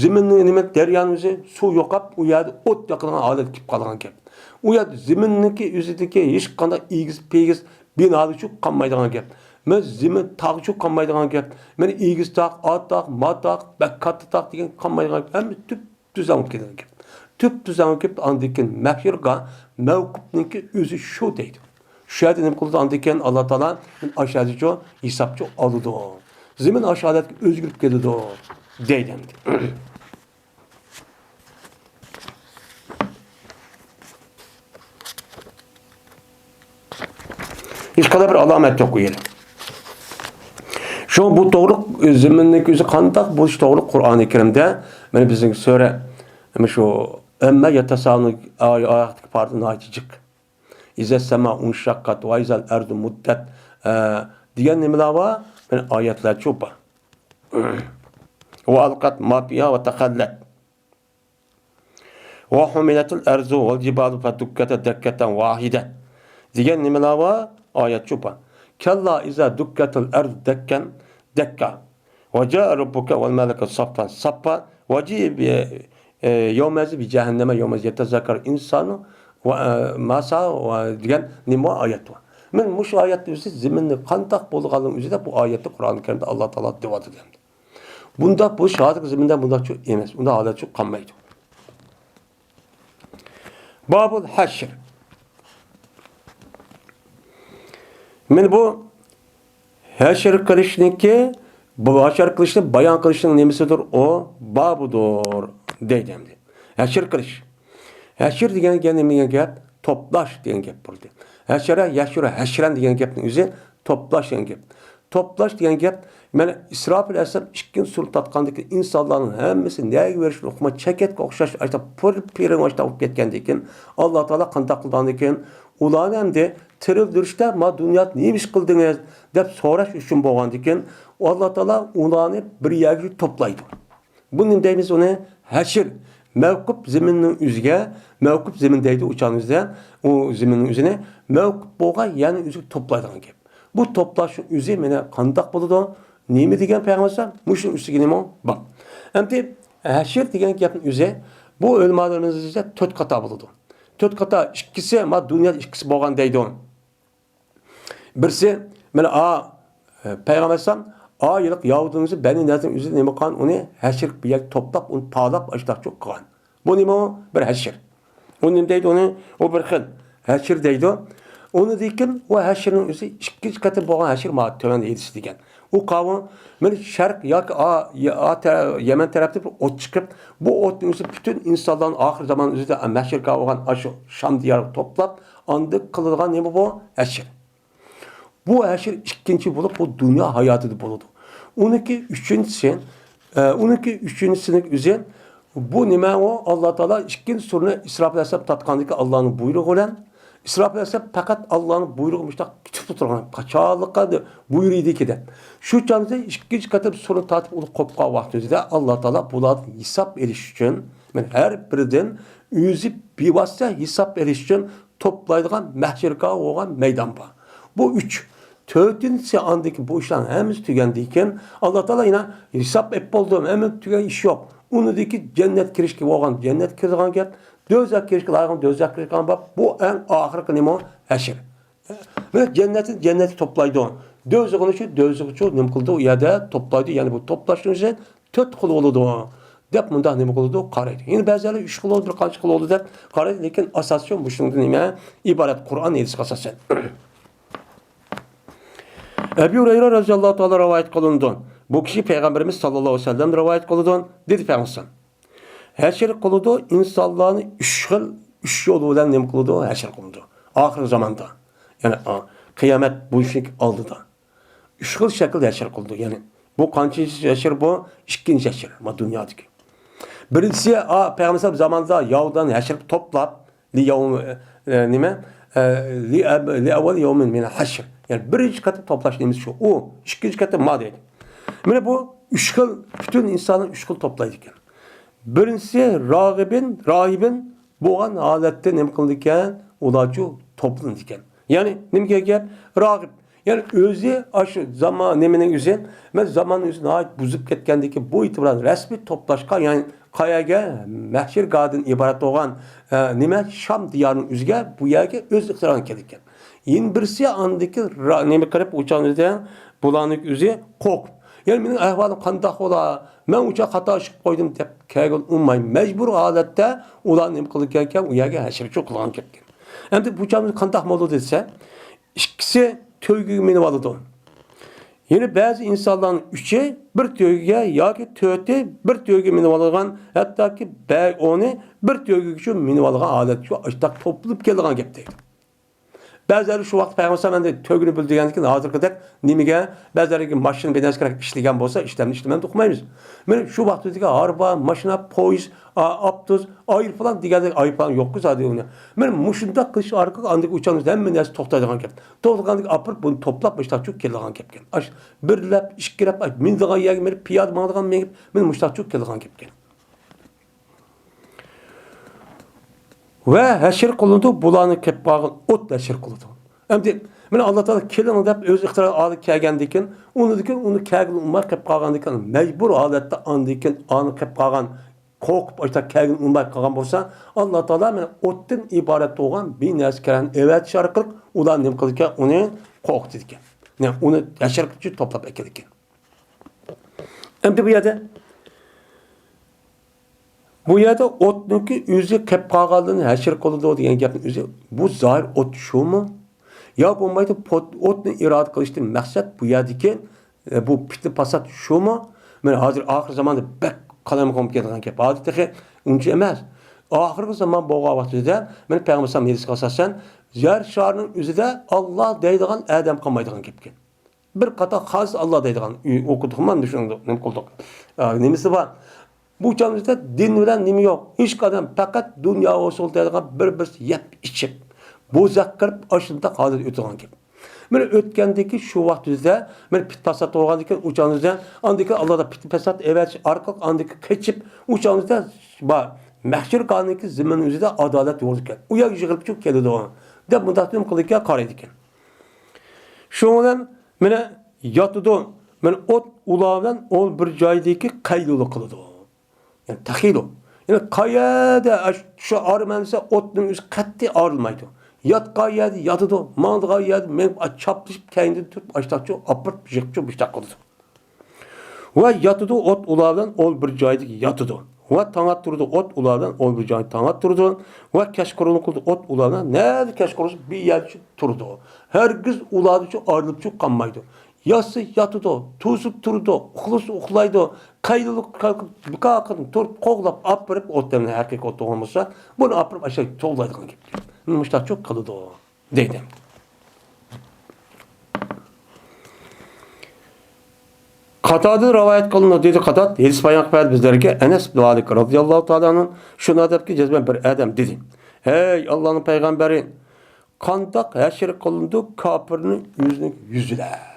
زېمىننىڭ، نېمە، دەريانىڭ ئۆزى سۇ يوقاپ، ئۇ يەردە ئوت ياقىدىغان ھالەتكە كېلىپ قالغان گەپ. ئۇ يەردە زېمىننىڭكى ئۆزىدىكى ھېچقانداق ئېگىز پېگىز بىنالىرچۇ قالمايدىغان گەپ. مانا زېمىن تاغچۇ قالمايدىغان گەپ. مانا ئېگىز تاغ، ئا تاغ، ما تاغ، بەك كاتتا تاغ دېگەن قالمايدىغان گەپ. ھەممە تۈپ تۈزەڭ بولۇپ كېتىدىكەن. تۈپ تۈزەڭ بولۇپ كېتىپ، ئاندىن كېيىن مەھشەرگاھ مەۋقۇپنىڭكى ئۆزى شۇ دەيدۇ. شۇ يەردە نېمە قىلىدۇ؟ ئاندىن كېيىن ئاللا تائالا ئاشۇ يەردىچۇ ھېسابچۇ ئالىدۇ. زېمىن ئاشۇ ھالەتكە ئۆزگىرىپ كېتىدۇ دەيدۇ ئەمدى. ھېچقانداق بىر ئالامەت يوق ئۇ يەردە. شۇڭا بۇ توغرۇلۇق، زېمىننىڭكى ئۆزى قانداق بولۇشى توغرۇلۇق قۇرئانى كەرىمدە، مانا بىزنىڭ سۈرە، مانا شۇ ئەمما يەتەسائەلۇن ئايەتتىكى پارتى ناھايىتى جىق. ئىزەس سەمائۇ ئۇنشەققەت ۋە ئىزەل ئەرزۇ مۇددەت، ئە، دېگەن نېمىلەر بار؟ مانا ئايەتلەرچۇ بار. ۋە ئەلقەت ما فىھا ۋە تەخەللەت. ۋە ھۇمىلەتىل ئەرزۇ ۋەل جىبالۇ فەدۇككەتا دەككەتەن ۋاھىدە دېگەن نېمىلەر بار؟ ئايەتچۇ بار. كەللا ئىزا دۇككەتىل ئەرزۇ دەككەن دەككا. ۋە جائە رەببۇكە ۋەل مەلەكۇ سەففەن سەففا. ۋە جىئە بى-، ئە، يەۋمەئىزىن بى جەھەننەمە يەۋمەئىزىن يەتەزەككەرۇ ئىنسانۇ ۋە، ئە، ما سەئە ۋە دېگەن نېمە ئايەت بار. مەن مۇشۇ ئايەتنى ئۆزى زېمىننىڭ قانداق بولغانلىقىنى ئۆزىدە بۇ ئايەتنى قۇرئان كەرىمدە ئاللا تائالا دەۋاتىدۇ ئەمدى. بۇنداق بولۇش ھازىرقى زېمىندە بۇنداقچۇ ئەمەس، ئۇنداق ھالەتچۇ قالمايدۇ. بابۇل ھەشر. مانا بۇ ھەشر قىلىشنىڭكى، بۇ ھەشر قىلىشنى بايان قىلىشنىڭ نېمىسىدۇر؟ ئۇ بابىدۇر دەيدۇ ئەمدى. ھەشر قىلىش. ھەشر دېگەن گەپ نېمە دېگەن گەپ؟ توپلاش دېگەن گەپ بولدى. ھەشرە، يەشرۇ، ھەشرەن دېگەن گەپنىڭ ئۆزى توپلاش دېگەن گەپ. توپلاش دېگەن گەپ، مانا ئىسراپىل ئەلەيھىسسالام ئىككىنچى سورۇن تارتقاندىكى ئىنسانلارنىڭ ھەممىسى نەگە بېرىشنى ئۇقماي، چەكەتكە ئوخشاش، ئاشۇنداق پىر-، پىرىڭ ئاشۇنداق بولۇپ كەتكەندىن كېيىن، ئاللا تائالا قانداق قىلغاندىن كېيىن، ئۇلارنى ئەمدى تىرىلدۈرۈشتە، ما دۇنيادا نېمە ئىش قىلدىڭىز؟ دەپ سوراش ئۈچۈن بولغاندىن كېيىن، ئاللا تائالا ئۇلارنى بىر يەرگە توپلايدۇ. بۇ نېمە دەيمىز ئۇنى؟ ھەشر. مەۋقۇپ زېمىننىڭ ئۆزىگە، مەۋقۇپ زېمىن دەيدۇ ئۇ چاغنىڭ ئۆزىدە، ئۇ زېمىننىڭ ئۆزىنى مەۋقۇپ بولغان يەرنىڭ ئۆزىگە توپلايدىغان گەپ. بۇ توپلاشنىڭ ئۆزى مانا قانداق بولىدۇ؟ نېمە دېگەن پەيغەمبەر؟ مۇشۇنىڭ ئۈستىگە نېمە بار؟ ئەمدى ھەشر دېگەن گەپنىڭ ئۆزى، بۇ ئۆلىمالىرىمىزدا تۆت قاتار بولىدۇ. تۆت قاتار، ئىككىسى، ما دۇنيادا ئىككىسى بولغان دەيدۇ. بىرسى، مانا، ئا، پەيغەمبەر ئەلەيھىسسالام، ئا يىللىق ياھۇدىينىڭ بەنى نەزىرنىڭ ئۆزى نېمە قىلغان؟ ئۇنى ھەشر بىر يەرگە توپلاپ، ئۇنى پالاپ، ئاشۇنداقچۇ قىلغان. بۇ نېمە ئۇ؟ بىر ھەشر. ئۇ نېمە دەيدۇ ئۇنى؟ ئۇ بىر خىل ھەشر دەيدۇ. ئۇنىڭدىن كېيىن ئۇ ھەشرنىڭ ئۆزى ئىككىنچى قېتىم بولغان ھەشر، ما تۆۋەندە ھەدىس دېگەن. ئۇ قاۋۇم، مانا شەرق ياكى ئا-، يا-، ئا تە-، يەمەن تەرەپتە بىر ئوت چىقىپ، بۇ ئوتنىڭ ئۆزى پۈتۈن ئىنسانلارنى ئاخىر زامان ئۆزىدە مەھشەرگاھ بولغان ئاشۇ شام دىيارىغا توپلاپ، ئاندىن قىلىدىغان نېمە بۇ؟ ھەشر. بۇ ھەشر ئىككىنچى بولۇپ، بۇ دۇنيا ھاياتىدا بولىدۇ. ئۇنىڭكى ئۈچىنچىسى، ئە، ئۇنىڭكى ئۈچىنچىسىنىڭ ئۆزى، بۇ نېمە ئۇ؟ ئاللا تائالا ئىككىنچى سورۇننى ئىسراپىل ئەلەيھىسسالام تارتقاندىكى ئاللانىڭ بۇيرۇقى بىلەن، ئىسراپىل ئەلەيھىسسالام پەقەت ئاللانىڭ بۇيرۇقى مۇشۇنداق كۈتۈپ تۇرغان، قاچانلىققا بۇيرۇيدىكى دەپ. شۇ چاغدا ئىككىنچى قېتىم سورۇن تارتىپ ئۇنى قوپقان ۋاقتىمىزدا ئاللا تائالا بۇلاردىن ھېساب ئېلىش ئۈچۈن، مانا ھەر بىرىدىن ئۆزى بىۋاسىتە ھېساب ئېلىش ئۈچۈن توپلايدىغان مەھشەرگاھ بولغان مەيدان بار. بۇ ئۈچ. تۆتىنچىسى، ئاندىن كېيىن بۇ ئىشلارنىڭ ھەممىسى تۈگەندىن كېيىن، ئاللا تائالا يەنە ھېساب ئېلىپ بولدۇم، ھەممە تۈگەن ئىش يوق. ئۇنىڭدىن كېيىن جەننەت كىرىشكە بولغان جەننەتكە كىرىدىغان گەپ، دوزاخ كىرىشكە لايىق دوزاخ كىرىدىغان باب. بۇ ئەڭ ئاخىرقى نېمە؟ ھەشر. مانا جەننەتنى جەننەتكە توپلايدۇ. دوزىخىنىچۇ، دوزىخىچۇ نېمە قىلىدۇ؟ ئۇ يەردە توپلايدۇ. يەنى بۇ توپلاشنىڭ ئۆزى تۆت خىل بولىدۇ، دەپ مۇنداق نېمە قىلىدۇ؟ قارايدۇ. يەنە بەزىلەر ئۈچ خىل بولىدۇ، بىر قانچە خىل بولىدۇ دەپ قارايدۇ. لېكىن ئاساسىي مۇشۇنىڭدا نېمە ئىبارەت؟ قۇرئان ھەدىسكە ئاساسەن. ئەبۇ ھۇرەيرە رەزىياللاھۇ تائالا رىۋايەت قىلىنىدۇ. بۇ كىشى پەيغەمبىرىمىز ساللاللاھۇ ئەلەيھى ۋەسەللەم رىۋايەت قىلىدۇ. دېدى پەيغەمبەر: ھەشر قىلىدۇ ئىنسانلارنى ئۈچ خىل، ئۈچ يول بىلەن نېمە قىلىدۇ؟ ھەشر قىلىدۇ. ئاخىرقى زاماندا، يەنى، ئا، قىيامەت بولۇشنىڭ ئالدىدا ئۈچ خىل شەكىلدە ھەشر قىلىدۇ. يەنى بۇ قانچىنچى ھەشر بۇ؟ ئىككىنچى ھەشر، ما دۇنيادىكى. بىرىنچىسى، ئا، پەيغەمبەر زامانىدا ياۋدان ھەشر توپلاپ، لى يوم، ئە، نېمە؟ ئە، لى ئەب-، لى ئەۋۋەل يومىن مىنەل ھەشر. يەنى بىرىنچى قېتىم توپلاش نېمىسى شۇ. ئۇ ئىككىنچى قېتىم ما دەيدۇ. مانا بۇ ئۈچ خىل، پۈتۈن ئىنساننىڭ ئۈچ خىل توپلايدىكەن. بىرىنچىسى راغىبىن، راھىبىن بولغان ھالەتتە نېمە قىلىدىكەن؟ ئۇلارچۇ توپلىنىدىكەن. يەنى نېمىگە گەپ؟ راغىب. يەنى ئۆزى ئاشۇ زامان نېمىنىڭ ئۆزى، مەن زاماننىڭ ئۆزى ناھايىتى بۇزۇپ كەتكەندىكىن، بۇ ئېتىبار رەسمىي توپلاشقا، يەنى قايەرگە؟ مەھشەر گاھىدىن ئىبارەت بولغان، ئە، نېمە، شام دىيارىنىڭ ئۆزىگە، بۇ يەرگە ئۆز ئىقتىدارىغا كېلىدىكەن. يەنە بىرسى ئاندىكى را-، نېمە قىلىپ، ئۇچان ئۆزى، بۇلارنىڭ ئۆزى قورقۇپ، يەنى مېنىڭ ئەھۋالىم قانداق بولا؟ مەن ئۇچان خاتا ئىش قىلىپ قويدۇم دەپ كەلگىلى ئۇنىماي، مەجبۇر ھالەتتە ئۇلار نېمە قىلىدىكەنكەن؟ ئۇ يەرگە ھەشرچۇ قىلغان كەپكەن. ئەمدى بۇ چاغدا قانداق بولىدۇ دېسە، ئىككىسى تۆگىگە مىنىۋالىدۇ. يەنە بەزى ئىنسانلارنىڭ ئۈچى بىر تۆگىگە ياكى تۆتى بىر تۆگىگە مىنىۋالغان، ھەتتاكى بە-، ئونى بىر تۆگىگىچە مىنىۋالغان ھالەتچۇ ئاشتاق توپلىنىپ كېلىدىغان گەپ دەيدۇ. بەزىلەر شۇ ۋاقىت پەيغەمبەر ئەمدى تۆگىنى بىل دېگەندىكىن، ھازىرقىدەك نېمىگە، بەزىلەرگە ماشىنا بىر نەرسە كېرەك ئىشلىگەن بولسا، ئىشلەمنى ئىشلىمەمدۇ ئۇقمايمىز. مانا شۇ ۋاقىتتىكى ھارۋا، ماشىنا، پويىز، ئا-، ئاپتوبۇس، ئايروپىلان دېگەندەك ئايروپىلان يوققۇ زادى ئۇنى. مانا مۇشۇنداق قىلىش ئارقىلىق ئاندىكى ئۇچامىز ھەممە نەرسە توختايدىغان گەپ. توختىغاندىكىن ئاپىرىپ بۇنى توپلاپ مۇشتاقچۇ كېلىدىغان گەپكەن. ئاش بىرلەپ، ئىككىلەپ، ئاش مىنىدىغان يەرگە مېنىپ، پىيادە ماڭىدىغان مېڭىپ، مانا مۇشتاقچۇ كېلىدىغان گەپكەن. ۋە ھەشر قىلىنىدۇ، بۇلارنى كەپ قالغان ئوت ھەشر قىلىدۇ. ئەمدى مانا ئاللا تائالا كېلىڭ دەپ ئۆز ئىقتىدارى ئالدى كەلگەندىكىن، ئۇنىڭدىكىن ئۇنى كەلگىلى ئۇنىماي قېلىپ قالغاندىكىن، مەجبۇر ھالەتتە ئاندىكىن ئانى قېلىپ قالغان، قورقۇپ ئاشتا كەلگىلى ئۇنىماي قالغان بولسا، ئاللا تائالا مانا ئوتتىن ئىبارەت بولغان بىر نەرسە كەلگەن ئەۋەتىش ئارقىلىق ئۇلار نېمە قىلىدىكەن؟ ئۇنى قورقۇتىدىكەن. نە، ئۇنى ھەشر قىلىپ توپلاپ ئەكېلىدىكەن. ئەمدى بۇ يەردە، بۇ يەردە ئوتنىڭكى ئۆزى قېپ قالغانلىرىنى ھەشر قىلىدۇ دېگەن گەپنىڭ ئۆزى، بۇ زاھىر ئوت شۇمۇ؟ يا بولمايدۇ، پوت-، ئوتنى ئىرادە قىلىشتىن مەقسەت بۇ يەردىكى، ئە، بۇ پىتنە پاسات شۇمۇ؟ مانا ھازىر ئاخىر زاماندا بەك قالايمىقان بولۇپ كېتىدىغان گەپ. ھازىر تېخى ئۇنچە ئەمەس. ئاخىرقى زامان بولغان ۋاقتىدا، مانا پەيغەمبەر ئەلەيھىسسالام ھەدىسىگە ئاساسەن، يەر شارىنىڭ ئۆزىدە ئاللا دەيدىغان ئادەم قالمايدىغان گەپكەن. بىر قاتار خالىس ئاللا دەيدىغان ئۆي ئوقۇدۇق، مانا شۇنىڭدا نېمە قىلدۇق. ئا، نېمىسى بار؟ بۇ چاغىمىزدا دىن بىلەن نېمە يوق. ھېچ ئادەم پەقەت دۇنيا ھوسۇل دەيدىغان بىر-بىرسى يەپ ئىچىپ، بوزەك قىلىپ، ئاشۇنداق ھالەتتە ئۆتىدىغان گەپ. مانا ئۆتكەندىكى شۇ ۋاقتىمىزدا مانا پىت پاسات بولغاندىكىن، ئۇ چاغىمىزدا ئاندىكى ئاللادا پىت پاسات ئەۋەتىش ئارقىلىق ئاندىكى قېچىپ، ئۇ چاغىمىزدا بار مەھشەر كانىكى زېمىن ئۆزىدە ئادالەت يولىكەن. ئۇ يەرگە يىغىلىپ چۈشۈپ كېلىدۇ، دەپ مۇنداق نېمە قىلىدىكەن، قارايدىكەن. شۇنىڭ بىلەن مانا ياتىدۇ. مانا ئوت ئۇلار بىلەن ئۇ بىر جايدىكى قەيلۇلۇق قىلىدۇ. يەنى تەخىلۇ. يەنى قايەردە ئاش-، شۇ ئارىمەن دېسە، ئوتنىڭ ئۆزى قەتئىي ئارىلمايدۇ. ياتقان يەردە ياتىدۇ، ماڭىدىغان يەردە مېڭىپ، چاپلىشىپ، كەينىدىن تۇرۇپ، ئاشتاقچۇ ئاپىرىپ، يىقىپچۇ مۇشتاق قىلىدۇ. ۋە ياتىدۇ، ئوت ئۇلار بىلەن ئۇ بىر جايدا ياتىدۇ. ۋە تاڭ ئاتتۇرىدۇ، ئوت ئۇلار بىلەن ئۇ بىر جايدا تاڭ ئاتتۇرىدۇ. ۋە كەچقۇرۇنلۇق قىلىدۇ، ئوت ئۇلار بىلەن نەدە كەچقۇرۇنسا بىر يەردە تۇرىدۇ. ھەرگىز ئۇلاردىچۇ ئايرىلىپچۇ قالمايدۇ. ياتسا ياتىدۇ، تۇرسا تۇرىدۇ، ئۇخلىسا ئۇخلايدۇ. قەيلۇلۇق بىكاقىدىن تۇرۇپ قوغلاپ ئاپىرىپ ئوتتىن ھەقىقىي ئوت تۇغان بولسا، بۇنى ئاپىرىپ ئاشۇ توغلايدىغان گەپ. مۇشتاقچۇ قىلىدۇ. دەيدۇ. قاتادىدىن رىۋايەت قىلىنىدۇ، دېدى قاتاد، ھەدىس بايان قىلىپ بەردى بىزلەرگە ئەنەس ئىبن مالىك رازىياللاھۇ تائالا ئەنھۇ، شۇنداق دەپكى، جەزمەن بىر ئادەم دېدى، ھەي ئاللانىڭ پەيغەمبىرى، قانداق ھەشر قىلىنىدۇ كاپىرنى ئۆزىنىڭ يۈزى بىلەن؟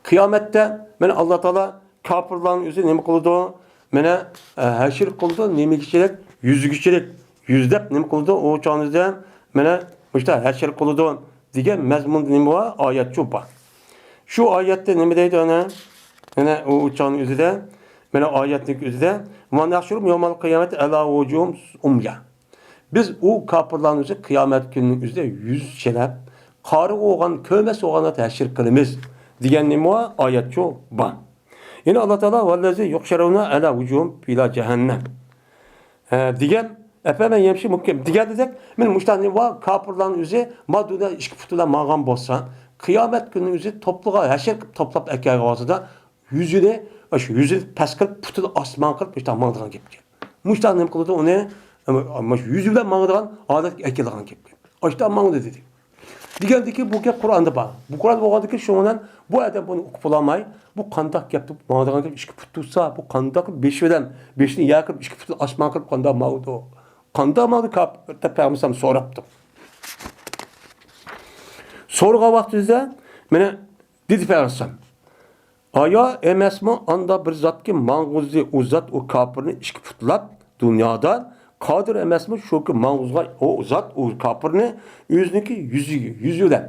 قىيامەتتە مانا ئاللا تائالا كاپىرلارنىڭ ئۆزى نېمە قىلىدۇ؟ مانا، ئە، ھەشر قىلىدۇ، نېمىگىچىلىك؟ يۈزىگىچىلىك. يۈزلەپ نېمە قىلىدۇ؟ ئۇ چاغنىڭ ئۆزىدە مانا مۇشۇنداق ھەشر قىلىدۇ. دېگەن مەزمۇندا نېمە بار؟ ئايەتچۇ بار. شۇ ئايەتتە نېمە دەيدۇ ئەنە؟ ئەنە ئۇ چاغنىڭ ئۆزىدە، مانا ئايەتنىڭ ئۆزىدە، «ونحشرهم يوم القيامة على وجوههم عميا.» بىز ئۇ كاپىرلارنى ئۆزى قىيامەت كۈنىنىڭ ئۆزىدە يۈز چىلاپ، قارا بولغان، كۆرمەس بولغان ھالدا ھەشر قىلىمىز دېگەن نېمە بار؟ ئايەتچۇ بار. يەنە ئاللا تائالا، «والذين يحشرون على وجوههم إلى جهنم.» ھە، دېگەن، «أفمن يمشي مكبا» دېگەن دېسەك، مانا مۇشۇنداق نېمە بار؟ كاپىرلارنىڭ ئۆزى ما دۇنيادا ئىككى پۇتى بىلەن ماڭغان بولسا، قىيامەت كۈنىنىڭ ئۆزى توپلىغا، ھەشر قىلىپ توپلاپ ئەكەلگەن ۋاقتىدا يۈزىنى، ئاشۇ يۈزىنى پەس قىلىپ، پۇتىنى ئاسمانغا قىلىپ، مۇشۇنداق ماڭىدىغان گەپكەن. مۇشۇنداق نېمە قىلىدۇ ئۇنى؟ مۇشۇ يۈزى بىلەن ماڭىدىغان ھالەتكە ئەكېلىدىغان گەپكەن. ئاشۇنداق ماڭىدۇ دېدى. دېگەندىكىن بۇ گەپ قۇرئاندا بار. بۇ قۇرئاندا بولغاندىكىن شۇنىڭ بىلەن بۇ ئادەم بۇنى ئۇقۇپ بولالماي، بۇ قانداق گەپ دەپ ماڭىدىغان گەپ، ئىككى پۇت تۇرسا، بۇ قانداق بېشى بىلەن بېشىنى يەر قىلىپ، ئىككى پۇتىنى ئاسمان قىلىپ قانداق ماڭىدۇ؟ قانداق ماڭىدۇ كاپىر دەپ پەيغەمبەر سوراپتۇ. سورىغان ۋاقتىدا مانا دېدى پەيغەمبەر، ئايا ئەمەسمۇ ئاندا بىر زاتكى ماڭغۇزدى ئۇ زات ئۇ كاپىرنى ئىككى پۇتلاپ دۇنيادا؟ قادىر ئەمەسمۇ شۇكى ماڭغۇزغا ئۇ زات ئۇ كاپىرنى ئۆزىنىڭكى يۈزى، يۈزى بىلەن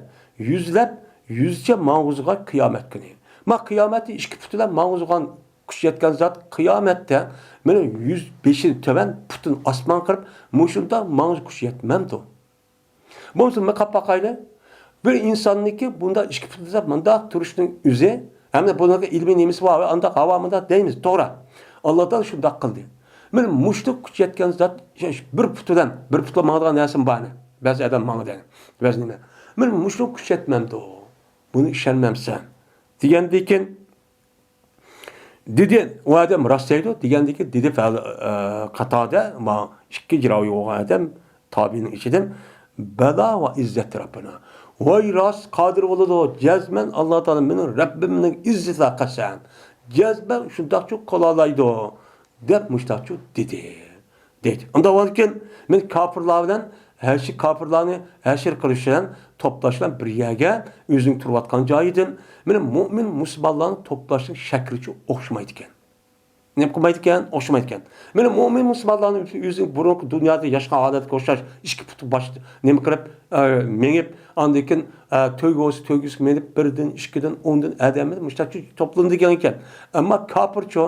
يۈزلەپ، يۈزچە ماڭغۇزغا قىيامەت كۈنى؟ ما قىيامەتتە ئىككى پۇت بىلەن ماڭغۇزغان كۈچ يەتكەن زات قىيامەتتە مانا يۈز بېشىدىن تۆۋەن پۇتىنى ئاسمان قىلىپ مۇشۇنداق ماڭغۇزغا كۈچ يەتمەمدۇ؟ بولمىسا مەن قاپ باقايلى. بىر ئىنساننىڭكى بۇنداق ئىككى پۇتىدا مۇنداق تۇرۇشنىڭ ئۆزى، ھەمدە بۇنىڭغا ئىلمىي نېمىسى بار، ئانداق ھاۋا مۇنداق دەيمىز، توغرا. ئاللا تائالا شۇنداق قىلدى. مانا مۇشۇنداق كۈچ يەتكەن زات، بىر پۇت بىلەن، بىر پۇتلا ماڭىدىغان نەرسىمۇ بار، بەزى ئادەم ماڭىدۇ، بەزى نېمە. مانا مۇشۇنداق كۈچ يەتمەمدۇ؟ بۇنى ئىشەنمەمسەن؟ دېگەندىكىن، دېدى، ئۇ ئادەم راست دەيدۇ، دېگەندىكىن دېدى، قاتادە، ما ئىككىنچى راۋى بولغان ئادەم تابىئىنىڭ ئىچىدىن، بەلا ۋە ئىززەت رەببىنا. ۋاي راست قادىر بولىدۇ، جەزمەن ئاللا تائالا مېنىڭ رەببىمنىڭ ئىززىتىگە قەسەم. جەزمەن شۇنداقچۇ قىلالايدۇ، دەپ مۇشۇنداقچۇ دېدى. دەيدۇ. ئۇنداق بولغاندىكىن، مەن كاپىرلار بىلەن ھەشر، كاپىرلارنى ھەشر قىلىش بىلەن توپلاش بىلەن بىر يەرگە ئۆزىنىڭ تۇرۇۋاتقان جايىدىن، مەن مۆمىن مۇسۇلمانلارنى توپلاشنىڭ شەكلىچۇ ئوخشىمايدىكەن. نېمە قىلمايدىكەن؟ ئوخشىمايدىكەن. مەن مۆمىن مۇسۇلمانلارنى ئۆزىنىڭ بۇرۇنقى دۇنيادا ياشىغان ھالەتكە ئوخشاش ئىككى پۇتى باش نېمە قىلىپ، ئە، مېڭىپ، ئاندىن كېيىن، ئە، تۆگە بولسا تۆگىسىگە مېڭىپ، بىردىن، ئىككىدىن، ئوندىن ئادەم مۇشۇنداقچۇ توپلىنىدىكەن ئىكەن. ئەمما كاپىرچۇ؟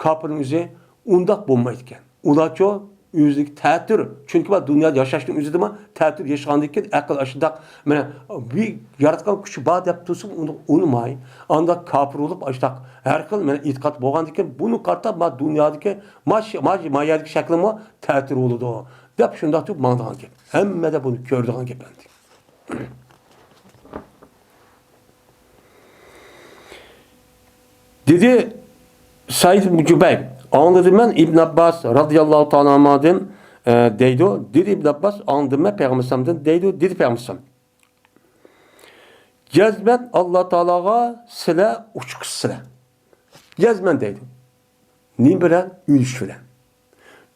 كاپىرنىڭ ئۆزى ئۇنداق بولمايدىكەن. ئۇلارچۇ ئۆزىدىكى تەتۈر، چۈنكى بار دۇنيادا ياشاشنىڭ ئۆزىدىمۇ تەتۈر ياشىغاندىن كېيىن ئەقىل ئاشۇنداق، مانا، بىر ياراتقان كۈچى بار دەپ تۇرسىمۇ ئۇنى ئۇنىماي، ئانداق كاپىر بولۇپ، ئاشۇنداق ھەر خىل، مانا، ئېتىقاد بولغاندىن كېيىن بۇنىڭ قارىتا ما دۇنيادىكى، ما، ما، ما يەردىكى شەكلىمۇ تەتۈر بولىدۇ دەپ شۇنداق تۇرۇپ ماڭىدىغان گەپ. ھەممىدە بۇنى كۆرىدىغان گەپ ئەمدى. دېدى سەئىد ئىبن جۇبەير، ئاڭلىدىم مەن ئىبن ئابباس رازىياللاھۇ تائالا ئەنھۇدىن، ئە، دەيدۇ. دېدى ئىبن ئابباس، ئاڭلىدىم مەن پەيغەمبەر ئەلەيھىسسالامدىن دەيدۇ، دېدى پەيغەمبەر ئەلەيھىسسالام، جەزمەن ئاللا تائالاغا سىلە ئۇچقۇچىسىلە. جەزمەن دەيدۇ. نېمە بىلەن؟ ئۆلۈش بىلەن.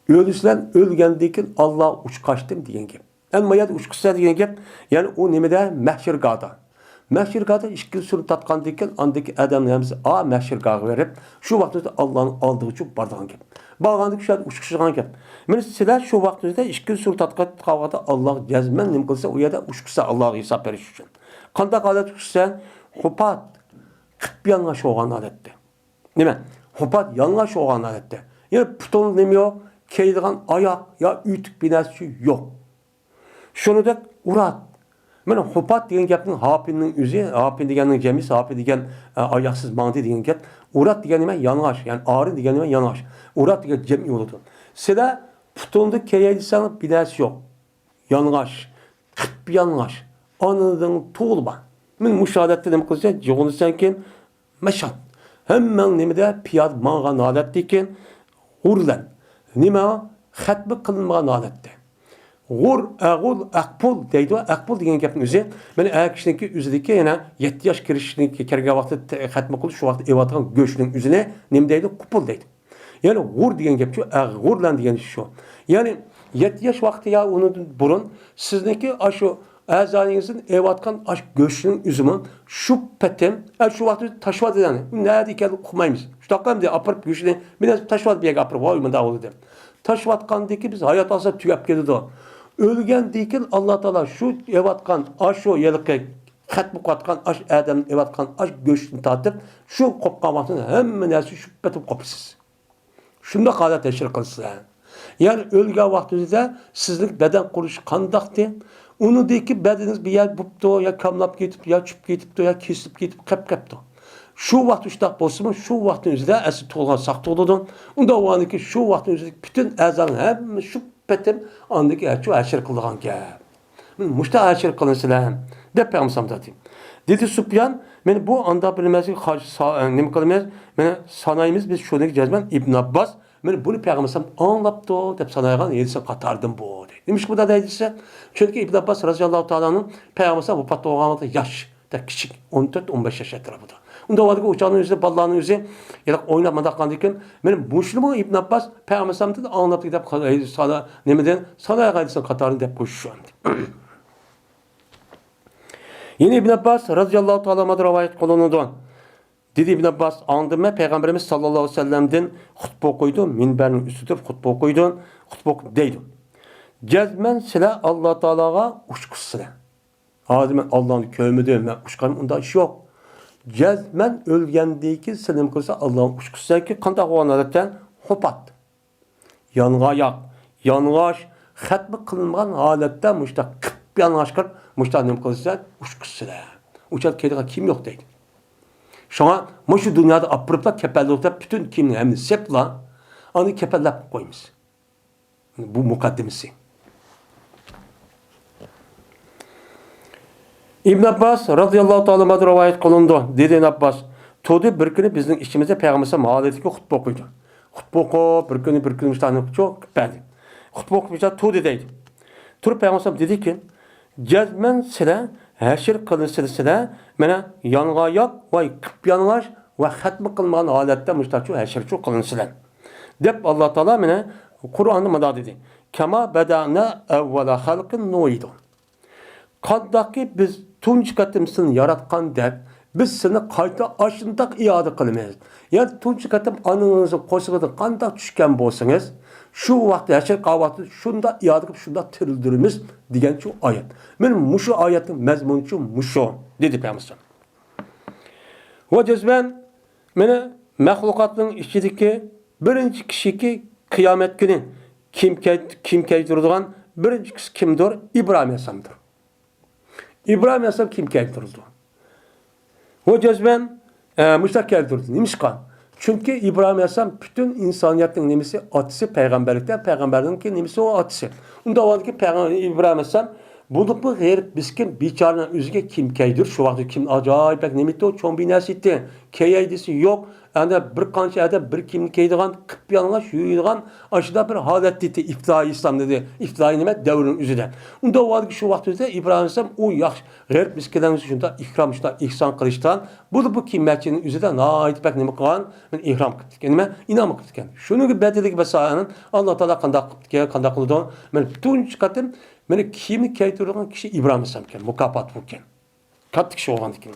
ئۆلۈش بىلەن، ئۆلگەندىن كېيىن ئاللا ئۇچقاچتىم دېگەن گەپ. ئەمما ما يەردە ئۇچقۇچىسىلەر دېگەن گەپ، يەنى ئۇ نېمىدە؟ مەھشەرگاھدا. مەھشەرگاھدا ئىككىنچى سۈرە تارتقاندىن كېيىن، ئاندىكى ئادەمنىڭ ھەممىسى ئا مەھشەرگاھقا بېرىپ، شۇ ۋاقىتتا ئاللانىڭ ئالدىغىچە بارىدىغان گەپ. بارغاندىكىن شۇ يەردە ئۇچقۇچىلىغان گەپ. مانا سىلەر شۇ ۋاقىتتا ئىككىنچى سۈرە تارتقان ۋاقىتتا ئاللاغا جەزمەن نېمە قىلسا، ئۇ يەردە ئۇچقۇچىسىلەر ئاللاغا ھېساب بېرىش ئۈچۈن. قانداق ھالەتتە ئۇچقۇچىسەن؟ خۇپات، قىپيالىڭاچ بولغان ھالەتتە. نېمە؟ خۇپات يالىڭاچ بولغان ھالەتتە. يەنى پۇتۇڭدا نېمە يوق؟ كىيىدىغان ئاياق يا ئۆتۈك بىر نەرسە يوق. شۇنىڭدەك ئۇرات. مانا خۇپات دېگەن گەپنىڭ ھاپىننىڭ ئۆزى، ھاپىن دېگەننىڭ جەمئىسى، ھاپىن دېگەن، ئە، ئاياقسىز ماڭدى دېگەن گەپ. ئۇرات دېگەن نېمە؟ يالىڭاچ. يەنى ئارىن دېگەن نېمە؟ يالىڭاچ. ئۇرات دېگەن جەمئىي بولىدۇ. سىلەر پۇتۇڭدا كىيەي دېسەڭ بىر نەرسە يوق. يالىڭاچ، قىپيالىڭاچ، ئانىدىن تۇغۇلما. مەن مۇشۇ ھالەتتە نېمە قىلىسەن؟ جۇغۇنىسەنكىن، مەشات. ھەممەڭ نېمىدە؟ پىيادە ماڭغان ھالەتتىكىن، غۇرلەن. نېمە؟ خەتمە قىلىنمىغان ھالەتتە. غۇر، ئەغۇل، ئەقپۇل دەيدۇ. ئەقپۇل دېگەن گەپنىڭ ئۆزى، مانا ئەر كىشىنىڭكى ئۆزىدىكى يەنە يەتتە ياش كىرىشىنىڭكى كەلگەن ۋاقتىدا خەتمە قىلىش، شۇ ۋاقىتتا ئېلىۋاتقان گۆشنىڭ ئۆزىنى نېمە دەيدۇ؟ قۇپۇل دەيدۇ. يەنى غۇر دېگەن گەپ شۇ، ئەغ-، غۇرلەن دېگەن شۇ. يەنى يەتتە ياش ۋاقتى يا ئۇنىڭدىن بۇرۇن سىزنىڭكى ئاشۇ ئەزانىڭىزدىن ئېلىۋاتقان ئاشۇ گۆشنىڭ ئۆزىمۇ شۇ پېتىم، ئە، شۇ ۋاقىتتا تاشلاۋاتىدۇ يەنى. نەدە ئىكەنلىكىنى ئۇقمايمىز. شۇنداقلا ئەمدى ئاپىرىپ گۆشنى بىر نەرسە تاشلاپ بىر يەرگە ئاپىرىپ، ۋاي، مۇنداق بولدى دەپ. تاشلىۋاتقاندىن كېيىن بىز ھايات ئالسا تۈگەپ كېتىدۇ. ئۆلگەندىن كېيىن ئاللا تائالا شۇ يەۋاتقان ئاشۇ ھېلىقى خەتمە قىلىۋاتقان ئاش ئادەمنى يەۋاتقان ئاش گۆشتىن تارتىپ، شۇ قوپقان ۋاقتىدا ھەممە نەرسە شۇ پېتىم قوپىسىز. شۇنداق ھالەت ھەشر قىلىسىلەر. يەنى ئۆلگەن ۋاقتىڭىزدا سىزنىڭ بەدەن قۇرۇلۇشى قانداقتى؟ ئۇنىڭدىكى بەدىنىڭىز بىر يەر بوپتۇ، يا كاملاپ كېتىپتۇ، يا چۈشۈپ كېتىپتۇ، يا كېسىلىپ كېتىپ قېپ قېپتۇ. شۇ ۋاقىت شۇنداق بولسىمۇ، شۇ ۋاقىتنىڭ ئۆزىدە ئەسلى تۇغۇلغان ساق تۇغۇلىدۇ. ئۇنداق بولغاندىكىن شۇ ۋاقىتنىڭ ئۆزىدە پۈتۈن ئەزالار ھەممە شۇ پېتىم ئاندىكى ھەشر قىلىدىغان گەپ. مۇشتا ھەشر قىلىنسىلەر، دەپ پەيغەمبەر ئېيتتى. دېدى سۇپيان، مەن بۇ ئاندا بىر نېمىسىگە قارشى سا-، نېمە قىلىمىز؟ مەن سانايمىز، بىز شۇنى جەزمەن ئىبن ئابباس، مەن بۇنى پەيغەمبەر ئاڭلاپتۇ، دەپ سانايدىغان ھەدىسنى قاتارىدىن بۇ، دەيدۇ. نېمىشقا بۇنداق دەيدۇ دېسە، چۈنكى ئىبن ئابباس رازىياللاھۇ تائالا ئەنھۇ پەيغەمبەر ۋاپات بولغان ۋاقىتتا ياش، كىچىك، ئون تۆت، ئون بەش ياش ئەتراپىدا. ئۇنداق ۋاقىتتا ئۇ چاغنىڭ ئۆزىدە بالىلارنىڭ ئۆزى ھېلىقى ئويناپ مۇنداق قىلغاندىكىن، مەن مۇشۇنىمۇ ئىبن ئابباس پەيغەمبەر ئاڭلاپتۇ دەپ سانا-، نېمىدىن سانايدىغان ھەدىسنى قاتارىدىن دەپ قويۇش شۇ. يەنە ئىبن ئابباس رازىياللاھۇ تائالا ئەنھۇدىن رىۋايەت قىلىنىدۇ. دېدى ئىبن ئابباس، ئاڭلىدىم مەن پەيغەمبىرىمىز ساللاللاھۇ ئەلەيھى ۋەسەللەمدىن خۇتبە ئوقۇيدۇ، مىنبەرنىڭ ئۈستىدە خۇتبە ئوقۇيدۇ، خۇتبە ئوقۇپ دەيدۇ، جەزمەن سىلەر ئاللا تائالاغا ئۇچقۇچىسىلەر. ھازىر مەن ئاللانى كۆرمىدىم، مەن ئۇچقان ئۇنداق ئىش يوق. جەزمەن ئۆلگەندىن كېيىن سىلەر نېمە قىلسا ئاللانى ئۇچقۇچىسىلەركى قانداق بولغان ھالەتتە؟ خوپات. يانغاياق، يانغاش، خەتمە قىلىنمىغان ھالەتتە مۇشتاق قىپ يانغاش قىلىپ، مۇشتاق نېمە قىلىسىلەر؟ ئۇچقۇچىسىلەر. ئۇ چاغدا كىيىدىغان كىيىم يوق دەيدۇ. شۇڭا مۇشۇ دۇنيادا ئاپىرىپلا كەپەنلىك دەپ پۈتۈن كىيىمنى ھەممىنى سېپلا، ئاندىن كەپەنلەپ قويىمىز. بۇ مۇقەددىمىسى. ئىبن ئابباس رازىياللاھۇ تائالا ئەنھۇدىن رىۋايەت قىلىنىدۇ. دېدى ئىبن ئابباس، تۇردى بىر كۈنى بىزنىڭ ئىچىمىزدە پەيغەمبەر ھالىتىكى خۇتبە ئوقۇيدۇ. خۇتبە ئوقۇپ، بىر كۈنى، بىر كۈنى مۇشۇنداق قىلىپ بەردى. خۇتبە ئوقۇپ، مۇشۇنداق تۇردى دەيدۇ. تۇرۇپ پەيغەمبەر دېدىكى، جەزمەن سىلەر ھەشر قىلىنىسىلەر، مانا يانغاياق ۋە قىپ يانغاش ۋە خەتمە قىلمىغان ھالەتتە مۇشۇنداقچۇ ھەشرچۇ قىلىنىسىلەر. دەپ ئاللا تائالا مانا قۇرئاندا مۇنداق دېدى. كەما بەدەئنا ئەۋۋەلە خەلقىن نۇئىدۇ. قانداقكى بىز تۇنجى قېتىم سىلىنى ياراتقاندەك، بىز سىلىنى قايتا ئاشۇنداق ئىئادە قىلىمىز. يەنى تۇنجى قېتىم ئانىڭىزنىڭ قورسىقىدىن قانداق چۈشكەن بولسىڭىز، شۇ ۋاقىت ھەشر قىلغان ۋاقتىدا شۇنداق ئىئادە قىلىپ، شۇنداق تىرىلدۈرىمىز دېگەن شۇ ئايەت. مانا مۇشۇ ئايەتنىڭ مەزمۇنى شۇ مۇشۇ، دېدى پەيغەمبەر. ۋە جەزمەن مانا مەخلۇقاتنىڭ ئىچىدىكى بىرىنچى كىشىكى قىيامەت كۈنى كىيىم كەي-، كىيىم كىيدۈرىدىغان بىرىنچى كىشى كىمدۇر؟ ئىبراھىم ئەلەيھىسسالامدۇر. ئىبراھىم ئەلەيھىسسالام كىيىم كىيدۈرىدۇ. ۋە جەزمەن، ئە، مۇشۇنداق كەلتۈردى. نېمىشقا؟ چۈنكى ئىبراھىم ئەلەيھىسسالام پۈتۈن ئىنسانىيەتنىڭ نېمىسى؟ ئاتىسى پەيغەمبەرلىكتە، پەيغەمبەرنىڭكى نېمىسى ئۇ ئاتىسى. ئۇنداق بولغاندىكىن پەيغەمبەر ئىبراھىم ئەلەيھىسسالام بولۇپمۇ غېرىب مىسكىن بىچارىنىڭ ئۆزىگە كىيىم كىيدۈرۈش شۇ ۋاقىتتا كىيىم ئاجايىپ بەك نېمە ئىدى، چوڭ بىر نەرسە ئىدى. كىيەي دېسە يوق. ئەنە بىر قانچە ئادەم بىر كىيىمنى كىيىدىغان، قىپيالىڭاچ يۈرىدىغان ئاشۇنداق بىر ھالەتتە ئىدى ئىپتىدائىي ئىسلام دېدى. ئىپتىدائىي نېمە؟ دەۋرنىڭ ئۆزىدە. ئۇنداق بولغاندىكىن شۇ ۋاقىت ئۆزىدە ئىبراھىم ئەلەيھىسسالام ئۇ ياخشى غېرىب مىسكىنلەرگە شۇنداق ئىكرام، شۇنداق ئېھسان قىلىشتىن بۇ، بۇ كىيىم مەچىنىڭ ئۆزىدە ناھايىتى بەك نېمە قىلغان، مېنى ئىكرام قىپتىكەن، نېمە؟ ئىنئام قىپتىكەن. شۇنىڭ بەدىلىگە بەسايەن ئاللا تائالا قانداق قىپتىكەن، قانداق قىلىدۇ؟ مەن تۇنجى قېتىم مېنى كىيىمنى كىيدۈرىدىغان كىشى ئىبراھىم ئەلەيھىسسالام ئىكەن، مۇكاپات بۇ ئىكەن. كاتتا كىشى بولغاندىكىن.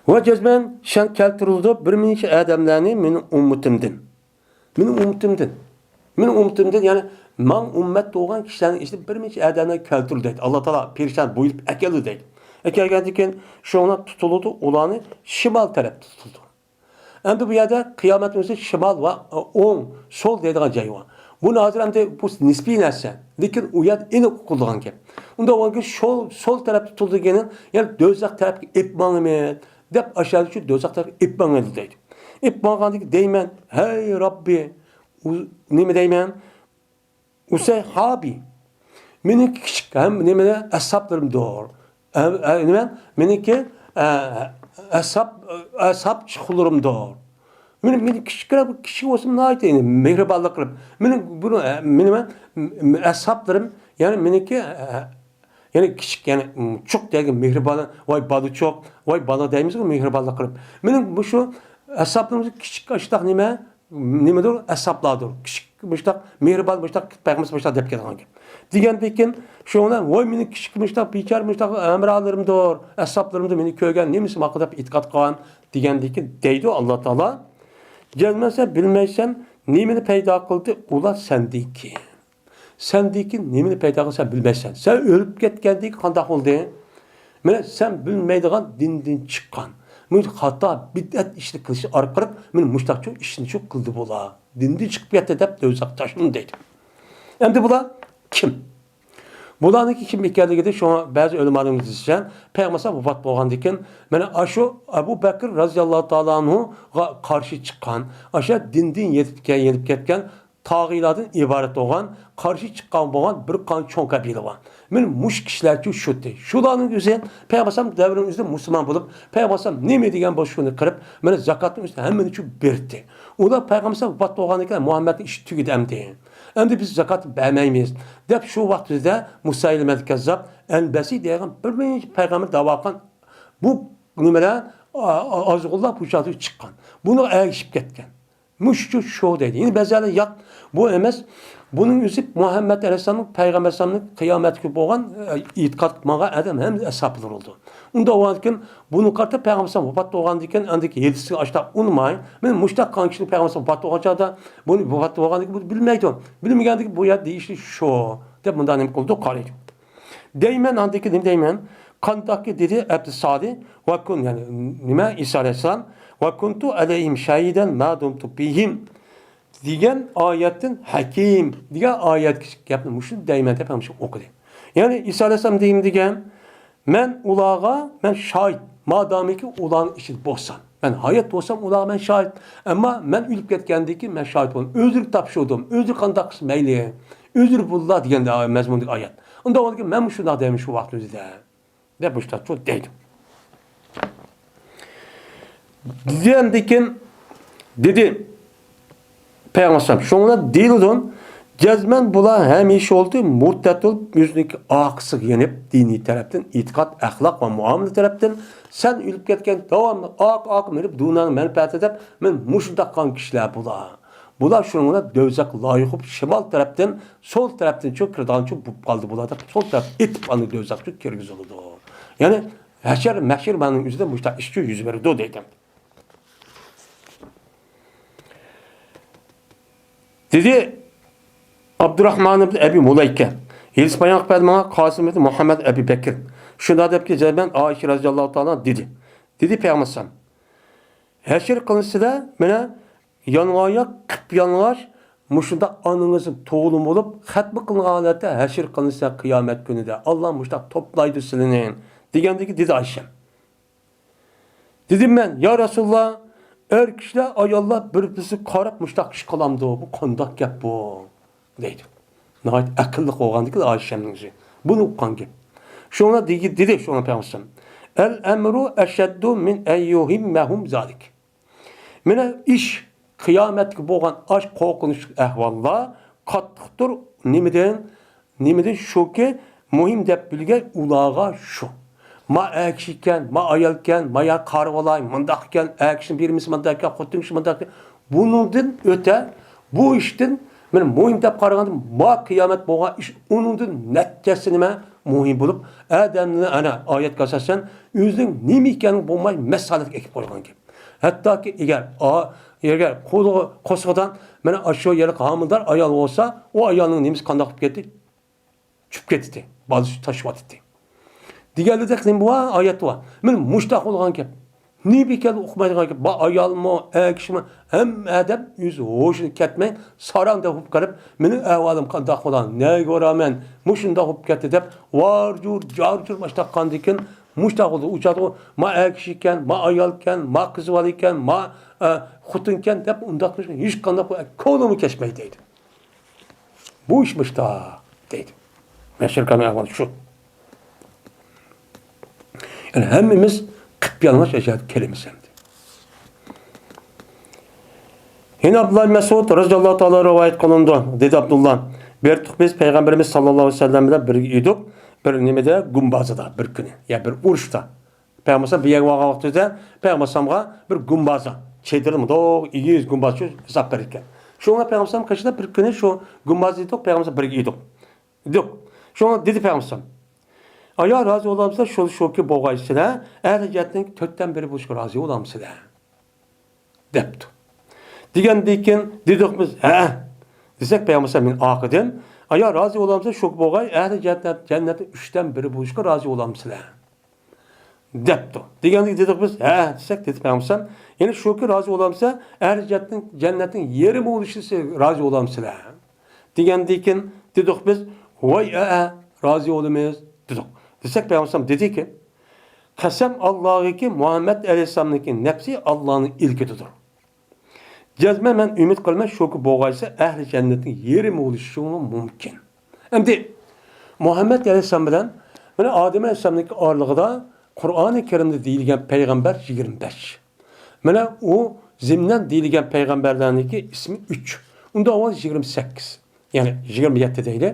ۋە جەزمەن شەن كەلتۈرۈلىدۇ، بىر نەچچە ئادەملەرنى مېنىڭ ئۈممىتىمدىن. مېنىڭ ئۈممىتىمدىن. مېنىڭ ئۈممىتىمدىن، يەنى ماڭ ئۈممەت بولغان كىشىلەرنىڭ ئىچىدىن بىر نەچچە ئادەملەرنى كەلتۈرىدۇ دەيدۇ. ئاللا تائالا پېرىشتىلەرنى بۇيرۇپ ئەكەلدى دەيدۇ. ئەكەلگەندىن كېيىن شۇڭلار تۇتۇلىدۇ، ئۇلارنى شىمال تەرەپتە تۇتۇلىدۇ. ئەمدى بۇ يەردە قىيامەتنىڭ ئۆزى شىمال ۋە ئوڭ، سول دەيدىغان جاي بار. بۇنى ھازىر ئەمدى بۇ نىسپىي نەرسە. لېكىن ئۇ يەردە ئېنىق ئۇقۇلىدىغان گەپ. ئۇنداق بولغانكىن سول، سول تەرەپتە تۇتۇلىدۇ دېگىنى، يەنى دوزاخ تەرەپكە ئېلىپ ماڭىمەن دەپ ئاشۇ يەردە شۇ دوزاخ تەرەپكە ئېلىپ ماڭىدۇ دەيدۇ. ئېلىپ ماڭغاندىكىن دەيمەن، ھەي رەببى، ئۇ، نېمە دەيمەن؟ ئۇسەيھابى. مېنىڭكى كىچىك ھەم نېمە ئەسھابلىرىمدۇر. ئە، ئە، نېمە؟ مېنىڭكى، ئە، ئەسھاب، ئەسھاب چىقىقلىرىمدۇر. مېنىڭ، مېنىڭ كىچىككىنە، كىچىك بولسىمۇ ناھايىتى مېھرىبانلىق قىلىپ. مېنىڭ بۇنى، ئە، مېنىڭ، م، م، ئەسھابلىرىم، يەنى مېنىڭكى، ئە، يەنى كىچىك، يەنى، م، چوق دېگەن مېھرىبان، ۋاي بالىچوق، ۋاي بالا دەيمىزغۇ مېھرىبانلىق قىلىپ. مېنىڭ مۇشۇ ئەسھابلىرىمىز كىچىك ئاشۇنداق نېمە، نېمىدۇر، ئەسھابلاردۇر. كىچىك مۇشتاق مېھرىبان، مۇشتاق پەيغەمبىرىمىز مۇشتاق دەپ كەلگەن گەپ. دېگەندىن كېيىن شۇنىڭ بىلەن، ۋاي مېنىڭ كىچىك مۇشتاق بىچارە مۇشتاق ھەمراھلىرىمدۇر، ئەسھابلىرىمدۇر مېنى كۆرگەن، نېمىسى ماقۇل دەپ ئېتىقاد قىلغان دېگەندىن كېيىن دەيدۇ ئاللا تائالا. جەزمەن سەن بىلمەيسەن، نېمىنى پەيدا قىلدى ئۇلار سەندىن كېيىن. سەندىكى نېمىنى پەيدا قىلسا سەن بىلمەيسەن. سەن ئۆلۈپ كەتكەندىن كېيىن قانداق بولدى؟ مانا سەن بىلمەيدىغان دىندىن چىققان، مۇشۇ خاتا بىدئەت ئىشنى قىلىش ئارقىلىق مانا مۇشۇنداق ئىشنى شۇ قىلدى بۇلار. دىندىن چىقىپ كەتتى دەپ دوزاخقا تاشلىدى دەيدۇ. ئەمدى بۇلار كىم؟ بۇلارنىڭكى كىم ئىكەنلىكىدە شۇڭا بەزى ئۆلىمالىرىمىز دېسە، پەيغەمبەر ئەلەيھىسسالام ۋاپات بولغاندىن كېيىن، مانا ئاشۇ ئەبۇ بەكىر رازىياللاھۇ تائالا ئەنھۇغا قارشى چىققان، ئاشۇ دىندىن يېتىپ كەل-، يېنىپ كەتكەن تاغىلاردىن ئىبارەت بولغان، قارشى چىققان بولغان بىر قانچە چوڭ قەبىلە بار. مانا مۇشۇ كىشىلەرچۇ شۇتى. شۇلارنىڭ ئۆزى پەيغەمبەر ئەلەيھىسسالام دەۋرىنىڭ ئۆزىدە مۇسۇلمان بولۇپ، پەيغەمبەر ئەلەيھىسسالام نېمە دېگەن بولسا شۇنى قىلىپ، مانا زاكاتنىڭ ئۆزىدە ھەممىنى شۇ بېرىتتى. ئۇلار پەيغەمبەر ئەلەيھىسسالام ۋاپات بولغاندىن كېيىن مۇھەممەدنىڭ ئىشى تۈگىدى ئەمدى. ئەمدى بىز زاكات بەرمەيمىز، دەپ شۇ ۋاقتىدا مۇسەيلىمەتۇل كەززاب ئەلبەسى دېگەن بىرىنچى پەيغەمبەر دەۋا قىلغان بۇ نېمىلەر، ئا-، ئا-، ئازغۇنلار بۇ چاغدا چىققان. بۇنىڭغا ئەگىشىپ كەتكەن. مۇشۇ شۇ دەيدۇ. يەنە بەزىلەر ياق، بۇ ئەمەس. بۇنىڭ ئۆزى مۇھەممەد ئەلەيھىسسالامنىڭ پەيغەمبەر ئەلەيھىسسالامنىڭ قىيامەتكە بولغان، ئە، ئېتىقاد قىلمىغان ئادەم ھەم ئەسھابلىرى بولىدۇ. ئۇنداق بولغاندىكىن بۇنىڭ قارىتا پەيغەمبەر ئەلەيھىسسالام ۋاپات بولغاندىن كېيىن ئاندىكى ھېلىسىگە ئاشتاق ئۇنىماي، مەن مۇشتاق قىلغان كىشىنى پەيغەمبەر ئەلەيھىسسالام ۋاپات بولغان چاغدا بۇنى ۋاپات بولغاندىن كېيىن بۇنى بىلمەيدۇ. بىلمىگەندىكىن بۇ يەردە دېيىشلىك شۇ دەپ مۇنداق نېمە قىلىدۇ، قارايدۇ. دەيمەن، ئاندىن كېيىن نېمە دەيمەن؟ قانداقكى دېدى ئەبدۇسالى ۋە كۇن، يەنى نېمە، ئىسا ئەلەيھىسسالام، ۋە كۇنتۇ ئەلەيھىم شەھىدەن ما دۇمتۇ فىھىم دېگەن ئايەتتىن ھەكىم دېگەن ئايەتكىچە گەپنى مۇشۇ دەيمەن دەپ ھەمشە ئوقۇدى. يەنى ئىسا ئەلەيھىسسالام دېگەن، دېگەن، مەن ئۇلارغا، مەن شاھىت، مادامىكى ئۇلارنىڭ ئىچىدە بولسام، مەن ھايات بولسام ئۇلارغا مەن شاھىت. ئەمما مەن ئۆلۈپ كەتكەندىن كېيىن مەن شاھىت بولدۇم. ئۆزرە تاپشۇردۇم. ئۆزرە قانداق قىلسا مەيلى. ئۆزرە بوللا دېگەن مەزمۇندىكى ئايەت. ئۇنداق بولغاندىكىن مەن مۇشۇنداق دەيمەن شۇ ۋاقىت ئۆزىدە. دەپ مۇشۇنداق دەيدۇ. دېگەندىكىن دېدى پەيغەمبەر ئەلەيھىسسالام، شۇڭا دېيىلىدۇ، جەزمەن بۇلار ھەمىشە بولدى مۇرتەت بولۇپ، يۈزىنىڭ ئارقىسىغا يېنىپ، دىنىي تەرەپتىن، ئېتىقاد، ئەخلاق ۋە مۇئامىلە تەرەپتىن سەن ئۆلۈپ كەتكەن داۋاملىق ئارقا-ئارقا مېڭىپ دۇنيانىڭ مەنپەئەتى دەپ، مەن مۇشۇنداق قىلغان كىشىلەر بۇلار. بۇلار شۇنىڭ بىلەن دوزاخقا لايىق بولۇپ، شىمال تەرەپتىن، سول تەرەپتىن چۇ كىرىدىغانچۇ بولۇپ قالدى بۇلار دەپ، سول تەرەپ ئېتىپ ئاندىن دوزاخقا كىرگۈزۈلىدۇ. يەنى ھەشەر، مەھشەر مانىڭ ئۆزىدە مۇشۇنداق ئىشچۇ يۈز بېرىدۇ دەيدۇ. دېدى ئابدۇراخمان ئىبن ئەبى مۇلەيكە، ھېلىسى بايان قىلىپ بەردى ماڭا قاسىم ئىبن مۇھەممەد ئەبى بەكىر. شۇنداق دەپكى، جەزمەن ئائىشە رەزىياللاھۇ تائالا دېدى. دېدى پەيغەمبەر ئەلەيھىسسالام، ھەشر قىلىنسىلە، مانا يالىڭاياق، قىپيالىڭاچ، مۇشۇنداق ئانىڭىزدىن تۇغۇلغان بولۇپ، خەتمە قىلىنغان ھالەتتە ھەشر قىلىنسا قىيامەت كۈنىدە، ئاللا مۇشۇنداق توپلايدۇ سىلىنى، دېگەندىكى دېدى ئائىشەم. دېدىم مەن، يا رەسۇلاللا، ئەر كىشىلەر، ئاياللار بىر-بىرسىگە قاراپ مۇشۇنداق ئىش قىلامدۇ؟ بۇ قانداق گەپ بۇ؟ دەيدۇ. ناھايىتى ئەقىللىق بولغاندىكىن ئائىشەمنىڭ ئۆزى. بۇنى ئۇققان گەپ. شۇڭا دېگى-، دېدى شۇڭا پەيغەمبەر ئەلەيھىسسالام، ئەل ئەمرۇ ئەشەددۇ مىن ئەن يۇھىممەھۇم زالىك. مانا ئىش، قىيامەتكە بولغان ئاش قورقۇنچلۇق ئەھۋاللار قاتتىقتۇر. نېمىدىن؟ نېمىدىن؟ شۇكى، مۇھىم دەپ بىلگەن ئۇلارغا شۇ. ما ئەر كىشى ئىكەن، ما ئايال ئىكەن، ما يا قارىۋالاي، مۇنداق ئىكەن، ئەر كىشىنى بېرمىسە مۇنداق ئىكەن، خوتۇن كىشى مۇنداق ئىكەن. بۇنىڭدىن ئۆتە، بۇ ئىشتىن مانا مۇھىم دەپ قارىغاندا، ما قىيامەت بولغان ئىش، ئۇنىڭدىن نەچچىسى نېمە مۇھىم بولۇپ، ئادەمنى ئەنە ئايەتكە ئاساسەن ئۆزىنىڭ نېمە ئىكەنلىكى بولماي مەسەلىگە ئېكىپ قويغان گەپ. ھەتتاكى ئەگەر ئا-، ئەگەر قولىغا، قورسىقىدا مانا ئاشۇ يەرلىك ھامىلىدار ئايال بولسا، ئۇ ئايالنىڭ نېمىسى قانداق بولۇپ كېتىدۇ؟ چۈشۈپ كېتىتتى. بالىسى تاشلىۋاتاتتى. دېگەنلىكتە نېمە بار؟ ئايەت بار. مانا مۇشۇنداق بولغان گەپ. نېمە ئىكەنلىكىنى ئۇقمايدىغان گەپ. بۇ ئايالمۇ، ئەر كىشىمۇ، ھەممە ئادەم ئۆز ھوشىدىن كەتمەي، ساراڭدەك بولۇپ قېلىپ، مېنىڭ ئەھۋالىم قانداق بولا، نەگە بارىمەن، مۇشۇنداق بولۇپ كەتتى دەپ، ۋارجۇر، جارجۇر باشلاپ قاندىكىن، مۇشۇنداق بولدى. ئۇ چاغدا ئۇ، ما ئەر كىشى ئىكەن، ما ئايال ئىكەن، ما قىز بالا ئىكەن، ما، ئە، خوتۇن ئىكەن دەپ ئۇنداق قىلىش ھېچقانداق كۆڭلۈمگە كەچمەيدۇ دەيدۇ. بۇ ئىش مۇشۇنداق دەيدۇ. مەھشەر كۈنى ئەھۋال شۇ. يەنى ھەممىمىز قىپيالىڭاچ ئەجەل كېلىمىز ئەمدى. يەنە ئابدۇللا ئىبن مەسئۇد رەزىياللاھۇ تائالا رىۋايەت قىلىنىدۇ. دېدى ئابدۇللا، بەردۇق بىز پەيغەمبىرىمىز ساللاللاھۇ ئەلەيھى ۋەسەللەم بىلەن بىرگە ئىدۇق. بىر نېمىدە، گۇمبازىدا بىر كۈنى. يا بىر ئۇرۇشتا. پەيغەمبەر بىر يەرگە بارغان ۋاقتىدا پەيغەمبەر بىر گۇمبازدا، چېدىر مۇنداق ئېگىز گۇمباز شۇ ھېساب بېرىدىكەن. شۇڭا پەيغەمبەر قېشىدا بىر كۈنى شۇ گۇمبازدا ئىدۇق، پەيغەمبەر بىرگە ئىدۇق. ئىدۇق. شۇڭا دېدى پەيغەمبەر، ئايا رازى بولامسىلەر، شۇ، شۇكى بولغايسىلەر، ئەھلى جەننەتنىڭ تۆتتىن بىرى بولۇشقا رازى بولامسىلەر؟ دەپتۇ. دېگەندىن كېيىن دېدۇق بىز، ھە. دېسەك، پەيغەمبەر ئەلەيھىسسالام، مېنى ئاقىدىم، ئايا، رازى بولامسىلەر شۇ بولغاي، ئەھلى جەننەت، جەننەتنىڭ ئۈچتىن بىرى بولۇشقا رازى بولامسىلەر؟ دەپتۇ. دېگەندىكىن دېدۇق بىز، ھە، دېسەك، دېدى پەيغەمبەر ئەلەيھىسسالام، يەنى شۇكى رازى بولامسىلەر، ئەھلى جەننەتنىڭ، جەننەتنىڭ يېرىمى بولۇشقا رازى بولامسىلەر؟ دېگەندىكىن دېدۇق بىز، ۋاي، ئەئە، رازى بولىمىز، دېدۇق. دېسەك، پەيغەمبەر ئەلەيھىسسالام دېدىكى، قەسەم ئاللاغىكى، مۇھەممەد ئەلەيھىسسالامنىڭكى نەپسى ئاللانىڭ ئىلكىدىدۇر. جەزمەن مەن ئۈمىد قىلىمەن، شۇكى بولغايسا، ئەھلى جەننەتنىڭ يېرىمى بولۇشىمۇ مۇمكىن. ئەمدى مۇھەممەد ئەلەيھىسسالام بىلەن مانا ئادەم ئەلەيھىسسالامنىڭكى ئارىلىقىدا قۇرئانى كەرىمدە دېيىلگەن پەيغەمبەر يىگىرمە بەش. مانا ئۇ زىمنەن دېيىلگەن پەيغەمبەرلەرنىڭكى ئىسمى ئۈچ. ئۇنداق بولغاندا يىگىرمە سەككىز. يەنى يىگىرمە يەتتە دەيلى.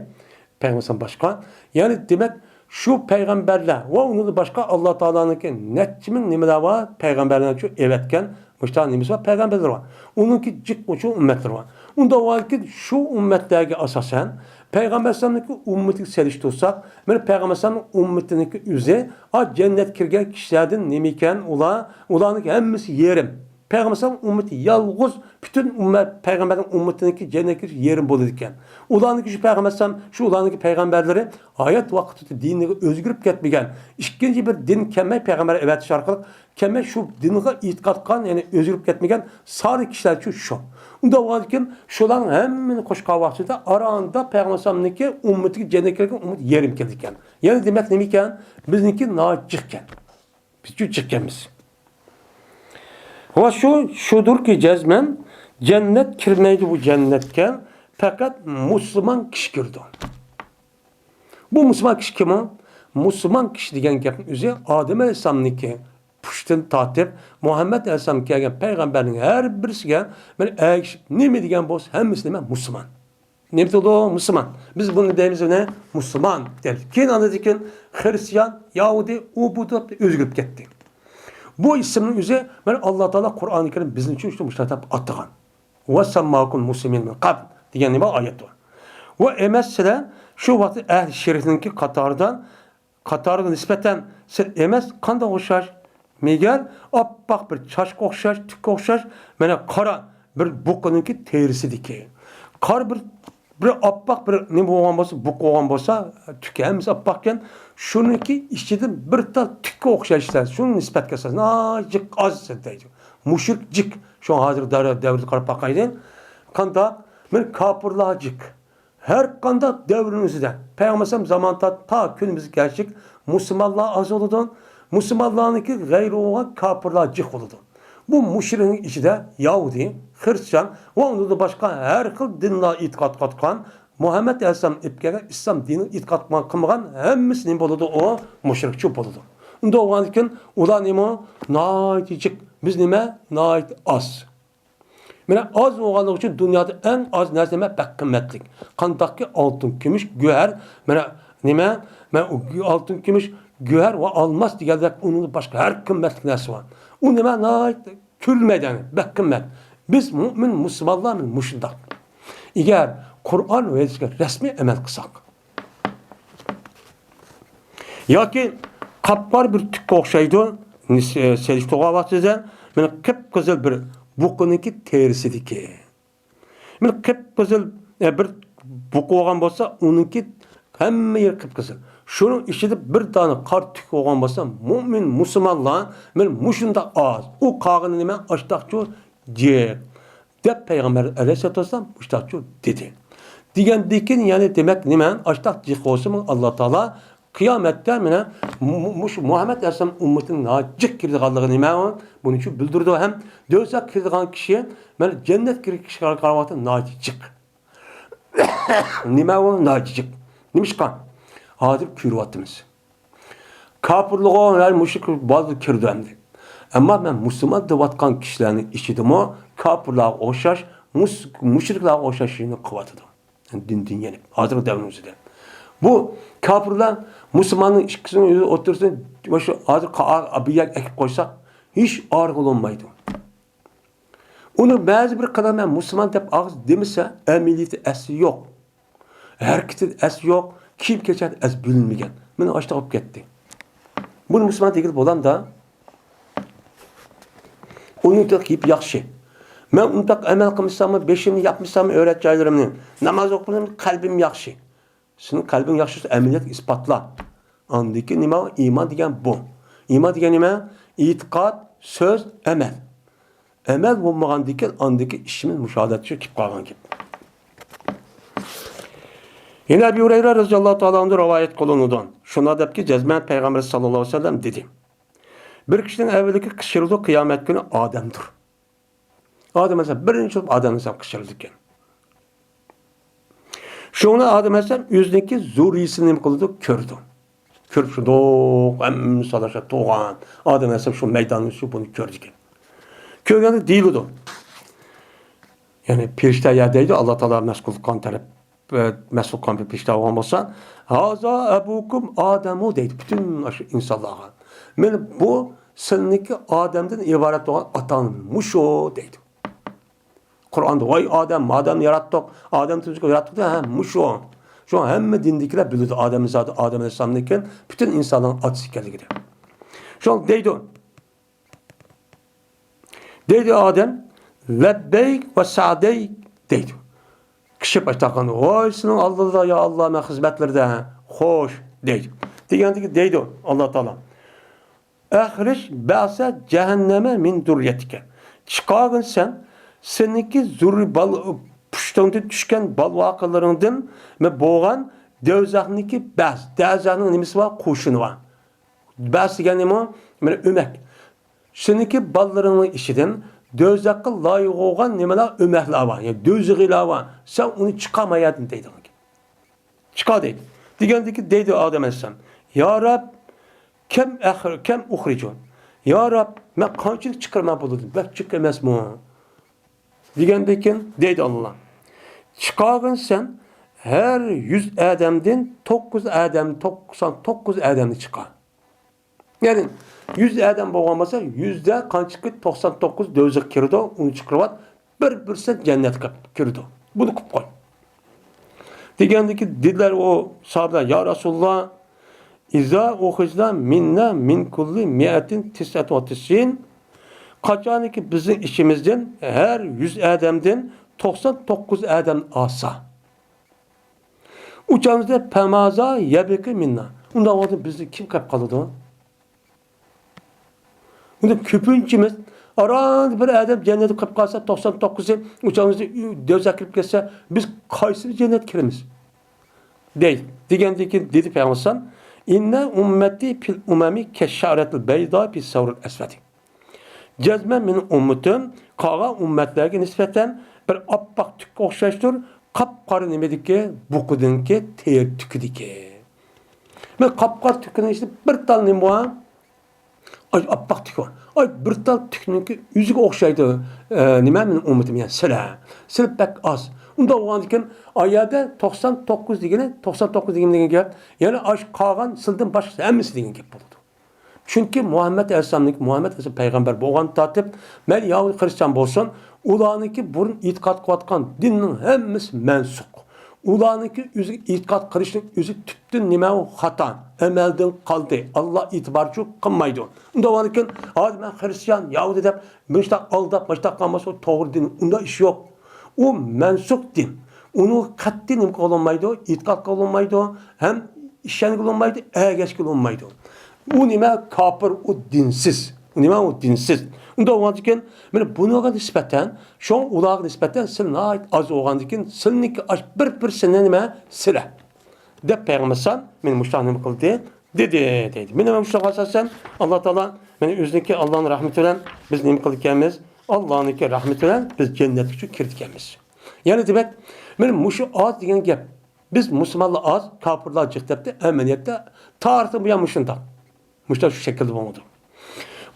پەيغەمبەر باشقا. يەنى دېمەك، شۇ پەيغەمبەرلەر ۋە ئۇنىڭدىن باشقا ئاللا تائالانىڭكى نەچچە مىڭ نېمىلەر بار، پەيغەمبەرلەرنى شۇ ئەۋەتكەن مۇشۇنداق نېمىسى بار، پەيغەمبەرلىرى بار. ئۇنىڭكى جىق ئۇچۇ ئۈممەتلىرى بار. ئۇنداق بولغاندىكىن شۇ ئۈممەتلەرگە ئاساسەن پەيغەمبەر ئەلەيھىسسالامنىڭكى ئۈممىتىگە سېلىشتۇرساق، مانا پەيغەمبەر ئەلەيھىسسالامنىڭ ئۈممىتىنىڭكى ئۆزى، ئا، جەننەتكە كىرگەن كىشىلەردىن نېمە ئىكەن ئۇلار؟ ئۇلارنىڭكى ھەممىسى يېرىم. پەيغەمبەر ئەلەيھىسسالام ئۈممىتى يالغۇز پۈتۈن ئۈممەت پەيغەمبەرنىڭ ئۈممىتىنىڭكى جەننەتكە كىرىش يېرىم بولىدىكەن. ئۇلارنىڭكى شۇ پەيغەمبەر ئەلەيھىسسالام، شۇ ئۇلارنىڭكى پەيغەمبەرلىرى ھايات ۋاقتىدا دىنىغا ئۆزگىرىپ كەتمىگەن، ئىككىنچى بىر دىن كەلمەي پەيغەمبەر ئەۋەتىش ئارقىلىق كەلمەي شۇ دىنغا ئېتىقاد قىلغان، يەنى ئۆزگىرىپ كەتمىگەن سارى كىشىلەرچۇ شۇ. ئۇنداق بولغاندىكىن شۇلارنىڭ ھەممىنى قوشقان ۋاقتىدا ئاراندا پەيغەمبەر ئەلەيھىسسالامنىڭكى ئۈممىتىگە جەننەتكە كىرگەن ئۈممىت يېرىم كېلىدىكەن. يەنى دېمەك نېمە ئىكەن؟ بىزنىڭكى ناھايىتى جىق ئىكەن. بىز جىق ئىكەنمىز. ۋە شۇ، شۇدۇركى جەزمەن جەننەت كىرمەيدۇ بۇ جەننەتكە، پەقەت مۇسۇلمان كىشى كىرىدۇ. بۇ مۇسۇلمان كىشى كىم ئۇ؟ مۇسۇلمان كىشى دېگەن گەپنىڭ ئۆزى ئادەم ئەلەيھىسسالامنىڭكى پۇشتىدىن تارتىپ مۇھەممەد ئەلەيھىسسالام كەلگەن پەيغەمبەرنىڭ ھەر بىرسىگە بىر ئەگىشىپ نېمە دېگەن بولسا ھەممىسى نېمە؟ مۇسۇلمان. نېمە دېدۇ؟ مۇسۇلمان. بىز بۇنى دەيمىز، بۇنى مۇسۇلمان دەيمىز. كېيىن ئاندىن كېيىن خرىستىيان، يەھۇدىي، ئۇ بۇ دەپ ئۆزگىرىپ كەتتى. بۇ ئىسىمنىڭ ئۆزى مانا ئاللا تائالا قۇرئانى كەرىم بىزنى ئۈچۈن شۇ مۇشۇنداق دەپ ئاتىغان. ۋە سەمماكۇم مۇسلىمىن مىن قەبل دېگەن نېمە ئايەت بار. ۋە ئەمەس سىلەر شۇ ۋاقىت ئەھلى شىركنىڭكى قاتارىدا، قاتارىغا نىسبەتەن سىلەر ئەمەس قانداق ئوخشاش؟ مەگەر ئاپئاق بىر چاچقا ئوخشاش، تۈككە ئوخشاش، مانا قارا بىر بۇقىنىڭكى تېرىسىدىكى. قارا بىر، بىر ئاپئاق بىر نېمە بولغان بولسا، بۇقا بولغان بولسا، تۈكى ھەممىسى ئاپئاقكەن. شۇنىڭكى ئىچىدىن بىر تال تۈككە ئوخشاش سىلەر. شۇنىڭ نىسبەتكە ئاساسەن ناھايىتى ئاز دەيدۇ. مۇشرىك جىق. شۇڭا ھازىر دەۋ-، دەۋرگە قاراپ باقايلى. قانداق؟ مانا كاپىرلار جىق. ھەر قانداق دەۋرنىڭ ئۆزىدە پەيغەمبەر ئەلەيھىسسالام زامانىدا تا كۈنىمىزگە كەلگۈچە مۇسۇلمانلار ئاز بولىدۇ. مۇسۇلمانلارنىڭكى غەيرى بولغان كاپىرلار جىق بولىدۇ. بۇ مۇشرىكنىڭ ئىچىدە يەھۇدىي، خرىستىيان ۋە ئۇنىڭدىن باشقا ھەر خىل دىنلار ئېتىقاد قىلىۋاتقان، مۇھەممەد ئەلەيھىسسالام ئېلىپ كەلگەن ئىسلام دىنىغا ئېتىقاد قىلمىغان، قىلمىغان ھەممىسى نېمە بولىدۇ؟ ئۇ مۇشرىكچۇ بولىدۇ. ئۇنداق بولغاندىكىن ئۇلار نېمە؟ ناھايىتى جىق. بىز نېمە؟ ناھايىتى ئاز. مانا ئاز بولغانلىقى ئۈچۈن دۇنيادا ئەڭ ئاز نەرسە نېمە؟ بەك قىممەتلىك. قانداقكى ئالتۇن، كۈمۈش، گۆھەر، مانا نېمە؟ مانا ئالتۇن، كۈمۈش، گۆھەر ۋە ئالماس دېگەندەك ئۇنىڭدىن باشقا ھەر قىممەتلىك نەرسە بار. ئۇ نېمە؟ ناھايىتى كۆرۈلمەيدۇ، يەنى بەك قىممەت. بىز مۆمىن مۇسۇلمانلار مۇشۇنداق. ئەگەر قۇرئان ۋە ھەدىسكە رەسمىي ئەمەل قىلساق. ياكى قاپقارا بىر تۈككە ئوخشايدۇ، نىس-، ئە، سېلىشتۇرغان ۋاقتىدا مانا قىپقىزىل بىر بۇقىنىڭكى تېرىسىدىكى. مانا قىپقىزىل، ئە، بىر بۇقا بولغان بولسا، ئۇنىڭكى ھەممە يېرى قىپقىزىل. شۇنىڭ ئىچىدە بىر دانە قارا تۈك بولغان بولسا، مۆمىن مۇسۇلمانلار مانا مۇشۇنداق ئاز. ئۇ قالغىنى نېمە؟ ئاشتاقچۇ جىق. دەپ پەيغەمبەر ئەلەيھىسسالاتۇ ۋەسسالام مۇشۇنداقچۇ دېدى. دېگەندىكىن، يەنى دېمەك نېمە؟ ئاشتاق جىق بولسىمۇ ئاللا تائالا قىيامەتتە مانا مۇ-، مۇ-، مۇشۇ مۇھەممەد ئەلەيھىسسالام ئۈممىتىنىڭ ناھايىتى جىق كېلىدىغانلىقى نېمە؟ بۇنى شۇ بىلدۈرىدۇ ھەم دوزاخقا كىرىدىغان كىشى مانا جەننەتكە كىرىش قارىغاندا ناھايىتى جىق. نېمە ئۇ ناھايىتى جىق؟ نېمىشقا؟ ھازىر كۆرۈۋاتىمىز. كاپىرلىغۇ، يەنى مۇشرىك بازىدا كىرىدۇ ئەمدى. ئەمما مەن مۇسۇلمان دەۋاتقان كىشىلەرنىڭ ئىچىدىمۇ كاپىرلارغا ئوخشاش، مۇس-، مۇشرىكلارغا ئوخشاش ئىشنى قىلىۋاتىدۇ. دىن، دىن يەنى ھازىرقى دەۋرنىڭ ئۆزىدە. بۇ كاپىرلار مۇسۇلماننىڭ ئىككىسىنىڭ ئۆزى ئوتتۇرىسىدا مۇشۇ ھازىر قا-، بۇ يەرگە ئەكىپ قويساق، ھېچ ئارىغا بولمايدۇ. ئۇنى بەزى بىر قەدەملەر مۇسۇلمان دەپ ئاغزى دېمىسە، ئەمەلىيىتى ئەسلى يوق. ھەرىكىتىدە ئەسلى يوق، كىيىم-كېچەكتە ئەسلى بۆلۈنمىگەن. مانا ئاشتاق بولۇپ كەتتى. بۇنى مۇسۇلمان دېگىلى بولامدا؟ ئۇنىڭ تېخى گېپى ياخشى. مەن ئۇنداق ئەمەل قىلمىساممۇ، بېشىمنى ياپمىساممۇ ئۆرە جايلىرىمنى، ناماز ئوقۇمىسام، قەلبىم ياخشى. سېنىڭ قەلبىڭ ياخشى بولسا، ئەمەلىيەتكە ئىسپاتلا. ئاندىن كېيىن نېمە؟ ئىمان دېگەن بۇ. ئىمان دېگەن نېمە؟ ئېتىقاد، سۆز، ئەمەل. ئەمەل بولمىغاندىن كېيىن ئاندىكى ئىشىمىز مۇشاھادەتچى كېلىپ قالغان گەپ. يەنە ئەبۇ ھۇرەيرە رەزىياللاھۇ تائالا ئەنھۇ رىۋايەت قىلىنىدۇ. شۇنداق دەپكى، جەزمەن پەيغەمبەر ساللاللاھۇ ئەلەيھى ۋەسەللەم دېدى: بىر كىشىنىڭ ئەۋۋىلىگە قىچقىرىدۇ قىيامەت كۈنى ئادەمدۇر. ئادەم ئەلەيھىسسالام بىرىنچى بولۇپ ئادەم ئەلەيھىسسالام قىچقىرىدىكەن. شۇڭا ئادەم ئەلەيھىسسالام ئۆزىنىڭكى زۇررىيىسىنى نېمە قىلىدۇ؟ كۆرىدۇ. كۆرۈپ شۇنداق ھەممىسى ئاداش تۇغان ئادەم ئەلەيھىسسالام شۇ مەيداننىڭ ئۈستىدە بۇنى كۆردىكەن. كۆرگەندە دېيىلىدۇ. يەنى پەرىشتە يا دەيدۇ، ئاللا تائالا مەسئۇل قىلغان تەرەپ، ئە، مەسئۇل قىلغان بىر پەرىشتە بولغان بولسا، ھازا ئەبۇكۇم ئادەمۇ دەيدۇ پۈتۈن ئاشۇ ئىنسانلارغا. مانا بۇ سىلىنىڭكى ئادەمدىن ئىبارەت بولغان ئاتا ئانىڭىز مۇشۇ دەيدۇ. قۇرئاندا ۋاي ئادەم، ئادەمنى ياراتتۇق، ئادەم تۈزۈك ياراتتۇق دە، ھە، مۇشۇ. شۇ ھەممە دىندىكىلەر بىلىدۇ ئادەمنى زادى ئادەم ئەلەيھىسسالامدىن كېيىن پۈتۈن ئىنسانلارنىڭ ئاتىسى ئىكەنلىكىنى. شۇ دەيدۇ. دەيدۇ ئادەم، لەببەيك ۋە سەئدەيك دەيدۇ. كىشى باش تارتقان، ۋاي سېنىڭ ئالدىڭدا يا ئاللا، مەن خىزمەتلىرىدە، خوش دەيدۇ. دېگەندىكى دەيدۇ ئاللا تائالا. ئەخرىج بەسە جەھەننەمە مىن دۇررىيەتىكە. چىقارغىن سەن سېنىڭكى زۇررى بال-، پۇشتۇڭدىن چۈشكەن بال-، ۋاقىلىرىڭدىن بولغان دەۋزەخنىڭكى بەس، دەۋزەخنىڭ نېمىسى بار؟ قوشۇنى بار. بەس دېگەن نېمە؟ مانا ئۆمەك. سېنىڭكى بالىلىرىڭنىڭ ئىچىدىن دۆزەخكە لايىق بولغان نېمىلەر، ئۆمەكلەر بار، يەنى دۆزىخىيلار بار. سەن ئۇنى چىقارماياتتىن دەيدىغان گەپ. چىقار دەيدۇ. دېگەندىكى دەيدۇ ئادەم ئەلەيھىسسالام، يا رەب، كەم ئەخر-، كەم ئۇخرىجۇ. يا رەب، مەن قانچىلىك چىقىرىمەن بۇلىدىن؟ بەك جىق ئەمەسمۇ؟ دېگەندىن كېيىن دەيدۇ ئاللا، چىقارغىن سەن ھەر يۈز ئادەمدىن توققۇز ئادەم، توقسان توققۇز ئادەمنى چىقار. يەنى يۈز ئادەم بولغان بولسا، يۈزدە قانچىكى توقسان توققۇز دۆزەخكە كىرىدۇ، ئۇنى چىقىرىۋەت، بىر پىرسەنت جەننەتكە كىرىدۇ. بۇنى قىلىپ قوي. دېگەندىكى دېدىلەر ئۇ ساھابىلەر، يا رەسۇلاللا، ئىزا ئۇخرىجنا مىننا مىن كۇللى مىئەتىن تىسئەتۇ ۋە تىسئىن، قاچانكى بىزنىڭ ئىچىمىزدىن ھەر يۈز ئادەمدىن توقسان توققۇز ئادەم ئالسا، ئۇ چاغىمىزدا پەمازا يەبقى مىننا. ئۇنداق ۋاقىتتا بىزدىن كىم قېلىپ قالىدۇ؟ ئۇندا كۆپىنچىمىز ئاران بىر ئادەم جەننەتكە قېلىپ قالسا، توقسان توققۇزى ئۇ چاغىمىزدا دۆزەخكە كىرىپ كەتسە، بىز قايسىمىز جەننەتكە كىرىمىز؟ دەي. دېگەندىن كېيىن دېدى پەيغەمبەر ئەلەيھىسسالام، ئىننە ئۇممەتى پىل ئۇمەمى كەششەئرەتىل بەيدا پىس سەۋرىل ئەسۋەدى. جەزمەن مېنىڭ ئۈممىتىم قالغان ئۈممەتلەرگە نىسبەتەن بىر ئاپئاق تۈككە ئوخشاشتۇر، قاپقارا نېمىدىكى، بۇقىدىكى، تېرە تۈكىدىكى. مانا قاپقارا تۈكىنىڭ ئىچىدە بىر تال نېمە بار؟ ئاي، ئاپئاق تۈك بار. ئاي، بىر تال تۈكنىڭكى ئۆزىگە ئوخشايدۇ. ئە، نېمە، مېنىڭ ئۈممىتىم، يەنى سىلە. سىلە بەك ئاز. ئۇنداق بولغاندىكىن، ئا يەردە توقسان توققۇز دېگىنى، توقسان توققۇز دېگىنى دېگەن گەپ، يەنى ئاش قالغان سىلىدىن باشقىسى ھەممىسى دېگەن گەپ بولىدۇ. چۈنكى مۇھەممەد ئەلەيھىسسالامنىڭكى، مۇھەممەد ئەلەيھىسسالام پەيغەمبەر بولغاندىن تارتىپ، مەيلى يەھۇدىي خىرىستىيان بولسۇن، ئۇلارنىڭكى بۇرۇن ئېتىقاد قىلىۋاتقان دىننىڭ ھەممىسى مەنسۇخ. ئۇلارنىڭكى ئۆزىگە ئېتىقاد قىلىشنىڭ ئۆزى تۈپتىن نېمە ئۇ؟ خاتا، ئەمەلدىن قالدى. ئاللا ئېتىبارچۇ قىلمايدۇ. ئۇنداق بولغاندىكىن، ھازىر مەن خىرىستىيان، يەھۇدىي دەپ مۇشۇنداق ئالداپ، مۇشۇنداق قىلمىسا، ئۇ توغرا دىن، ئۇنداق ئىش يوق. ئۇ مەنسۇخ دىن. ئۇنىڭغا قەتئىي نېمە قىلغىلى بولمايدۇ، ئېتىقاد قىلغىلى بولمايدۇ، ھەم ئىشەنگىلى بولمايدۇ، ئەگەشكىلى بولمايدۇ. ئۇ نېمە؟ كاپىر، ئۇ دىنسىز. ئۇ نېمە؟ ئۇ دىنسىز. ئۇنداق بولغاندىكىن، مانا بۇنىڭغا نىسبەتەن، شۇڭا ئۇلارغا نىسبەتەن سىلە ناھايىتى ئاز بولغاندىكىن، سىلىنىڭكى ئاش بىر پىرسەنتنى نېمە؟ سىلە. دەپ پەيغەمبەر ئەلەيھىسسالام مېنى مۇشۇنداق نېمە قىلدى، دېدى، دەيدۇ. مانا مۇشۇنىڭغا ئاساسەن، ئاللا تائالا، مانا ئۆزىنىڭكى، ئاللانىڭ رەھمىتى بىلەن بىز نېمە قىلىدىكەنمىز؟ ئاللانىڭكى رەھمىتى بىلەن بىز جەننەتكە كىرىدىكەنمىز. يەنى دېمەك، مانا مۇشۇ ئاز دېگەن گەپ. بىز مۇسۇلمانلار ئاز، كاپىرلار جىق دەپتۇ. ئەمەلىيەتتە تارىختىن بۇيان مۇشۇنداق. مۇشۇنداق شۇ شەكىلدە بولىدۇ.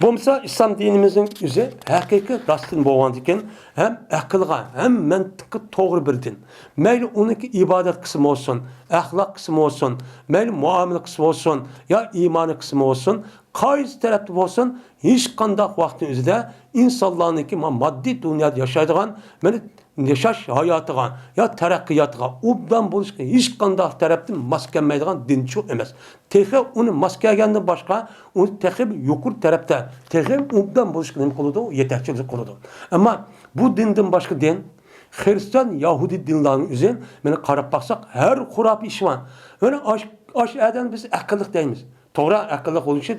بولمىسا ئىسلام دىنىمىزنىڭ ئۆزى ھەقىقىي راست دىن بولغاندىكىن، ھەم ئەقىلغا، ھەم مەنتىققا توغرا بىر دىن. مەيلى ئۇنىڭكى ئىبادەت قىسمى بولسۇن، ئەخلاق قىسمى بولسۇن، مەيلى مۇئامىلە قىسمى بولسۇن، يا ئىمانى قىسمى بولسۇن، قايسى تەرەپتە بولسۇن، ھېچقانداق ۋاقىتنىڭ ئۆزىدە ئىنسانلارنىڭكى ما-، ماددىي دۇنيادا ياشايدىغان، مانا ياشاش ھاياتىغا يا تەرەققىياتىغا ئوبدان بولۇشقا ھېچقانداق تەرەپتىن ماس كەلمەيدىغان دىنچۇ ئەمەس. تېخى ئۇنى ماس كەلگەندىن باشقا، ئۇنى تېخى يۇقىرى تەرەپتە، تېخى ئوبدان بولۇشقا نېمە قىلىدۇ؟ يېتەكچىلىك قىلىدۇ. ئەمما بۇ دىندىن باشقا دىن، خىرىستىيان، يەھۇدىي دىنلارنىڭ ئۆزى، مانا قاراپ باقساق، ھەر خۇراپىي ئىش بار. مانا ئاش، ئاش ئادەمنى بىز ئەقىللىق دەيمىز. توغرا، ئەقىللىق بولۇشى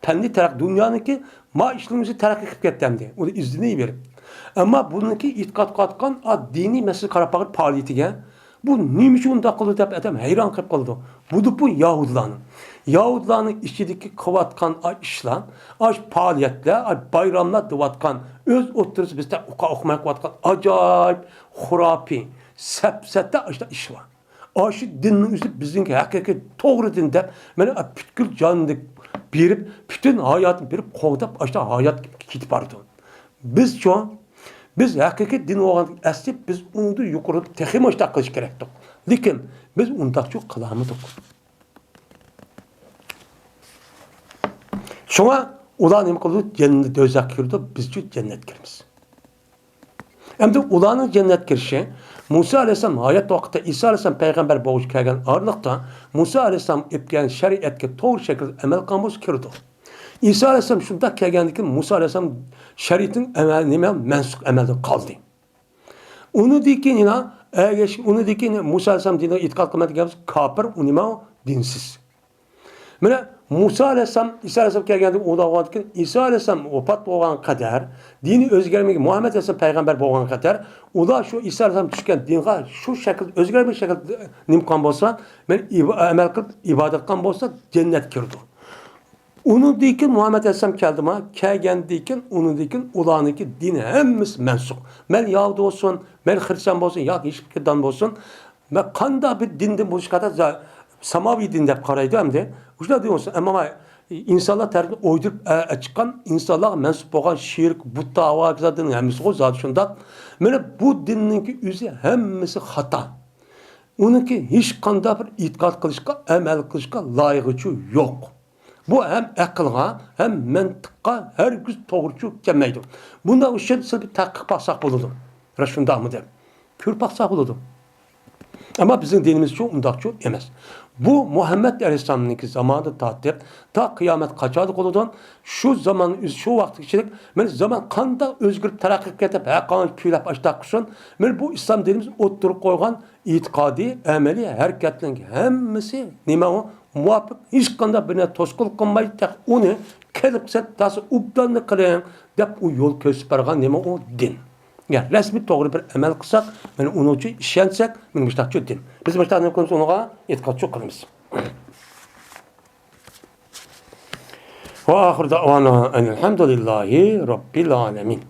پەننىي تەرەققىي، دۇنيانىڭكى ما ئىشلىرىمىز تەرەققىي قىلىپ كەتتى ئەمدى. ئۇنى ئىزدىنىۋېرىپ. ئەمما بۇنىڭكى ئېتىقاد قىلىۋاتقان، ئا، دىنىي مەسىلە قاراپ باقىدۇ پائالىيىتىگە. بۇ نېمە ئۈچۈن ئۇنداق قىلىدۇ دەپ ئادەم ھەيران قېلىپ قالىدۇ. بۇ، بۇ يەھۇدىيلارنىڭ، يەھۇدىيلارنىڭ ئىچىدىكى قىلىۋاتقان، ئا، ئىشلار، ئاش پائالىيەتلەر، ئاش بايراملار دەۋاتقان، ئۆز ئوتتۇرىسى بىزدە ئوقۇ-، ئوقۇماي قىلىۋاتقان ئاجايىپ خۇراپىي، سەپسەتە ئاشۇنداق ئىش بار. ئاشۇ دىننىڭ ئۆزى بىزنىڭكى ھەقىقىي توغرا دىن دەپ، مانا پۈتكۈل جانىنى بېرىپ، پۈتۈن ھاياتىنى بېرىپ قوغداپ، ئاشۇنداق ھايات كېتىپ بارىدۇ. بىزچۇ؟ بىز ھەقىقىي دىن بولغان ئەسلى بىز ئۇنىڭدىن يۇقىرى تېخىمۇ ئاشۇنداق قىلىش كېرەكتۇق. لېكىن بىز ئۇنداقچۇ قىلالمىدۇق. شۇڭا ئۇلار نېمە قىلىدۇ؟ جەننەت، دوزاخقا كىرىدۇ، بىزچۇ جەننەتكە كىرىمىز. ئەمدى ئۇلارنىڭ جەننەتكە كىرىشى، مۇسا ئەلەيھىسسالام ھايات ۋاقتىدا، ئىسا ئەلەيھىسسالام پەيغەمبەر بولغۇچە كەلگەن ئارىلىقتا، مۇسا ئەلەيھىسسالام ئېلىپ كەلگەن شەرىئەتكە توغرا شەكىلدە ئەمەل قىلغان بولسا كىرىدۇ. ئىسا ئەلەيھىسسالام شۇنداق كەلگەندىن كېيىن مۇسا ئەلەيھىسسالام شەرىئىتىنىڭ ئەمەل، نېمە، مەنسۇخ ئەمەلدىن قالدى. ئۇنىڭدىن كېيىن يەنە ئەگەش-، ئۇنىڭدىن كېيىن مۇسا ئەلەيھىسسالام دىنىغا ئېتىقاد قىلمايدىغان بولسا كاپىر، ئۇ نېمە، ئۇ دىنسىز. مانا مۇسا ئەلەيھىسسالام، ئىسا ئەلەيھىسسالام كەلگەندىن ئۇلار كېيىن، ئىسا ئەلەيھىسسالام ۋاپات بولغان قەدەر، دىنى ئۆزگەرمىگەن، مۇھەممەد ئەلەيھىسسالام پەيغەمبەر بولغان قەدەر، ئۇلار شۇ ئىسا ئەلەيھىسسالام چۈشكەن دىنغا شۇ شەكىلدە ئۆزگەرمىگەن شەكىلدە نېمە قىلغان بولسا، مەن ئىبا-، ئەمەل قىلىپ ئىبادەت قىلغان بولسا، جەننەتكە كىرىدۇ. ئۇنىڭدىن كېيىن مۇھەممەد ئەلەيھىسسالام كەلدىما، كەلگەندىن كېيىن، ئۇنىڭدىن كېيىن ئۇلارنىڭكى دىنى ھەممىسى مەنسۇخ. مەن يەھۇدىي بولسۇن، مەن خرىستىيان بولسۇن، ياكى ھېچ قانداق دىن بولسۇن، مەن قانداق بىر دىندىن بولۇشقا، ساماۋىي دىن دەپ قارايدۇ ئەمدى. مۇشۇنداق دىن بولسۇن، ئەمما ئىنسانلار تەرىپىدىن ئويدۇرۇپ، ئە، ئە، چىققان، ئىنسانلارغا مەنسۇپ بولغان شىرك، بۇت، تاۋا، دىننىڭ ھەممىسىغۇ زادى شۇنداق. مانا بۇ دىننىڭكى ئۆزى ھەممىسى خاتا. ئۇنىڭكى ھېچقانداق بىر ئېتىقاد قىلىشقا، ئەمەل قىلىشقا لايىقىچۇ يوق. بۇ ھەم ئەقىلغا، ھەم مەنتىققا ھەرگىز توغرىچۇ كەلمەيدۇ. بۇنداق ئۈچۈن سىز بىر تەتقىق باقساق بولىدۇ. راست شۇنداقمۇ دەپ كۆرۈپ باقساق بولىدۇ. ئەمما بىزنىڭ دىنىمىزچۇ ئۇنداقچۇ ئەمەس. بۇ مۇھەممەد ئەلەيھىسسالامنىڭكى زامانىدىن تارتىپ تا قىيامەت قاچانغا قالىدۇ، شۇ زامان، شۇ ۋاقىتقا كېلىپ، مانا زامان قانداق ئۆزگىرىپ تەرەققىي قىلىپ، ھەر قانچە كۈيلەپ ئاشتاق قىلسۇن، مانا بۇ ئىسلام دىنىمىز ئوتتۇرىغا قويغان ئېتىقادىي، ئەمەلىي ھەرىكەتلەرنىڭ ھەممىسى نېمە ئۇ؟ مۇۋاپىق، ھېچقانداق بىر نەرسە توسقۇنلۇق قىلمايدۇ، تېخى ئۇنى قىلىپ قىلسا، تاسا ئوبدانلا قىلىڭ دەپ ئۇ يول كۆرسىتىپ بەرگەن نېمە ئۇ؟ دىن. يا رەسمىي توغرا بىر ئەمەل قىلساق، مانا ئۇنىڭ ئۈچۈن ئىشەنسەك، مانا مۇشۇنداقچۇ دىن. بىز مۇشۇنداق نېمە قىلىمىز، ئۇنىڭغا ئېتىقادچۇ قىلىمىز. ۋە ئاخىر دەۋانا ئەنىلھەمدۇلىللاھى رەببىل ئالەمىن.